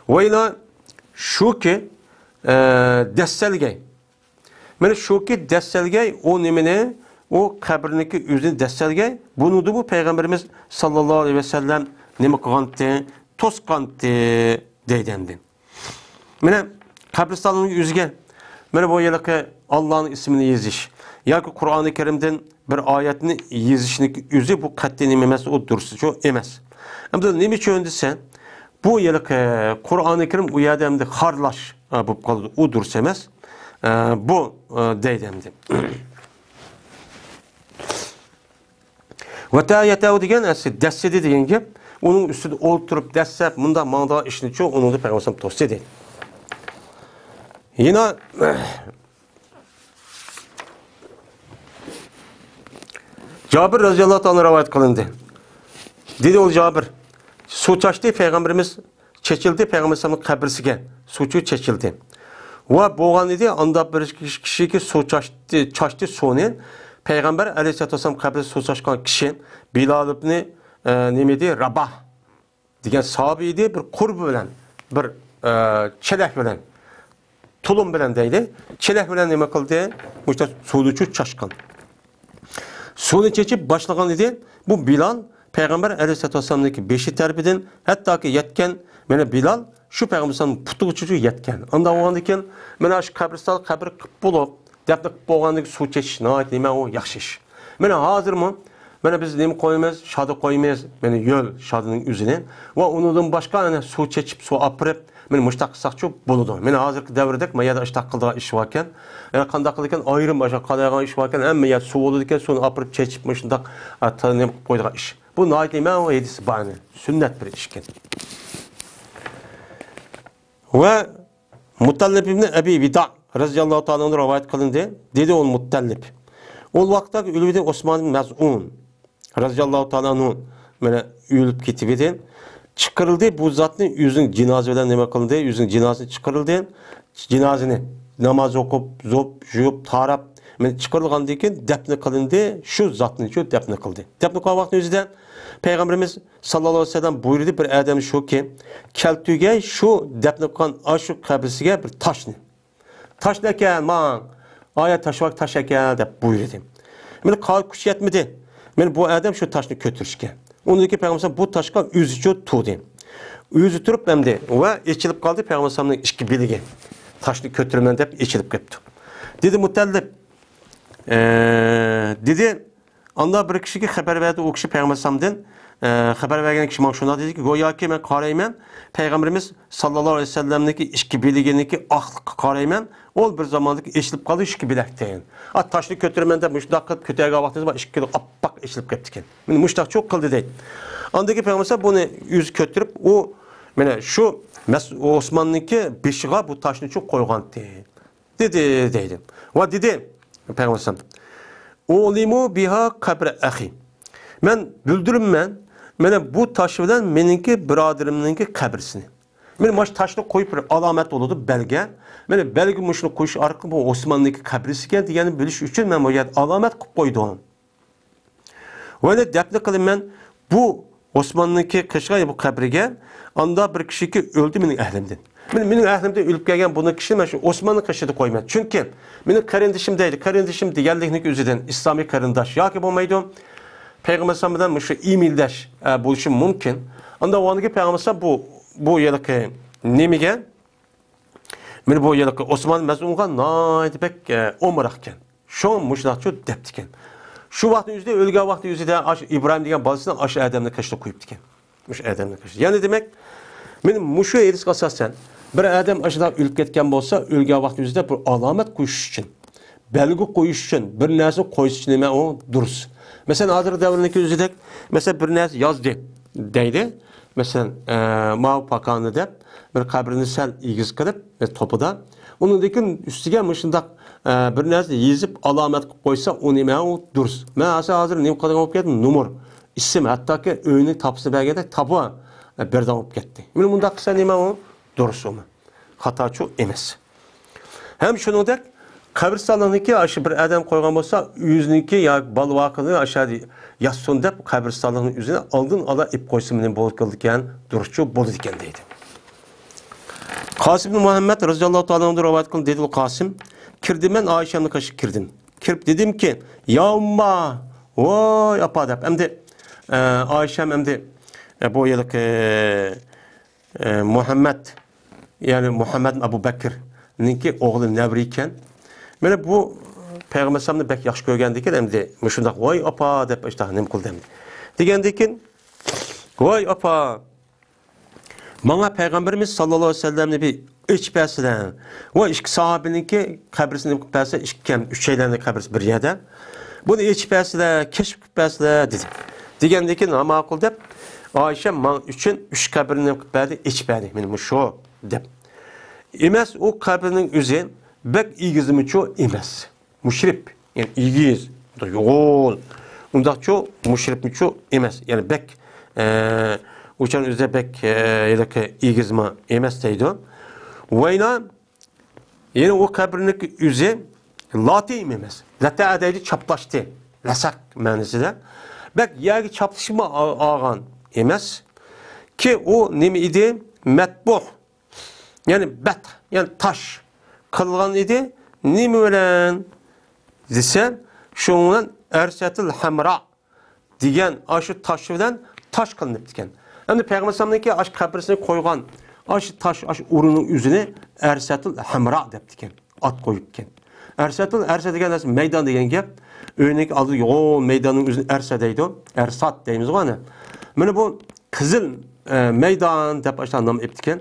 ۋە يەنە شۇكى، ئە، دەسسەلگەي. مانا شۇكى دەسسەلگەي ئۇ نېمىنى؟ ئۇ قەبرىنىڭكى ئۆزىنى دەسسەلگەي. بۇنىڭدىمۇ پەيغەمبىرىمىز ساللاللاھۇ ئەلەيھى ۋەسەللەم نېمە قىلغانتى؟ توسقانتى دەيدۇ ئەمدى. مانا قەبرىستاننىڭ ئۆزىگە مانا بۇ ھېلىقى ئاللانىڭ ئىسمىنى يېزىش ياكى قۇرئانى كەرىمدىن بىر ئايەتنى يېزىشنىڭ ئۆزى بۇ قەتئىي نېمە ئەمەس، ئۇ دۇرۇسچۇ ئەمەس. ئەمدى نېمە ئۈچۈن دېسە، بۇ ھېلىقى قۇرئانى كەرىم ئۇ يەردە ئەمدى خارلاش، ئە، بولۇپ قالىدۇ، ئۇ دۇرۇس ئەمەس. ئە، بۇ، ئە، دەيدۇ ئەمدى. ۋەتەيەتەۋ دېگەن ئەسلى دەسسىدى دېگەن گەپ. ئۇنىڭ ئۈستىدە ئولتۇرۇپ دەسسەپ مۇنداق ماڭىدىغان ئىشنىچۇ، ئۇنىڭدا پەيغەمبەر توستى دەيدۇ. يەنە جابىر رەزىياللاھۇ تائالا رىۋايەت قىلىندى. دېدى ئۇ جابىر، سۇ چاچتى پەيغەمبىرىمىز، چېچىلدى پەيغەمبەر ئەلەيھىسسالامنىڭ قەبرىسىگە، سۇچۇ چېچىلدى. ۋە بولغان ئىدى، ئاندا بىر كىشىكى سۇ چاچتى، چاچتى سۇنى، پەيغەمبەر ئەلەيھىسسالاتۇ ۋەسسالام قەبرىسىگە سۇ چاچقان كىشى بىلال ئىبنى، ئە، نېمە ئىدى، راباھ دېگەن ساھابە ئىدى، بىر قۇربى بىلەن، بىر، ئە، چېلەك بىلەن، تۇلۇم بىلەن دەيلى، چېلەك بىلەن نېمە قىلدى؟ مۇشۇنداق سۇنىچۇ چاچقان. سۇنى چېچىپ باشلىغان ئىدى. بۇ بىلال پەيغەمبەر ئەلەيھىسسالاتۇ ۋەسسالامنىڭكى بېشى تەرىپىدىن ھەتتاكى يەتكەن، مانا بىلال شۇ پەيغەمبەر ئەلەيھىسسالام پۇتىغىچە يەتكەن. ئانداق بولغاندىن كېيىن، مانا شۇ قەبرىستان قەبرە قىلىپ بولۇپ، دەپنە قىلىپ بولغاندىن كېيىن سۇ چېچىش ناھايىتى نېمە ئۇ ياخشى ئىش. مانا ھازىرمۇ، مانا بىز نېمە قويىمىز؟ شادا قويىمىز، مانا يۆل شادىنىڭ ئۆزىنى. ۋە ئۇنىڭدىن باشقا، يەنە سۇ چېچىپ، سۇ ئاپىرىپ، مانا مۇشۇنداق قىلساقچۇ بولىدۇ. مانا ھازىرقى دەۋردەك ما يەردە ئاشتاق قىلىدىغان ئىش باركەن. يەنە قانداق قىلىدىكەن؟ ئايرىم ئاشۇ قالايدىغان ئىش باركەن. ھەممە يەر سۇ بولىدىكەن، سۇنى ئاپىرىپ چېچىپ مۇشۇنداق، ئە، تا-، نېمە قىلىپ قويىدىغان ئىش. بۇ ناھايىتى نېمە ئۇ ھەدىسى بار، سۈننەت بىر ئىشكەن. ۋە مۇتەللىپ ئىبنى ئەبى ۋىدا رەزىياللاھۇ تائالا ئەنھۇ رىۋايەت قىلىندى. دېدى ئۇ مۇتەللىپ. ئۇ ۋاقىتتا ئۆلۈۋىدى ئوسمان ئىبن مەزئۇن رەزىياللاھۇ تائالا ئەنھۇ مانا ئۆلۈپ كېتىۋىدى. چىقىرىلدى بۇ زاتنى ئۆزىنىڭ جىنازى بىلەن نېمە قىلدى؟ ئۆزىنىڭ جىنازىسى چىقىرىلدى. جىنازىنى ناماز ئوقۇپ، زوپ، يۇيۇپ، تاراپ، مانا چىقىرىلغاندىن كېيىن دەپنە قىلىندى. شۇ زاتنىچۇ دەپنە قىلدى. دەپنە قىلغان ۋاقتىنىڭ ئۆزىدە پەيغەمبىرىمىز ساللاللاھۇ ئەلەيھى ۋەسەللەم بۇيرۇدى، بىر ئادەم شۇكى، كەلتۈرگەي شۇ دەپنە قىلغان ئاشۇ قەبرىسىگە بىر تاشنى. تاشنى ئەكەل، ماڭ، ئايا تاش بار، تاش ئەكەل، دەپ بۇيرۇدى. مانا قا-، كۈچ يەتمىدى. مانا بۇ ئادەم شۇ تاشنى كۆتۈرۈشكە. ئۇندىن كېيىن پەيغەمبەر بۇ تاشقا ئۆزىچۇ تۇردى. ئۆزى تۇرۇپ ئەمدى ۋە ئېچىلىپ قالدى پەيغەمبەر ئىككى بىلىگى. تاشنى كۆتۈرىمەن دەپ ئېچىلىپ كەپتۇ. دېدى مۇتەللىپ، ئە، دېدى، ئاندا بىر كىشىگە خەۋەر بەردى، ئۇ كىشى پەيغەمبەر ئەلەيھىسسالامدىن، ئە، خەۋەر بەرگەن كىشى ماڭا شۇنداق دېدىكى، گوياكى مەن قارايمەن، پەيغەمبىرىمىز ساللاللاھۇ ئەلەيھى ۋەسەللەمنىڭكى ئىككى بىلىگىنىڭكى ئاقلىققا قارايمەن، ئۇ بىر زاماندىكى ئېچىلىپ قالدى ئىككى بىلەكتىن. ئا، تاشنى كۆتۈرىمەن دەپ مۇشۇنداق قىلىپ كۆتەرگەن ۋاقتىدا ئىككى ئاپئاق ئېچىلىپ كەپتىكەن. مانا مۇشۇنداقچۇ قىلدى دەيدۇ. ئاندىن كېيىن پەيغەمبەر بۇنى ئۆزى كۆتۈرۈپ، ئۇ مانا شۇ مەس-، ئوسماننىڭكى بېشىغا بۇ تاشنىچۇ قويغانتى. دېدى، دەيدۇ. ۋە دېدى پەيغەمبەر ئەلەيھىسسالام، ئۇلىمۇ بىھا قەبرە ئەخى. مەن بىلدۈرىمەن، مانا بۇ تاش بىلەن مېنىڭكى بۇرادىرىمنىڭكى قەبرىسىنى. مانا مۇشۇ تاشنى قويۇپ بىر ئالامەت بولىدۇ، بەلگە. مانا بەلگە مۇشۇنى قويۇش ئارقىلىق بۇ ئوسماننىڭكى قەبرىسىكەن دېگەننى بىلىش ئۈچۈن مەن بۇ يەردە ئالامەت قىلىپ قويدۇم. ۋە دەپنە قىلىمەن بۇ ئوسماننىڭكى قېشىغا، بۇ قەبرىگە، ئاندا بىر كىشىكى ئۆلدى مېنىڭ ئەھلىمدىن. مېنىڭ، مېنىڭ ئەھلىمدىن ئۆلۈپ كەلگەن بۇنىڭ كىشىنى مەن شۇ ئوسماننىڭ قېشىدا قويىمەن. چۈنكى مېنىڭ قېرىندىشىم دەيدۇ، قېرىندىشىم دېگەنلىكنىڭ ئۆزىدىن ئىسلامىي قېرىنداش ياكى بولمايدۇ، پەيغەمبەر ئەلەيھىسسالام بىلەن مۇشۇ ئىمىلدەش، ئە، بولۇشى مۇمكىن. ئاندا ئۇنىڭدىن كېيىن پەيغەمبەر ئەلەيھىسسالام بۇ، بۇ ھېلىقى نېمىگە، مانا بۇ ھېلىقى ئوسمان مەزئۇنغا ناھايىتى بەك، ئە، ئومىراقكەن. شۇڭا مۇشۇنداقچۇ دەپتىكەن. شۇ ۋاقىتنىڭ ئۆزىدە، ئۆلگەن ۋاقىتنىڭ ئۆزىدە ئاشۇ ئىبراھىم دېگەن بالىسىنى ئاشۇ ئادەمنىڭ قېشىدا قويۇپتىكەن. مۇشۇ ئادەمنىڭ قېشىدا. يەنى دېمەك، مانا مۇشۇ ھەدىسكە ئاساسەن، بىر ئادەم ئاشۇنداق ئۆلۈپ كەتكەن بولسا، ئۆلگەن ۋاقىتنىڭ ئۆزىدە بىر ئالامەت قويۇش ئۈچۈن، بەلگە قويۇش ئۈچۈن، بىر نەرسە قويۇش ئۈچۈن نېمە ئۇ دۇرۇس. مەسىلەن، ھازىرقى دەۋرنىڭكى ئۆزىدەك، مەسىلەن، بىر نەرسە يازدى دەيلى. مەسىلەن، ئە، ماۋۇ پاكانى دەپ، بىر قەبرىنى سەل ئېگىز قىلىپ، ئە، توپىدا. ئۇنىڭدىن كېيىن ئۈستىگە مۇشۇنداق، ئە، بىر نەرسە يېزىپ، ئالامەت قىلىپ قويسا، ئۇ نېمە ئۇ دۇرۇس. مەن ھازىر، ھازىر نېمە قىلىدىغان بولۇپ كەتتىم؟ نومۇر، ئىسىم، ھەتتاكى ئۆينىڭ تاپىسىنى بەرگەندەك تاپا، ئە، بېرىدىغان بولۇپ كەتتى. مانا مۇنداق قىلسا نېمە ئۇ؟ دۇرۇس ئۇمۇ. خاتاچۇ ئەمەس. ھەم شۇنىڭدەك قەبرىستانلىقنىڭكى ئاشۇ بىر ئادەم قويغان بولسا، ئۆزىنىڭكى ياكى بالا-ۋاقىنى ئاشۇ يەردە ياتسۇن دەپ، قەبرىستانلىقنىڭ ئۆزىنى ئالدىن ئالا ئېلىپ قويسا مېنىڭ بولىدىكەن، دۇرۇسچۇ بولىدىكەن دەيدۇ. قاسىم ئىبن مۇھەممەد رەزىياللاھۇ تائالا ئەنھۇدىن رىۋايەت قىلىندى، دېدى ئۇ قاسىم، كىردىم مەن ئائىشەمنىڭ قېشىغا كىردىم. كىرىپ دېدىمكى، يا ئۇمما، ۋاي ئاپا دەپ. ئەمدى، ئە، ئائىشەم ئەمدى، ئە، بۇ ھېلىقى، ئە، مۇھەممەد، يەنى مۇھەممەد ئەبۇ بەكىر ئەمدىكى ئوغلى نەۋرە ئىكەن. مانا بۇ پەيغەمبەر ئەلەيھىسسالامنى بەك ياخشى كۆرگەندىكىن، ئەمدى مۇشۇنداق، ۋاي ئاپا دەپ ئاشۇنداق نېمە قىلدى ئەمدى. دېگەندىكىن، ۋاي ئاپا، ماڭا پەيغەمبىرىمىز ساللاللاھۇ ئەلەيھى ۋەسەللەمنى بىر ئېچىپ بەرسىلە. ۋە ئىككى ساھابىنىڭكى قەبرىسىنى قىلىپ بەرسە، ئىككى كەم، ئۈچەيلەننىڭ قەبرىسى بىر يەردە. بۇنى ئېچىپ بەرسىلە، كەشىپ قىلىپ بەرسىلە، دېدى. دېگەندىكىن، ھا، ماقۇل دەپ، ئائىشە ماڭ ئۈچۈن ئۈچ قەبرىنى قىلىپ بەردى، ئېچىپ بەردى. مانا مۇشۇ دەپ. ئەمەس، ئۇ قەبرىنىڭ ئۆزى بەك ئېگىزمۇچۇ ئەمەس. مۇشرىپ، يەنى ئېگىز، يوغان. ئۇنداقچۇ مۇشرىپمۇچۇ ئەمەس. يەنى بەك، ئە، ئۇچان ئۆزى بەك، ئە، ھېلىقى ئېگىزمۇ ئەمەس دەيدۇ. ۋەينا، يەنى ئۇ قەبرىنىڭ ئۆزى لاتىم ئەمەس. لەتە دەيدۇ، چاپلاشتى. لەسەق مەنىسىدە. بەك يەرگە چاپلىشىپمۇ ئا-، ئالغان ئەمەس. كى ئۇ نېمە ئىدى؟ مەتبۇھ. يەنى بەت، يەنى تاش قىلغان ئىدى. نېمە بىلەن دېسە، شۇنىڭ بىلەن ئەرسەتىل ھەمرا دېگەن ئاشۇ تاش بىلەن تاش قىلىنىپتىكەن. ئەمدى پەيغەمبەر ئەلەيھىسسالامنىڭكى ئاشۇ قەبرىسىگە قويغان ئاشۇ تاش، ئاشۇ ئورۇننىڭ ئۆزىنى ئەرسەتىل ھەمرا دەپتىكەن. ئات قويۇپتىكەن. ئەرسەتىل، ئەرسە دېگەن نەرسە مەيدان دېگەن گەپ. ئۆينىڭكى ئالدىدا يوغان مەيداننىڭ ئۆزىنى ئەرسە دەيدۇ. ئەرسات دەيمىزغۇ ئەنە. مانا بۇ قىزىل، ئە، مەيدان دەپ ئاشۇنداق نام ئېپتىكەن.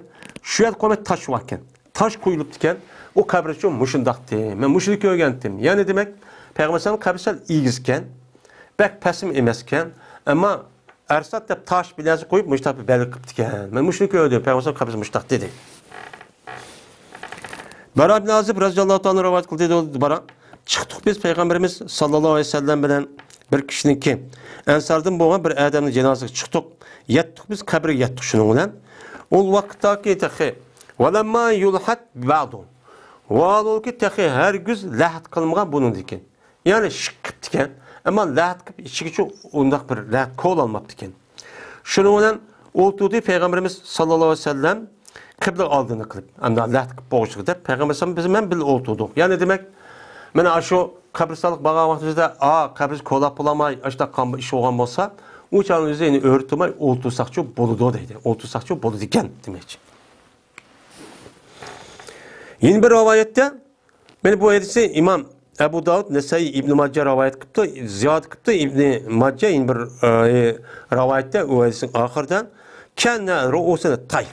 شۇ يەردە قويماي تاش باركەن. تاش قويۇلۇپتىكەن. ئۇ قەبرىچۇ مۇشۇنداقتى. مەن مۇشۇنى كۆرگەنتىم. يەنى دېمەك، پەيغەمبەر ئەلەيھىسسالام قەبرىسى سەل ئېگىزكەن. بەك پەسمۇ ئەمەسكەن. ئەمما ئەرسات دەپ تاش بىر نەرسە قويۇپ، مۇشۇنداق بىر بەلگە قىپتىكەن. مەن مۇشۇنى كۆردۈم. پەيغەمبەر ئەلەيھىسسالام قەبرىسى مۇشۇنداق دېدى. بەرا ئىبن ئازىب رەزىياللاھۇ تائالا رىۋايەت قىلدى، دېدى، بارا. چىقتۇق بىز پەيغەمبىرىمىز ساللاللاھۇ ئەلەيھى ۋەسەللەم بىلەن بىر كىشىنىڭكى، ئەنساردىن بولغان بىر ئادەمنىڭ جانازىسىگە چىقتۇق. يەتتۇق بىز، قەبرىگە يەتتۇق شۇنىڭ بىلەن. ئۇ ۋاقىتتاكى تېخى، ۋەلەمما يۇلھەت بەدۇ. ۋاھالۇكى تېخى ھەرگىز لەھەت قىلمىغان بۇنىڭدىن كېيىن. يەنى شىك قىپتىكەن، ئەمما لەھەت قىپ ئىچىگىچە ئۇنداق بىر لەھەت قوۋلالماپتىكەن. شۇنىڭ بىلەن ئولتۇردى پەيغەمبىرىمىز ساللاللاھۇ ئەلەيھى ۋەسەللەم قىبلە ئالدىنى قىلىپ، ئەمدى لەھەت قىپ بوغۇشلۇق دەپ پەيغەمبەر ئەلەيھىسسالام بىز بىلەن بىللە ئولتۇردۇق. يەنى دېمەك، مانا شۇ قەبرىستانلىق بارغان ۋاقتىمىزدا، ئا، قەبرىسى كولاپ بولالماي، ئاشۇنداق قان ئىش بولغان بولسا، ئۇ چاغنىڭ ئۆزى يەنە ئۆرە تۇرماي ئولتۇرساقچۇ بولىدۇ دەيدۇ. ئولتۇرساقچۇ بولىدىكەن دېمەكچى. يەنە بىر رىۋايەتتە، مانا بۇ ھەدىسنى ئىمام ئەبۇ داۋۇد، نەسائىي، ئىبنى ماجە رىۋايەت قىپتۇ، زىيادە قىپتۇ ئىبنى ماجە يەنە بىر، ئە، رىۋايەتتە، ئۇ ھەدىسنىڭ ئاخىرىدا، كەنە رۇئۇسىنى تاي.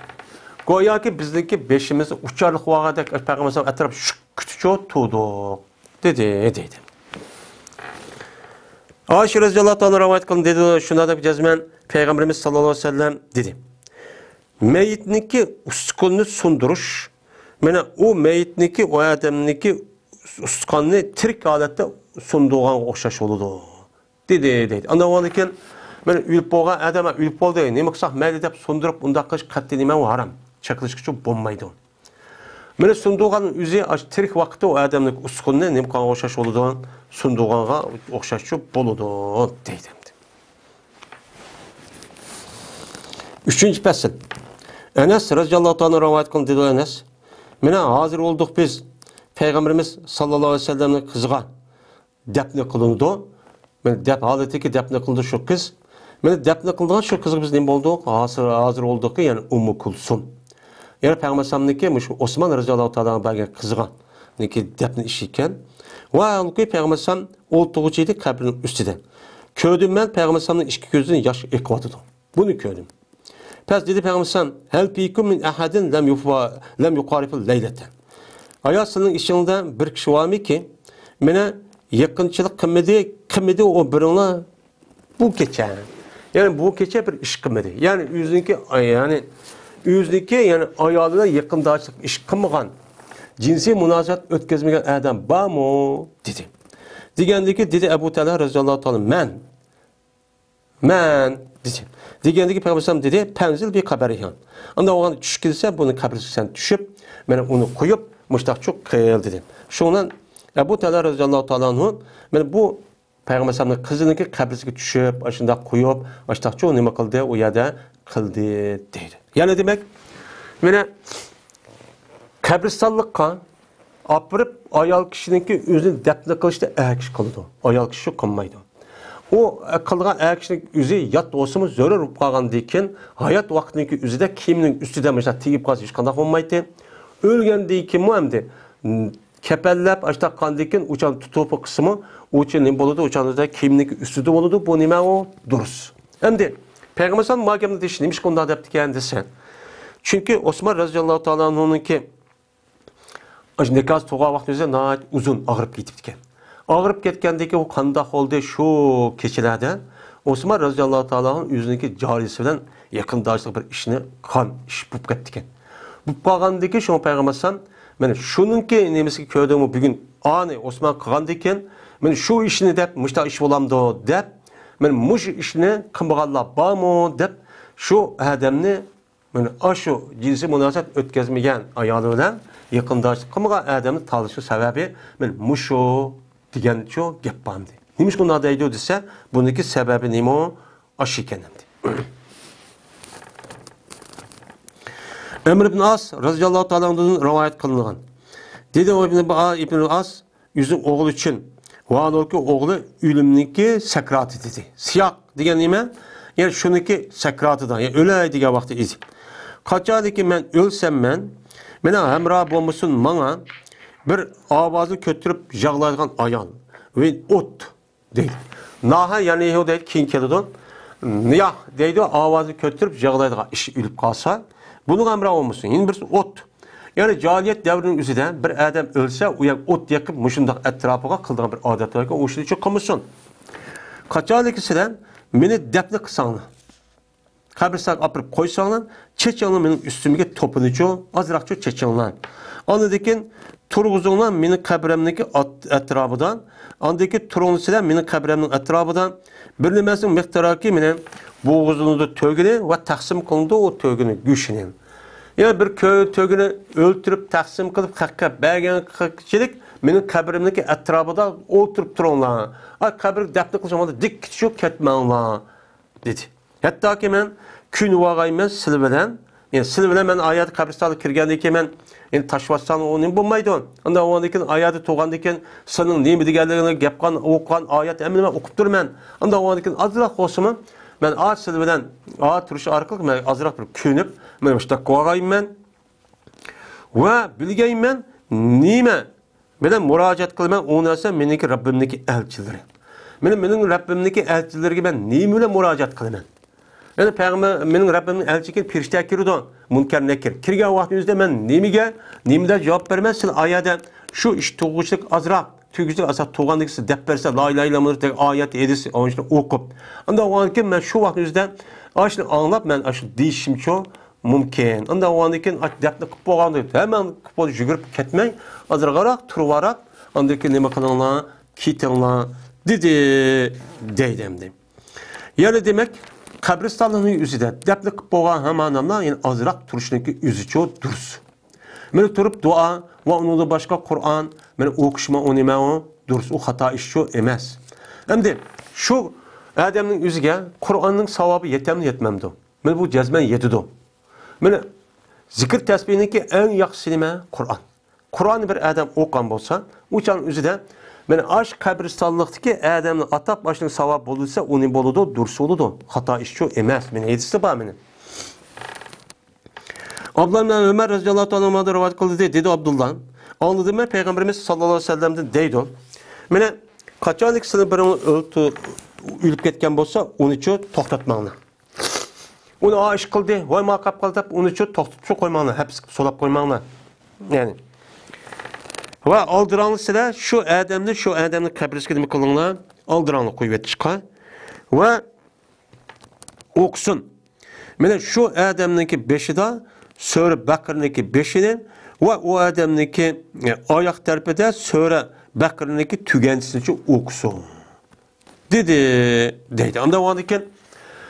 گوياكى بىزنىڭكى بېشىمىزدا ئۇچارلىق بولغاندەك پەيغەمبەر ئەتراپ شۈككۈتىچۇ تۇردۇق، دېدى، دەيدۇ. ئائىشە رەزىياللاھۇ تائالا رىۋايەت قىلدى، دېدى، شۇنداق دەپ جەزمەن پەيغەمبىرىمىز ساللاللاھۇ ئەلەيھى ۋەسەللەم دېدى. مەيىتنىڭكى ئۈستىكىنى سۇندۇرۇش، مانا ئۇ مەيىتنىڭكى، ئۇ ئادەمنىڭكى ئۇستىخاننى تىرىك ھالەتتە سۇندۇرغانغا ئوخشاش بولىدۇ، دېدى، دەيدۇ. ئاندىن بولغاندىكىن، مانا ئۆلۈپ بولغان ئادەم ئۆلۈپ بولدى، نېمە قىلساق مەيلى دەپ سۇندۇرۇپ، ئۇنداق قىلىش قەتئىي نېمە، ھارام. چەكلىشكىچە بولمايدۇ. مانا سۇندۇرغان ئۆزى ئاشۇ تىرىك ۋاقىتتا ئۇ ئادەمنىڭ ئۇستىخىنىنى نېمە قىلغانغا ئوخشاش بولىدۇ؟ سۇندۇرغانغا ئوخشاشچۇ بولىدۇ، دەيدۇ. ئۈچىنچى پەسىل. ئەنەس رەزىياللاھۇ تائالا رىۋايەت قىلدى، دېدى ئەنەس. مانا ھازىر بولدۇق بىز پەيغەمبىرىمىز ساللاللاھۇ ئەلەيھى ۋەسەللەمنىڭ قىزىغا دەپنە قىلىنىدۇ. مانا دەپ ھالىتىكى دەپنە قىلىنىدۇ شۇ قىز. مانا دەپنە قىلىنغان شۇ قىزغا بىز نېمە بولدۇق؟ ھازىر، ھازىر بولدۇقكى، يەنى ئۇممۇ كۇلسۇم. يەنى پەيغەمبەر ئەلەيھىسسالامنىڭكى مۇشۇ ئوسمان رەزىياللاھۇ تائالا بەرگەن قىزىغا نىكى دەپنە ئىشى ئىكەن. ۋە ھالبۇكى پەيغەمبەر ئەلەيھىسسالام ئولتۇرغۇچى ئىدى قەبرىنىڭ ئۈستىدە. كۆردۈم مەن پەيغەمبەر ئەلەيھىسسالامنىڭ ئىككى كۆزىدىن ياش ئېقىۋاتىدۇ. بۇنى كۆردۈم. پەس دېدى پەيغەمبەر ئەلەيھىسسالام، ھەل فىكۇم مىن ئەھەدىن لەم يۇفا-، لەم يۇقارىفىل لەيلەتە. ئايا، سىلىنىڭ ئىچىڭلاردا بىر كىشى بارمىكى، مانا يېقىنچىلىق قىلمىدى، قىلمىدى ئۇ بىرىڭلار بۇ كېچە. يەنى بۇ كېچە بىر ئىش قىلمىدى. يەنى ئۆزىنىڭكى، يەنى ئۆزىنىڭكى، يەنى ئايالى بىلەن يېقىنداشلىق ئىش قىلمىغان، جىنسىي مۇناسىۋەت ئۆتكۈزمىگەن ئادەم بارمۇ؟ دېدى. دېگەندىكى، دېدى ئەبۇ تەلھە رەزىياللاھۇ تائالا، مەن. مەن دېدى. دېگەندىكى پەيغەمبەر ئەلەيھىسسالام دېدى، پەنزىل بى قەبرىھا. ئانداق بولغاندا چۈش كېلسە، بۇنى قەبرىسىگە سەن چۈشۈپ، مانا ئۇنى قويۇپ، مۇشتاقچۇ قىل دېدى. شۇنىڭ بىلەن ئەبۇ تەلھە رەزىياللاھۇ تائالا ئەنھۇ، مانا بۇ پەيغەمبەر ئەلەيھىسسالامنىڭ قىزىنىڭكى قەبرىسىگە چۈشۈپ، ئاشۇنداق قويۇپ، ئاشۇنداقچۇ نېمە قىلدى، ئۇ يەردە قىلدى دەيدۇ. يەنى دېمەك، مانا قەبرىستانلىققا ئاپىرىپ، ئايال كىشىنىڭكى ئۆزىنى دەپنە قىلىشتا ئەر كىشى قىلىدۇ. ئايال كىشى قىلمايدۇ. ئۇ قىلغان ئەر كىشىنىڭ ئۆزى يات بولسىمۇ، زۆرۈر بولۇپ قالغاندىن كېيىن، ھايات ۋاقتىنىڭكى ئۆزىدە كىيىمنىڭ ئۈستىدە مىسال تېگىپ قالسا، ھېچقانداق بولمايتتى. ئۆلگەندىن كېيىنمۇ ئەمدى، م، كەپەنلەپ، ئاشۇنداق قىلغاندىن كېيىن ئۇچان تۇتۇپ قىلسىمۇ، ئۇچان نېمە بولىدۇ؟ ئۇچان كىيىمنىڭكى ئۈستىدە بولىدۇ. بۇ نېمە ئۇ؟ دۇرۇس. ئەمدى پەيغەمبەر ئەلەيھىسسالام ما گەپنى دېيىشى، نېمىشقا ئۇنداق دەپتىكەن دېسە، چۈنكى ئوسمان رەزىياللاھۇ تائالا ئەنھۇنىڭكى ئاشۇ نىكاھسى تۇغان ۋاقتى ئۆزى ناھايىتى ئۇزۇن ئاغرىپ كېتىپتىكەن. ئاغرىپ كەتكەندىن كېيىن ئۇ قانداق بولدى؟ شۇ كېچىلەردە ئوسمان رەزىياللاھۇ تائالا ئەنھۇ ئۆزىنىڭكى جارىيىسى بىلەن يېقىنداشلىق بىر ئىشنى قىلغان، ئىش بولۇپ كەتتىكەن. بولۇپ قالغاندىن كېيىن شۇڭا پەيغەمبەر ئەلەيھىسسالام، مانا شۇنىڭكى نېمىسىگە كۆردۈڭمۇ، بۈگۈن ئانى ئوسمان قىلغاندىن كېيىن، مانا شۇ ئىشنى دەپ، مۇشۇنداق ئىش بولامدۇ دەپ، مانا مۇشۇ ئىشنى قىلمىغانلار بارمۇ دەپ، شۇ ئادەمنى مانا ئاشۇ جىنسىي مۇناسىۋەت ئۆتكۈزمىگەن ئايالى بىلەن يېقىنداشلىق قىلمىغان ئادەمنى تالىشى سەۋەبى مانا مۇشۇ دېگەنچۇ گەپ بارمىدى. نېمىشقا ئۇنداق دەيدۇ دېسە، بۇنىڭكى سەۋەبى نېمە؟ ئاشۇ ئىكەن ئەمدى. ئەمر ئىبن ئاس رەزىياللاھۇ تائالا ئەنھۇدىن رىۋايەت قىلىنغان. دېدى ئۇ ئىبن، ئىبن ئاس، ئۆزىنىڭ ئوغلى ئۈچۈن، ۋاھالەنكى ئوغلى ئۆلۈمنىڭكى سەكراتى دېدى. سىياق دېگەن نېمە؟ يەنى شۇنىڭكى سەكراتىدا، يەنى ئۆلەي دېگەن ۋاقتى ئىدى. قاچانكى مەن ئۆلسەم مەن، مېنىڭ ھەمراھ بولمىسۇن ماڭا بىر ئاۋازنى كۆتۈرۈپ يىغلايدىغان ئايال. ۋە ئوت دەيدۇ. ناھە يەنى دەيدۇ، كېيىن كېلىدۇ. نىياھ دەيدۇ، ئاۋازنى كۆتۈرۈپ يىغلايدىغان ئىش ئۆلۈپ قالسا، بۇنىڭغا ھەمراھ بولمىسۇن. يەنە بىرسى ئوت. يەنى جاھىلىيەت دەۋرىنىڭ ئۆزىدە بىر ئادەم ئۆلسە، ئۇ يەرگە ئوت يېقىپ، مۇشۇنداق ئەتراپىغا قىلىدىغان بىر ئادەت باركەن، ئۇ ئىشنى قىلمىسۇن. قاچانكى سىلەر مېنى دەپنە قىلساڭلار، قەبرىستانغا ئاپىرىپ قويساڭلار، چېچىڭلار مېنىڭ ئۈستۈمگە توپىنىچۇ، ئازراقچۇ چېچىڭلار. ئاندىن كېيىن تۇرغۇزۇڭلار مېنىڭ قەبرەمنىڭكى ئات-، ئەتراپىدا. ئاندىن كېيىن تۇرۇڭلار سىلەر مېنىڭ قەبرەمنىڭ ئەتراپىدا. بىر نېمىسىنىڭ مىقدارىكى مېنىڭ بوغۇزلىنىدۇ تۆگىنى ۋە تەقسىم قىلىنىدۇ ئۇ تۆگىنى گۆشىنى. يەنى بىر كۆ-، تۆگىنى ئۆلتۈرۈپ، تەقسىم قىلىپ، خەققە بەرگەنچىلىك مېنىڭ قەبرىمنىڭكى ئەتراپىدا ئولتۇرۇپ تۇرۇڭلار. ئا، قەبرىگە دەپنە قىلساڭلار، دىك كېتىشۇ كەتمەڭلار، دېدى. ھەتتاكى مەن كۆنۈۋالغايمەن سىلى بىلەن. يەنى سىلى بىلەن مەن ئايەتتە قەبرىستانغا كىرگەندىن كېيىن مەن، يەنى تاشلىۋاتساڭ ئۇ نېمە بولمايدۇ. ئاندىن ئۇنىڭدىن كېيىن ئايەتتە تۇرغاندىن كېيىن سىلىنىڭ نېمە دېگەنلىكىنى گەپ قىلغان، ئوقۇغان ئايەت ھەممىنى مەن ئوقۇپ تۇرىمەن. ئاندىن ئۇنىڭدىن كېيىن ئازراق بولسىمۇ مەن ئا سىلى بىلەن ئا تۇرۇش ئارقىلىق مەن ئازراق بىر كۆنۈپ، مەن مۇشۇنداق قىلىۋالغايمەن. ۋە بىلگەيمەن نېمە بىلەن مۇراجىئەت قىلىمەن، ئۇ نەرسە مېنىڭكى رەببىمنىڭكى ئەلچىلىرى. مېنىڭ، مېنىڭ رەببىمنىڭكى ئەلچىلىرىگە مەن نېمە بىلەن مۇراجىئەت قىلىمەن؟ يەنى پەيغەمبەر، مېنىڭ رەببىمنىڭ ئەلچىسى كېلىپ پەرىشتە كىرىدۇ، مۇنكەر نەكىر. كىرگەن ۋاقتى ئۆزىدە مەن نېمىگە، نېمە دەپ جاۋاب بەرمەن؟ سىلەر ئايەدە شۇ ئىش تۇغۇشلۇق ئازراق، تۈگۈشلۈك ئازراق تۇرغاندىن كېيىن سىلەر دەپ بەرسە، لا ئىلاھە ئىللاللاھ دېگەن ئايەت، ھەدىس، ئاشۇنى ئوقۇپ. ئاندىن كېيىن مەن شۇ ۋاقىت ئۆزىدە ئاشۇنى ئاڭلاپ، مەن ئاشۇ دېيىشىمچۇ مۇمكىن. ئاندىن كېيىن ئاشۇ دەپنە قىلىپ بولغاندىن كېيىن ھەممە قىلىپ بولدى، يۈگۈرۈپ كەتمەي، ئازراقراق تۇرۇۋاراق، ئاندىن كېيىن نېمە قىلىڭلار، كېتىڭلار، دېدى، دەيدۇ ئەمدى. يەنى دېمەك، قەبرىستانلارنىڭ ئۆزىدە دەپنە قىلىپ بولغان ھامان ئادەملەر يەنە ئازراق تۇرۇشنىڭكى ئۆزىچۇ دۇرۇس. مانا تۇرۇپ دۇئا ۋە ئۇنىڭدىن باشقا قۇرئان، مانا ئوقۇشمۇ ئۇ نېمە ئۇ؟ دۇرۇس، ئۇ خاتا ئىشچۇ ئەمەس. ئەمدى شۇ ئادەمنىڭ ئۆزىگە قۇرئاننىڭ ساۋابى يېتەمدۇ، يەتمەمدۇ؟ مانا بۇ جەزمەن يېتىدۇ. مانا زىكىر تەسبىھنىڭكى ئەڭ ياخشىسى نېمە؟ قۇرئان. قۇرئاننى بىر ئادەم ئوقۇغان بولسا، ئۇ چاغنىڭ ئۆزىدە، مانا ئاشۇ قەبرىستانلىقتىكى ئادەمنى ئاتاپ ئاشۇنىڭ ساۋاب بولسا، ئۇ نېمە بولىدۇ؟ دۇرۇس بولىدۇ. خاتا ئىشچۇ ئەمەس. مانا ھەدىستە بار مانا. ئابدۇللا ئىبن ئۆمەر رەزىياللاھۇ تائالا ئەنھۇدىن رىۋايەت قىلدى، دېدى ئابدۇللا. ئاڭلىدىم مەن پەيغەمبىرىمىز ساللاللاھۇ ئەلەيھى ۋەسەللەمدىن دەيدۇ. مانا قاچانكى سىلەر بىرىڭلار ئۆلتۈ-، ئۆلۈپ كەتكەن بولسا، ئۇنىچۇ توختاتماڭلار. ئۇنى ئا ئىش قىلدى، ۋاي ما قاپ قالدى دەپ، ئۇنىچۇ توختىتىپ قويماڭلار، ھەپىسكە سولاپ قويماڭلار. يەنى. ۋە ئالدىراڭلار سىلەر شۇ ئادەمنى، شۇ ئادەمنىڭ قەبرىسىگە نېمە قىلىڭلار؟ ئالدىراڭلار قويۇۋېتىشقا. ۋە ئوقۇسۇن. مانا شۇ ئادەمنىڭكى بېشىدا سۈرە بەقىرىنىڭكى بېشىنى ۋە ئۇ ئادەمنىڭكى، ئە، ئاياق تەرىپىدە سۈرە بەقىرىنىڭكى تۈگەنچىسىنىچۇ ئوقۇسۇن. دېدى، دەيدۇ. ئاندىن بولغاندىن كېيىن،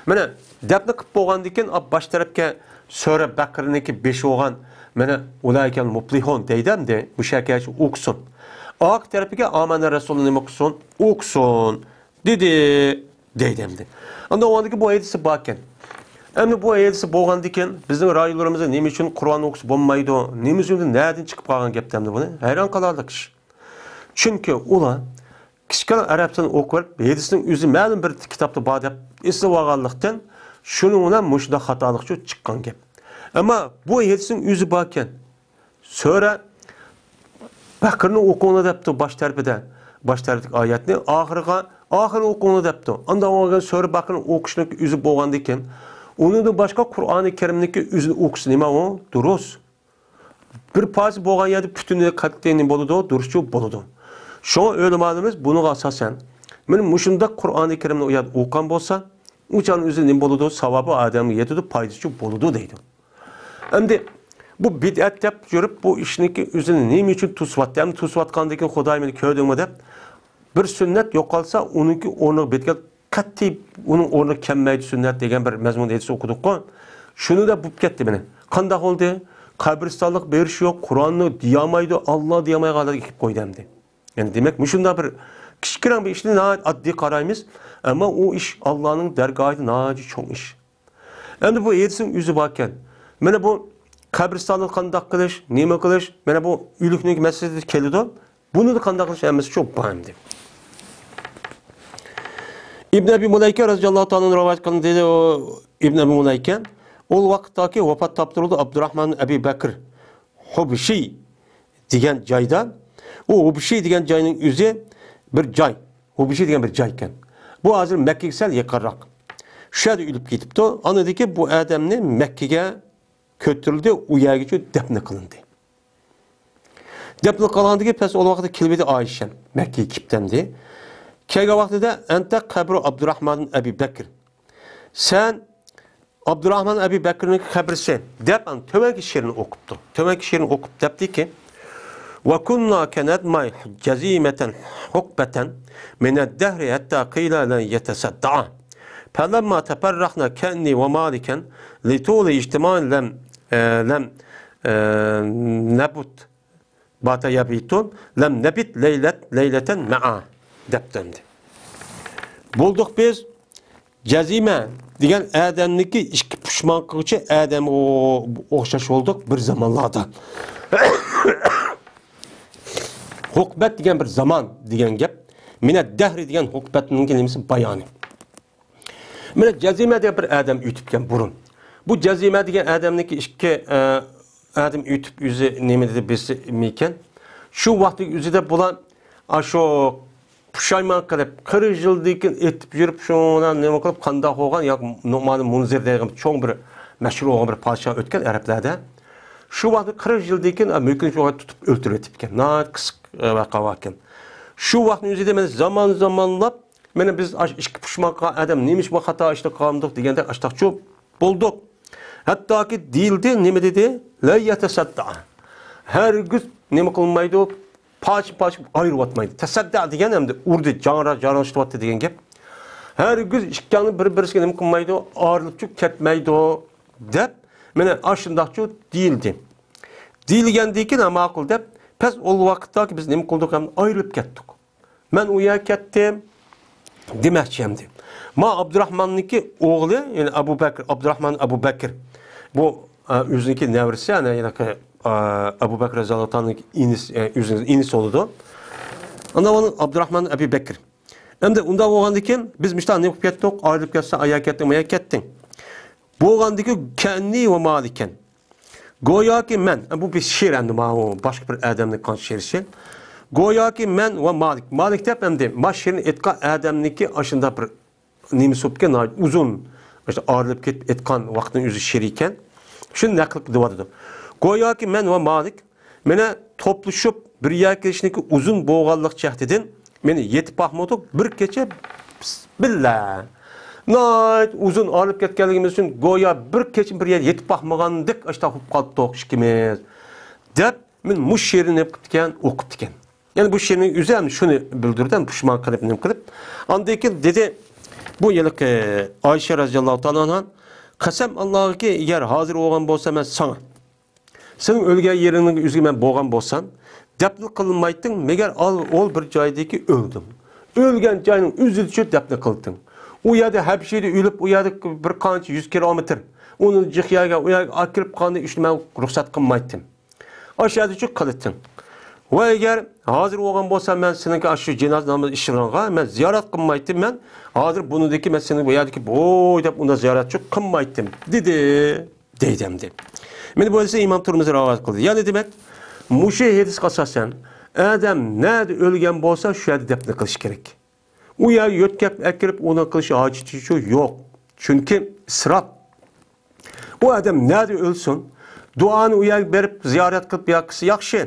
مانا، دەپنە قىلىپ بولغاندىن كېيىن، باش تەرەپكە سۈرە بەقىرىنىڭكى بېشى بولغان، مانا، ئۇلائىكەل مۇپلىھۇن دەيدۇ ئەمدى، مۇشۇ يەرگىچە ئوقۇسۇن. ئارقا تەرىپىگە ئامەنە رەسۇلى نېمە قىلسۇن؟ ئوقۇسۇن، دېدى، دەيدۇ ئەمدى. ئاندىن بولغاندىن كېيىن بۇ ھەدىسى باركەن. ئەمدى بۇ ھەدىسى بولغاندىن كېيىن، بىزنىڭ رايونلىرىمىزدا نېمە ئۈچۈن قۇرئان ئوقۇسا بولمايدۇ؟ نېمە ئۈچۈن، نەدىن چىقىپ قالغان گەپ ئەمدى بۇنى؟ ھەيران قالارلىق ئىش. چۈنكى ئۇلار كىچىككىنە ئەرەب تىلىنى ئوقۇۋېلىپ، ھەدىسنىڭ ئۆزى مەلۇم بىر كىتابتا بار دەپ ئېسىۋالغانلىقتىن، شۇنىڭ بىلەن مۇشۇنداق خاتالىقچۇ چىققان گەپ. ئەمما بۇ ھەدىسنىڭ ئۆزى باركەن. سۈرە بەقىرىنى ئوقۇڭلار دەپتۇ باش تەرىپىدە. باش تەرىپىدىكى ئايەتنى ئاخىرىغا، ئاخىرىنى ئوقۇڭلار دەپتۇ. ئاندىن ئاۋۋال سۈرە بەقىرىنى ئوقۇشنىڭ ئۆزى بولغاندىكىن، ئۇنىڭدىن باشقا قۇرئانى كەرىمنىڭكى ئۆزىنى ئوقۇش نېمە ئۇ؟ دۇرۇس. بىر پارچە بولغان يەردە پۈتۈنلەي قەتئىي نېمە بولىدۇ؟ دۇرۇسچۇ بولىدۇ. شۇڭا ئۆلىمالىرىمىز بۇنىڭغا ئاساسەن، مانا مۇشۇنداق قۇرئانى كەرىمنى ئۇ يەردە ئوقۇغان بولسا، ئۇ چاغنىڭ ئۆزى نېمە بولىدۇ؟ ساۋابى ئادەمگە يېتىدۇ، پايدىسىچۇ بولىدۇ دەيدۇ. ئەمدى بۇ بىدئەت دەپ يۈرۈپ، بۇ ئىشنىڭكى ئۆزىنى نېمە ئۈچۈن توسۇۋاتتى؟ ئەمدى توسۇۋاتقاندىن كېيىن خۇدايىم مېنى كۆردۈڭمۇ دەپ، بىر سۈننەت يوقالسا، ئۇنىڭكى ئورنىغا بىدئەت قەتئىي ئۇنىڭ ئورنىغا كەلمەيدۇ سۈننەت دېگەن بىر مەزمۇن ھەدىس ئوقۇدۇققۇ. شۇنىڭدا بولۇپ كەتتى مېنى. قانداق بولدى؟ قەبرىستانلىق بېرىش يوق، قۇرئاننى دېيەلمەيدۇ، ئاللا دېيەلمەيدىغان ھالەتكە كېلىپ قويدى ئەمدى. يەنى دېمەك، مۇشۇنداق بىر كىچىككىنە بىر ئىشنى ناھايىتى ئاددىي قارايمىز، ئەمما ئۇ ئىش ئاللانىڭ دەرگاھىدا ناھايىتى چوڭ ئىش. ئەمدى بۇ ھەدىسنىڭ ئۆزى باركەن. مانا بۇ قەبرىستاندا قانداق قىلىش، نېمە قىلىش، مانا بۇ ئۆلۈكنىڭ مەسىلىسى كېلىدۇ. بۇنى قانداق قىلىش ھەممىسى شۇ بار ئەمدى. ئىبن ئەبى مۇلەيكە رەزىياللاھۇ تائالا ئەنھۇ رىۋايەت قىلدى، دېدى، ئۇ ئىبن ئەبى مۇلەيكە، ئۇ ۋاقىتتاكى ۋاپات تاپتۇرۇلدى ئابدۇراھمان ئەبى بەكر ھۇبشى دېگەن جايدا. ئۇ ھۇبشى دېگەن جاينىڭ ئۆزى بىر جاي. ھۇبشى دېگەن بىر جاي ئىكەن. بۇ ھازىر مەككىگە سەل يېقىنراق. شۇ يەردە ئۆلۈپ كېتىپتۇ. ئاندىن كېيىن بۇ ئادەمنى مەككىگە كۆتۈرۈلدى، ئۇ يەرگىچە دەپنە قىلىندى. دەپنە قىلغاندىن كېيىن پەس ئۇ ۋاقىتتا كېلىۋىدى ئائىشەم. مەككىگە كېلىپتەمدى. كەلگەن ۋاقتىدا، «ئەنتە قەبرۇ ئابدۇراھمان ئەبى بەكر.» سەن ئابدۇراھمان ئەبى بەكرىنىڭ قەبرىسى دەپ، ئانا تۆۋەنكى شېئىرنى ئوقۇپتۇ. تۆۋەنكى شېئىرنى ئوقۇپ دەپتىكى، «وكنا كندمي جزيمة حقبة من الدهر حتى قيل لن يتصدعا. فلما تفرقنا كأني ومالكا لطول اجتماع لم، آه، لم، آه، نبت بات يبيت، لم نبت ليلة، ليلة معا» دەپتۇ ئەمدى. بولدۇق بىز جەزىمە دېگەن ئادەمنىڭكى ئىككى پۇشمانقىغىچە ئادەمگە ئوخشاش بولدۇق بىر زامانلاردا. ھوقبەت دېگەن بىر زامان دېگەن گەپ. مىنە دەھرى دېگەن ھوقبەتنىڭكى نېمىسى بايانى. مانا جەزىمە دېگەن بىر ئادەم ئۆتۈپكەن بۇرۇن. بۇ جەزىمە دېگەن ئادەمنىڭكى ئىككى، ئە، ئادەم ئۆتۈپ ئۆزى نېمە دېدى بىلسىمىكەن؟ شۇ ۋاقىتنىڭ ئۆزىدە بۇلار ئاشۇ پۇشايمان قىلىپ، قىرىق يىلدىن كېيىن ئېتىپ يۈرۈپ، شۇنىڭ نېمە قىلىپ، قانداق بولغان ياكى نومانى مۇنزىر دېگەن چوڭ بىر مەشھۇر بولغان بىر پادىشاھ ئۆتكەن ئەرەبلەردە. شۇ ۋاقىتتا قىرىق يىلدىن كېيىن مۆكۈنچى ئوغرى تۇتۇپ ئۆلتۈرۈۋېتىپكەن. ناھايىتى قىسىق، ئە، ۋەقە باركەن. شۇ ۋاقىتنىڭ ئۆزىدە مانا زامان زامانلاپ مانا بىز ئاشۇ ئىككى پۇشمانقا ئادەم نېمە ئىش بۇ خاتا ئىشنى قىلغانمىدۇق دېگەندەك ئاشتاقچۇ بولدۇق. ھەتتاكى دېيىلدى، نېمە دېدى؟ لە يەتەسەددا. ھەرگىز نېمە قىلمايدۇ؟ پارچە-پارچە ئايرىۋاتمايدۇ. تەسەددا دېگەن ئەمدى ئۇردى، جاڭرا-، جاراڭ ئىشلىتىۋاتتى دېگەن گەپ. ھەرگىز ئىككىڭلار بىر-بىرسىگە نېمە قىلمايدۇ؟ ئايرىلىپچۇ كەتمەيدۇ، دەپ، مانا ئاشۇنداقچۇ دېيىلدى. دېيىلگەندىن كېيىن، ھە، ماقۇل دەپ، پەس ئۇ ۋاقىتتاكى بىز نېمە قىلدۇق؟ ھەم ئايرىلىپ كەتتۇق. مەن ئۇ يەرگە كەتتىم دېمەكچى ئەمدى. ما ئابدۇراھماننىڭكى ئوغلى، يەنى ئەبۇ بەكىر، ئابدۇراھمان ئەبۇ بەكىر. بۇ، ئە، ئۆزىنىڭكى نەۋرىسى، يەنى ھېلىقى، ئە، ئەبۇ بەكىر رەزىياللاھۇ تائالانىڭ ئىنىسى، ئە، ئۆزىنىڭ ئىنىسى بولىدۇ. ئاندىن ئۇنىڭ ئابدۇراھمان ئەبۇ بەكىر. ئەمدى ئۇنداق بولغاندىن كېيىن بىز مۇشۇنداق نېمە قىلىپ كەتتۇق، ئايرىلىپ كەتسەڭ، ئايا كەتتىڭ، مايا كەتتىڭ. بولغاندىكى كەننى ۋە مالىكەن. گوياكى مەن، بۇ بىر شېئىر ئەمدى، ماۋۇ باشقا بىر ئادەمنىڭ قانچە شېئىرى. گوياكى مەن ۋە مالىك. مالىك دەپ ئەمدى ما شېئىرنى ئېيتقان ئادەمنىڭكى ئاشۇنداق بىر نېمىسى بوپتىكەن، ناھايىتى ئۇزۇن، ئاشۇ ئايرىلىپ كېتىپ ئېيتقان ۋاقىتنىڭ ئۆزى شېئىر ئىكەن. شۇنى نەقىل قىلىۋاتىدۇ. گوياكى مەن ۋە مالىك مانا توپلىشىپ بىر يەرگە كېلىشنىڭكى ئۇزۇن بولغانلىق جەھىتىدىن مانا يېتىپ باقمىدۇق بىر كېچە بىللە. ناھايىتى ئۇزۇن ئايرىلىپ كەتكەنلىكىمىز ئۈچۈن گويا بىر كېچە بىر يەردە يېتىپ باقمىغاندەك ئاشۇنداق بولۇپ قالدۇق ئىككىمىز، دەپ مانا مۇشۇ شېئىرنى نېمە قىپتىكەن، ئوقۇپتىكەن. يەنى بۇ شېئىرنىڭ ئۆزى ھەم شۇنى بىلدۈرىدۇ، ھەم پۇشمان قىلىپ، نېمە قىلىپ. ئاندىن كېيىن دېدى، بۇ ھېلىقى ئائىشە رەزىياللاھۇ تائالا ئانھا، قەسەم ئاللاغىكى، ئەگەر ھازىر بولغان بولسا مەن ساڭا، سېنىڭ ئۆلگەن يېرىڭنىڭ ئۆزىگە مەن بولغان بولسام، دەپنە قىلمايتتىڭ، مەگەر ئال-، ئول بىر جايدىكى ئۆلدۈم. ئۆلگەن جاينىڭ ئۆزىدىچۇ دەپنە قىلدىڭ. ئۇ يەردە ھەبشىدە ئۆلۈپ، ئۇ يەردە بىر قانچە يۈز كىلومېتىر، ئۇنى جىق يەرگە، ئۇ يەرگە ئاكىرىپ قىلغاننى ئىشنى مەن رۇخسەت قىلمايتتىم. ئاشۇ يەردىچۇ قىلىتتىڭ. ۋە ئەگەر ھازىر بولغان بولسا، مەن سېنىڭكى ئاشۇ جىنازا ناماز ئىشلىرىڭغا مەن زىيارەت قىلمايتتىم، مەن ھازىر بۇنىڭدىكى، مەن سېنىڭ بۇ يەردىكى بوي دەپ ئۇنداق زىيارەتچۇ قىلمايتتىم، دېدى، دەيدۇ ئەمدى. مانا بۇ ھەدىسنى ئىمام تۇرمۇزى رىۋايەت قىلدى. يەنى دېمەك، مۇشۇ ھەدىسكە ئاساسەن، ئادەم نەدە ئۆلگەن بولسا، شۇ يەردە دەپنە قىلىش كېرەك. ئۇ يەرگە يۆتكەپ ئەكىرىپ، ئۇنى قىلىش ھاجىتى يوق. چۈنكى ئىسراپ. ئۇ ئادەم نەدە ئۆلسۇن، دۇئانى ئۇ يەرگە بېرىپ زىيارەت قىلىپ يا قىلسا ياخشى.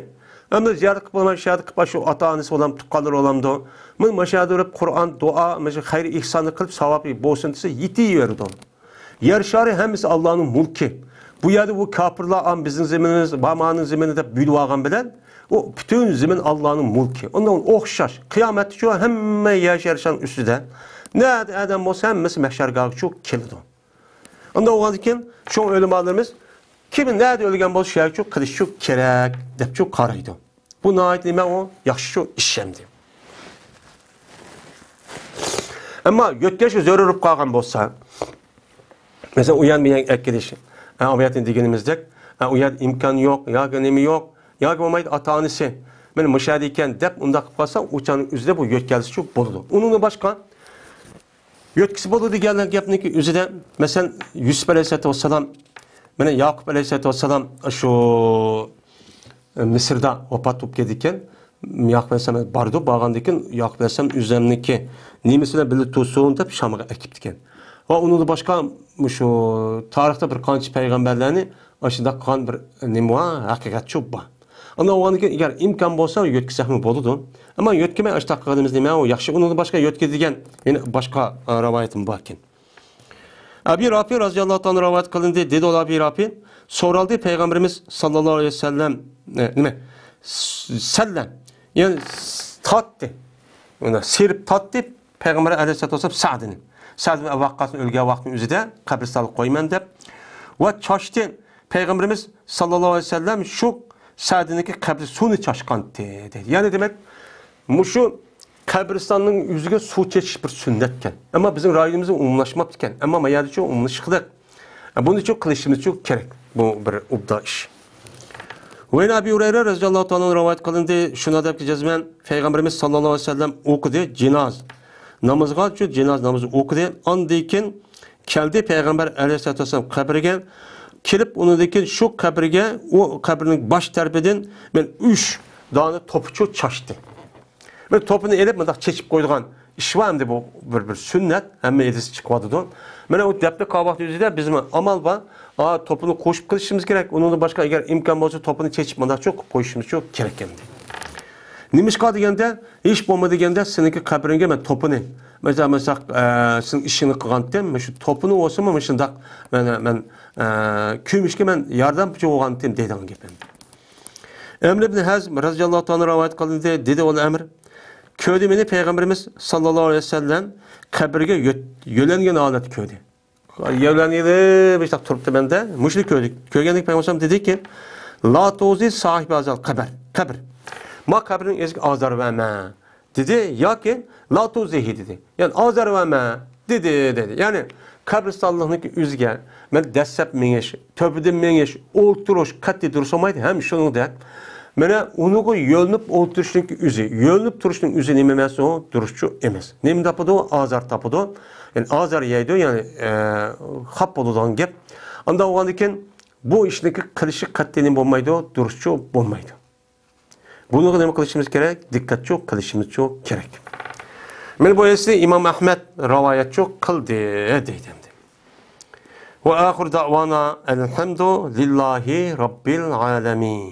ئەمما زىيارەت قىلىپ بولماي، شۇ يەردە قىلىپ، شۇ ئاتا-ئانىسى بولامدۇ، تۇغقانلىرى بولامدۇ، مانا مۇشۇ يەردە بېرىپ قۇرئان، دۇئا، مانا شۇ خەير ئېھساننى قىلىپ، ساۋابى بولسۇن دېسە، يېتىۋېرىدۇ. يەر شارى ھەممىسى ئاللانىڭ مۇلكى. بۇ يەردە بۇ كاپىرلار، «ئام، بىزنىڭ زېمىنىمىز، بامانىڭ زېمىنى» دەپ بۆلۈۋالغان بىلەن، ئۇ پۈتۈن زېمىن ئاللانىڭ مۇلكى. ئۇنىڭغا ئوخشاش، قىيامەتتىچۇ ھەممە يەر شارنىڭ ئۈستىدە، نەدە ئادەم بولسا، ھەممىسى مەھشەرگاھقىچۇ كېلىدۇ. ئۇنداق بولغاندىن كېيىن، شۇڭا ئۆلىمالىرىمىز، كىم نەدە ئۆلگەن بولسا، شۇ يەرگىچۇ قىلىشچۇ كېرەك، دەپچۇ قارايدۇ. بۇ ناھايىتى نېمە ئۇ؟ ياخشىچۇ ئىش ئەمدى. ئەمما يۆتكەشكە زۆرۈر بولۇپ قالغان بولسا، مەسىلەن، ئۇ يەردىن بۇ يەرگە ئەكېلىش، ئە، ئۇ يەردىن دېگىنىمىزدەك، ئە، ئۇ يەردە ئىمكان يوق، ياكى نېمە يوق، ياكى بولمايدۇ ئاتا-ئانىسى، مانا مۇشۇ يەردە ئىكەن دەپ ئۇنداق قىلىپ قالسا، ئۇ چاغنىڭ ئۆزىدە بۇ يۆتكەلسىچۇ بولىدۇ. ئۇنىڭدىن باشقا يۆتكىسە بولىدۇ دېگەن گەپنىڭكى ئۆزىدە، مەسىلەن، يۈسۈپ ئەلەيھىسسالاتۇ ۋەسسالام، مانا ياقۇپ ئەلەيھىسسالاتۇ ۋەسسالام شۇ مىسىردا ۋاپات بولۇپ كېتىدىكەن. ياقۇپ ئەلەيھىسسالام بارىدۇ، بارغاندىن كېيىن ياقۇپ ئەلەيھىسسالام ئۆزلەرنىڭكى نېمىسى بىلەن بىللە تۇرسۇن دەپ شامغا ئەكىپتىكەن. ۋە ئۇنىڭدىن باشقا مۇشۇ تارىختا بىر قانچە پەيغەمبەرلەرنى ئاشۇنداق قىلغان بىر نېمە بار، ھەقىقەتچۇ بار. ئانداق بولغاندىن كېيىن ئەگەر ئىمكان بولسا يۆتكىسەكمۇ بولىدۇ. ئەمما يۆتكىمەي ئاشۇنداق قىلغىنىمىز نېمە ئۇ ياخشى. ئۇنىڭدىن باشقا يۆتكە دېگەن يەنە باشقا، ئە، رىۋايىتىم باركەن. ئەبى رافى رازىياللاھۇ تائالا رىۋايەت قىلىندى. دېدى ئۇلار، ئەبى رافى، سورالدى پەيغەمبىرىمىز ساللاللاھۇ ئەلەيھى ۋەسەللەم، ئە، نېمە، س-، سەللەم، يەنى س-، تارتتى. مانا سىيرىپ تارتتى پەيغەمبەر ئەلەيھىسسالاتۇ ۋەسسالام سەدىنى. سەد ئىبن ۋەققاسنى ئۆلگەن ۋاقتىنىڭ ئۆزىدە قەبرىستانغا قويىمەن دەپ. ۋە چاچتى پەيغەمبىرىمىز ساللاللاھۇ ئەلەيھى ۋەسەللەم شۇ سەدىنىڭكى قەبرە سۇنى چاچقانتى، دەيدۇ. يەنى دېمەك، مۇشۇ قەبرىستاننىڭ يۈزىگە سۇ چېچىش بىر سۈننەتكەن. ئەمما بىزنىڭ رايونىمىزدا ئومۇملاشماپتىكەن. ئەمما ما يەردىچۇ ئومۇملىشىقلىق. بۇنىچۇ قىلىشىمىزچۇ كېرەك. بۇ بىر ئوبدان ئىش. ۋەن ئەبى ھۇرەيرە رەزىياللاھۇ تائالا ئەنھۇ رىۋايەت قىلىندى. شۇنى دەپكى جەزمەن پەيغەمبىرىمىز ساللاللاھۇ ئەلەيھى ۋەسەللەم ئوقۇدى جىناز نامىزىغا، شۇ جىناز نامىزى ئوقۇدى. ئاندىن كېيىن كەلدى پەيغەمبەر ئەلەيھىسسالاتۇ ۋەسسالام قەبرىگە. كېلىپ ئۇنىڭدىن كېيىن شۇ قەبرىگە، ئۇ قەبرىنىڭ باش تەرىپىدىن مەن ئۈچ دانە توپىچۇ چاچتى. بىر توپىنى ئېلىپ مۇنداق چېچىپ قويىدىغان ئىش بار ئەمدى، بۇ بىر، بىر سۈننەت، ھەممە ھەدىس چىقىۋاتىدۇ. مانا ئۇ دەپنە قىلغان ۋاقتى ئۆزىدە بىزمۇ ئامال بار. ئا، توپىنى قوشۇپ قىلىشىمىز كېرەك. ئۇنىڭدىن باشقا ئەگەر ئىمكان بولسا توپىنى چېچىپ مۇنداقچۇ قىلىپ قويۇشىمىزچۇ كېرەك ئەمدى. نېمىشقا دېگەندە، ھېچ بولمىدى دېگەندە سېنىڭكى قەبرىڭگە مەن توپىنى، مەسىلەن، مەسىلەن، ئە، سېنىڭ ئىشىڭنى قىلغانتىم، مۇشۇ توپىنى بولسىمۇ مۇشۇنداق مەن، مەن، ئە، كۆمۈشكە مەن ياردەمچى بولغانتىم دەيدىغان گەپ ئەمدى. ئەمر ئىبن ھەزم رەزىياللاھۇ تائالا رىۋايەت قىلىندى، دېدى ئۇ ئەمر، كۆردى مېنى پەيغەمبىرىمىز ساللاللاھۇ ئەلەيھى ۋەسەللەم قەبرىگە يۆ-، يۆلەنگەن ھالەتتە كۆردى. يۆلەنگىلى بىشتاق تۇرۇپتۇ مەندە، مۇشۇنى كۆردى. كۆرگەندىكى پەيغەمبەر دېدىكى، لا تۇزى ساھىب ھازال قەبر، قەبر. ما قەبرىنىڭ ئىگىسىگە ئازار بەرمە، دېدى، ياكى لا تۇزىھى دېدى. يەنى ئازار بەرمە، دېدى، دېدى. يەنى قەبرىستانلىقنىڭكى ئۆزىگە مەن دەسسەپ مېڭىش، تۆپىدىن مېڭىش، ئولتۇرۇش، قەتئىي تۇرۇش بولمايدۇ. ھەم شۇنىڭدەك، مانا ئۇنىڭغا يۆلىنىپ ئولتۇرۇشنىڭكى ئۆزى، يۆلىنىپ تۇرۇشنىڭ ئۆزى نېمە ئەمەس ئۇ؟ دۇرۇسچۇ ئەمەس. نېمە تاپىدۇ؟ ئازار تاپىدۇ. يەنى ئازار يەيدۇ، يەنى، ئە، خاپا بولىدىغان گەپ. ئانداق بولغاندىن كېيىن بۇ ئىشنىڭكى قىلىشى قەتئىي نېمە بولمايدۇ؟ دۇرۇسچۇ بولمايدۇ. بۇنىڭغا نېمە قىلىشىمىز كېرەك؟ دىققەتچۇ قىلىشىمىزچۇ كېرەك. مانا بۇ ھەدىسنى ئىمام ئەھمەد رىۋايەتچۇ قىلدى، دەيدۇ ئەمدى. ۋە ئاخىر دەۋانا ئەلھەمدۇ لىللاھى رەببىل ئالەمىن.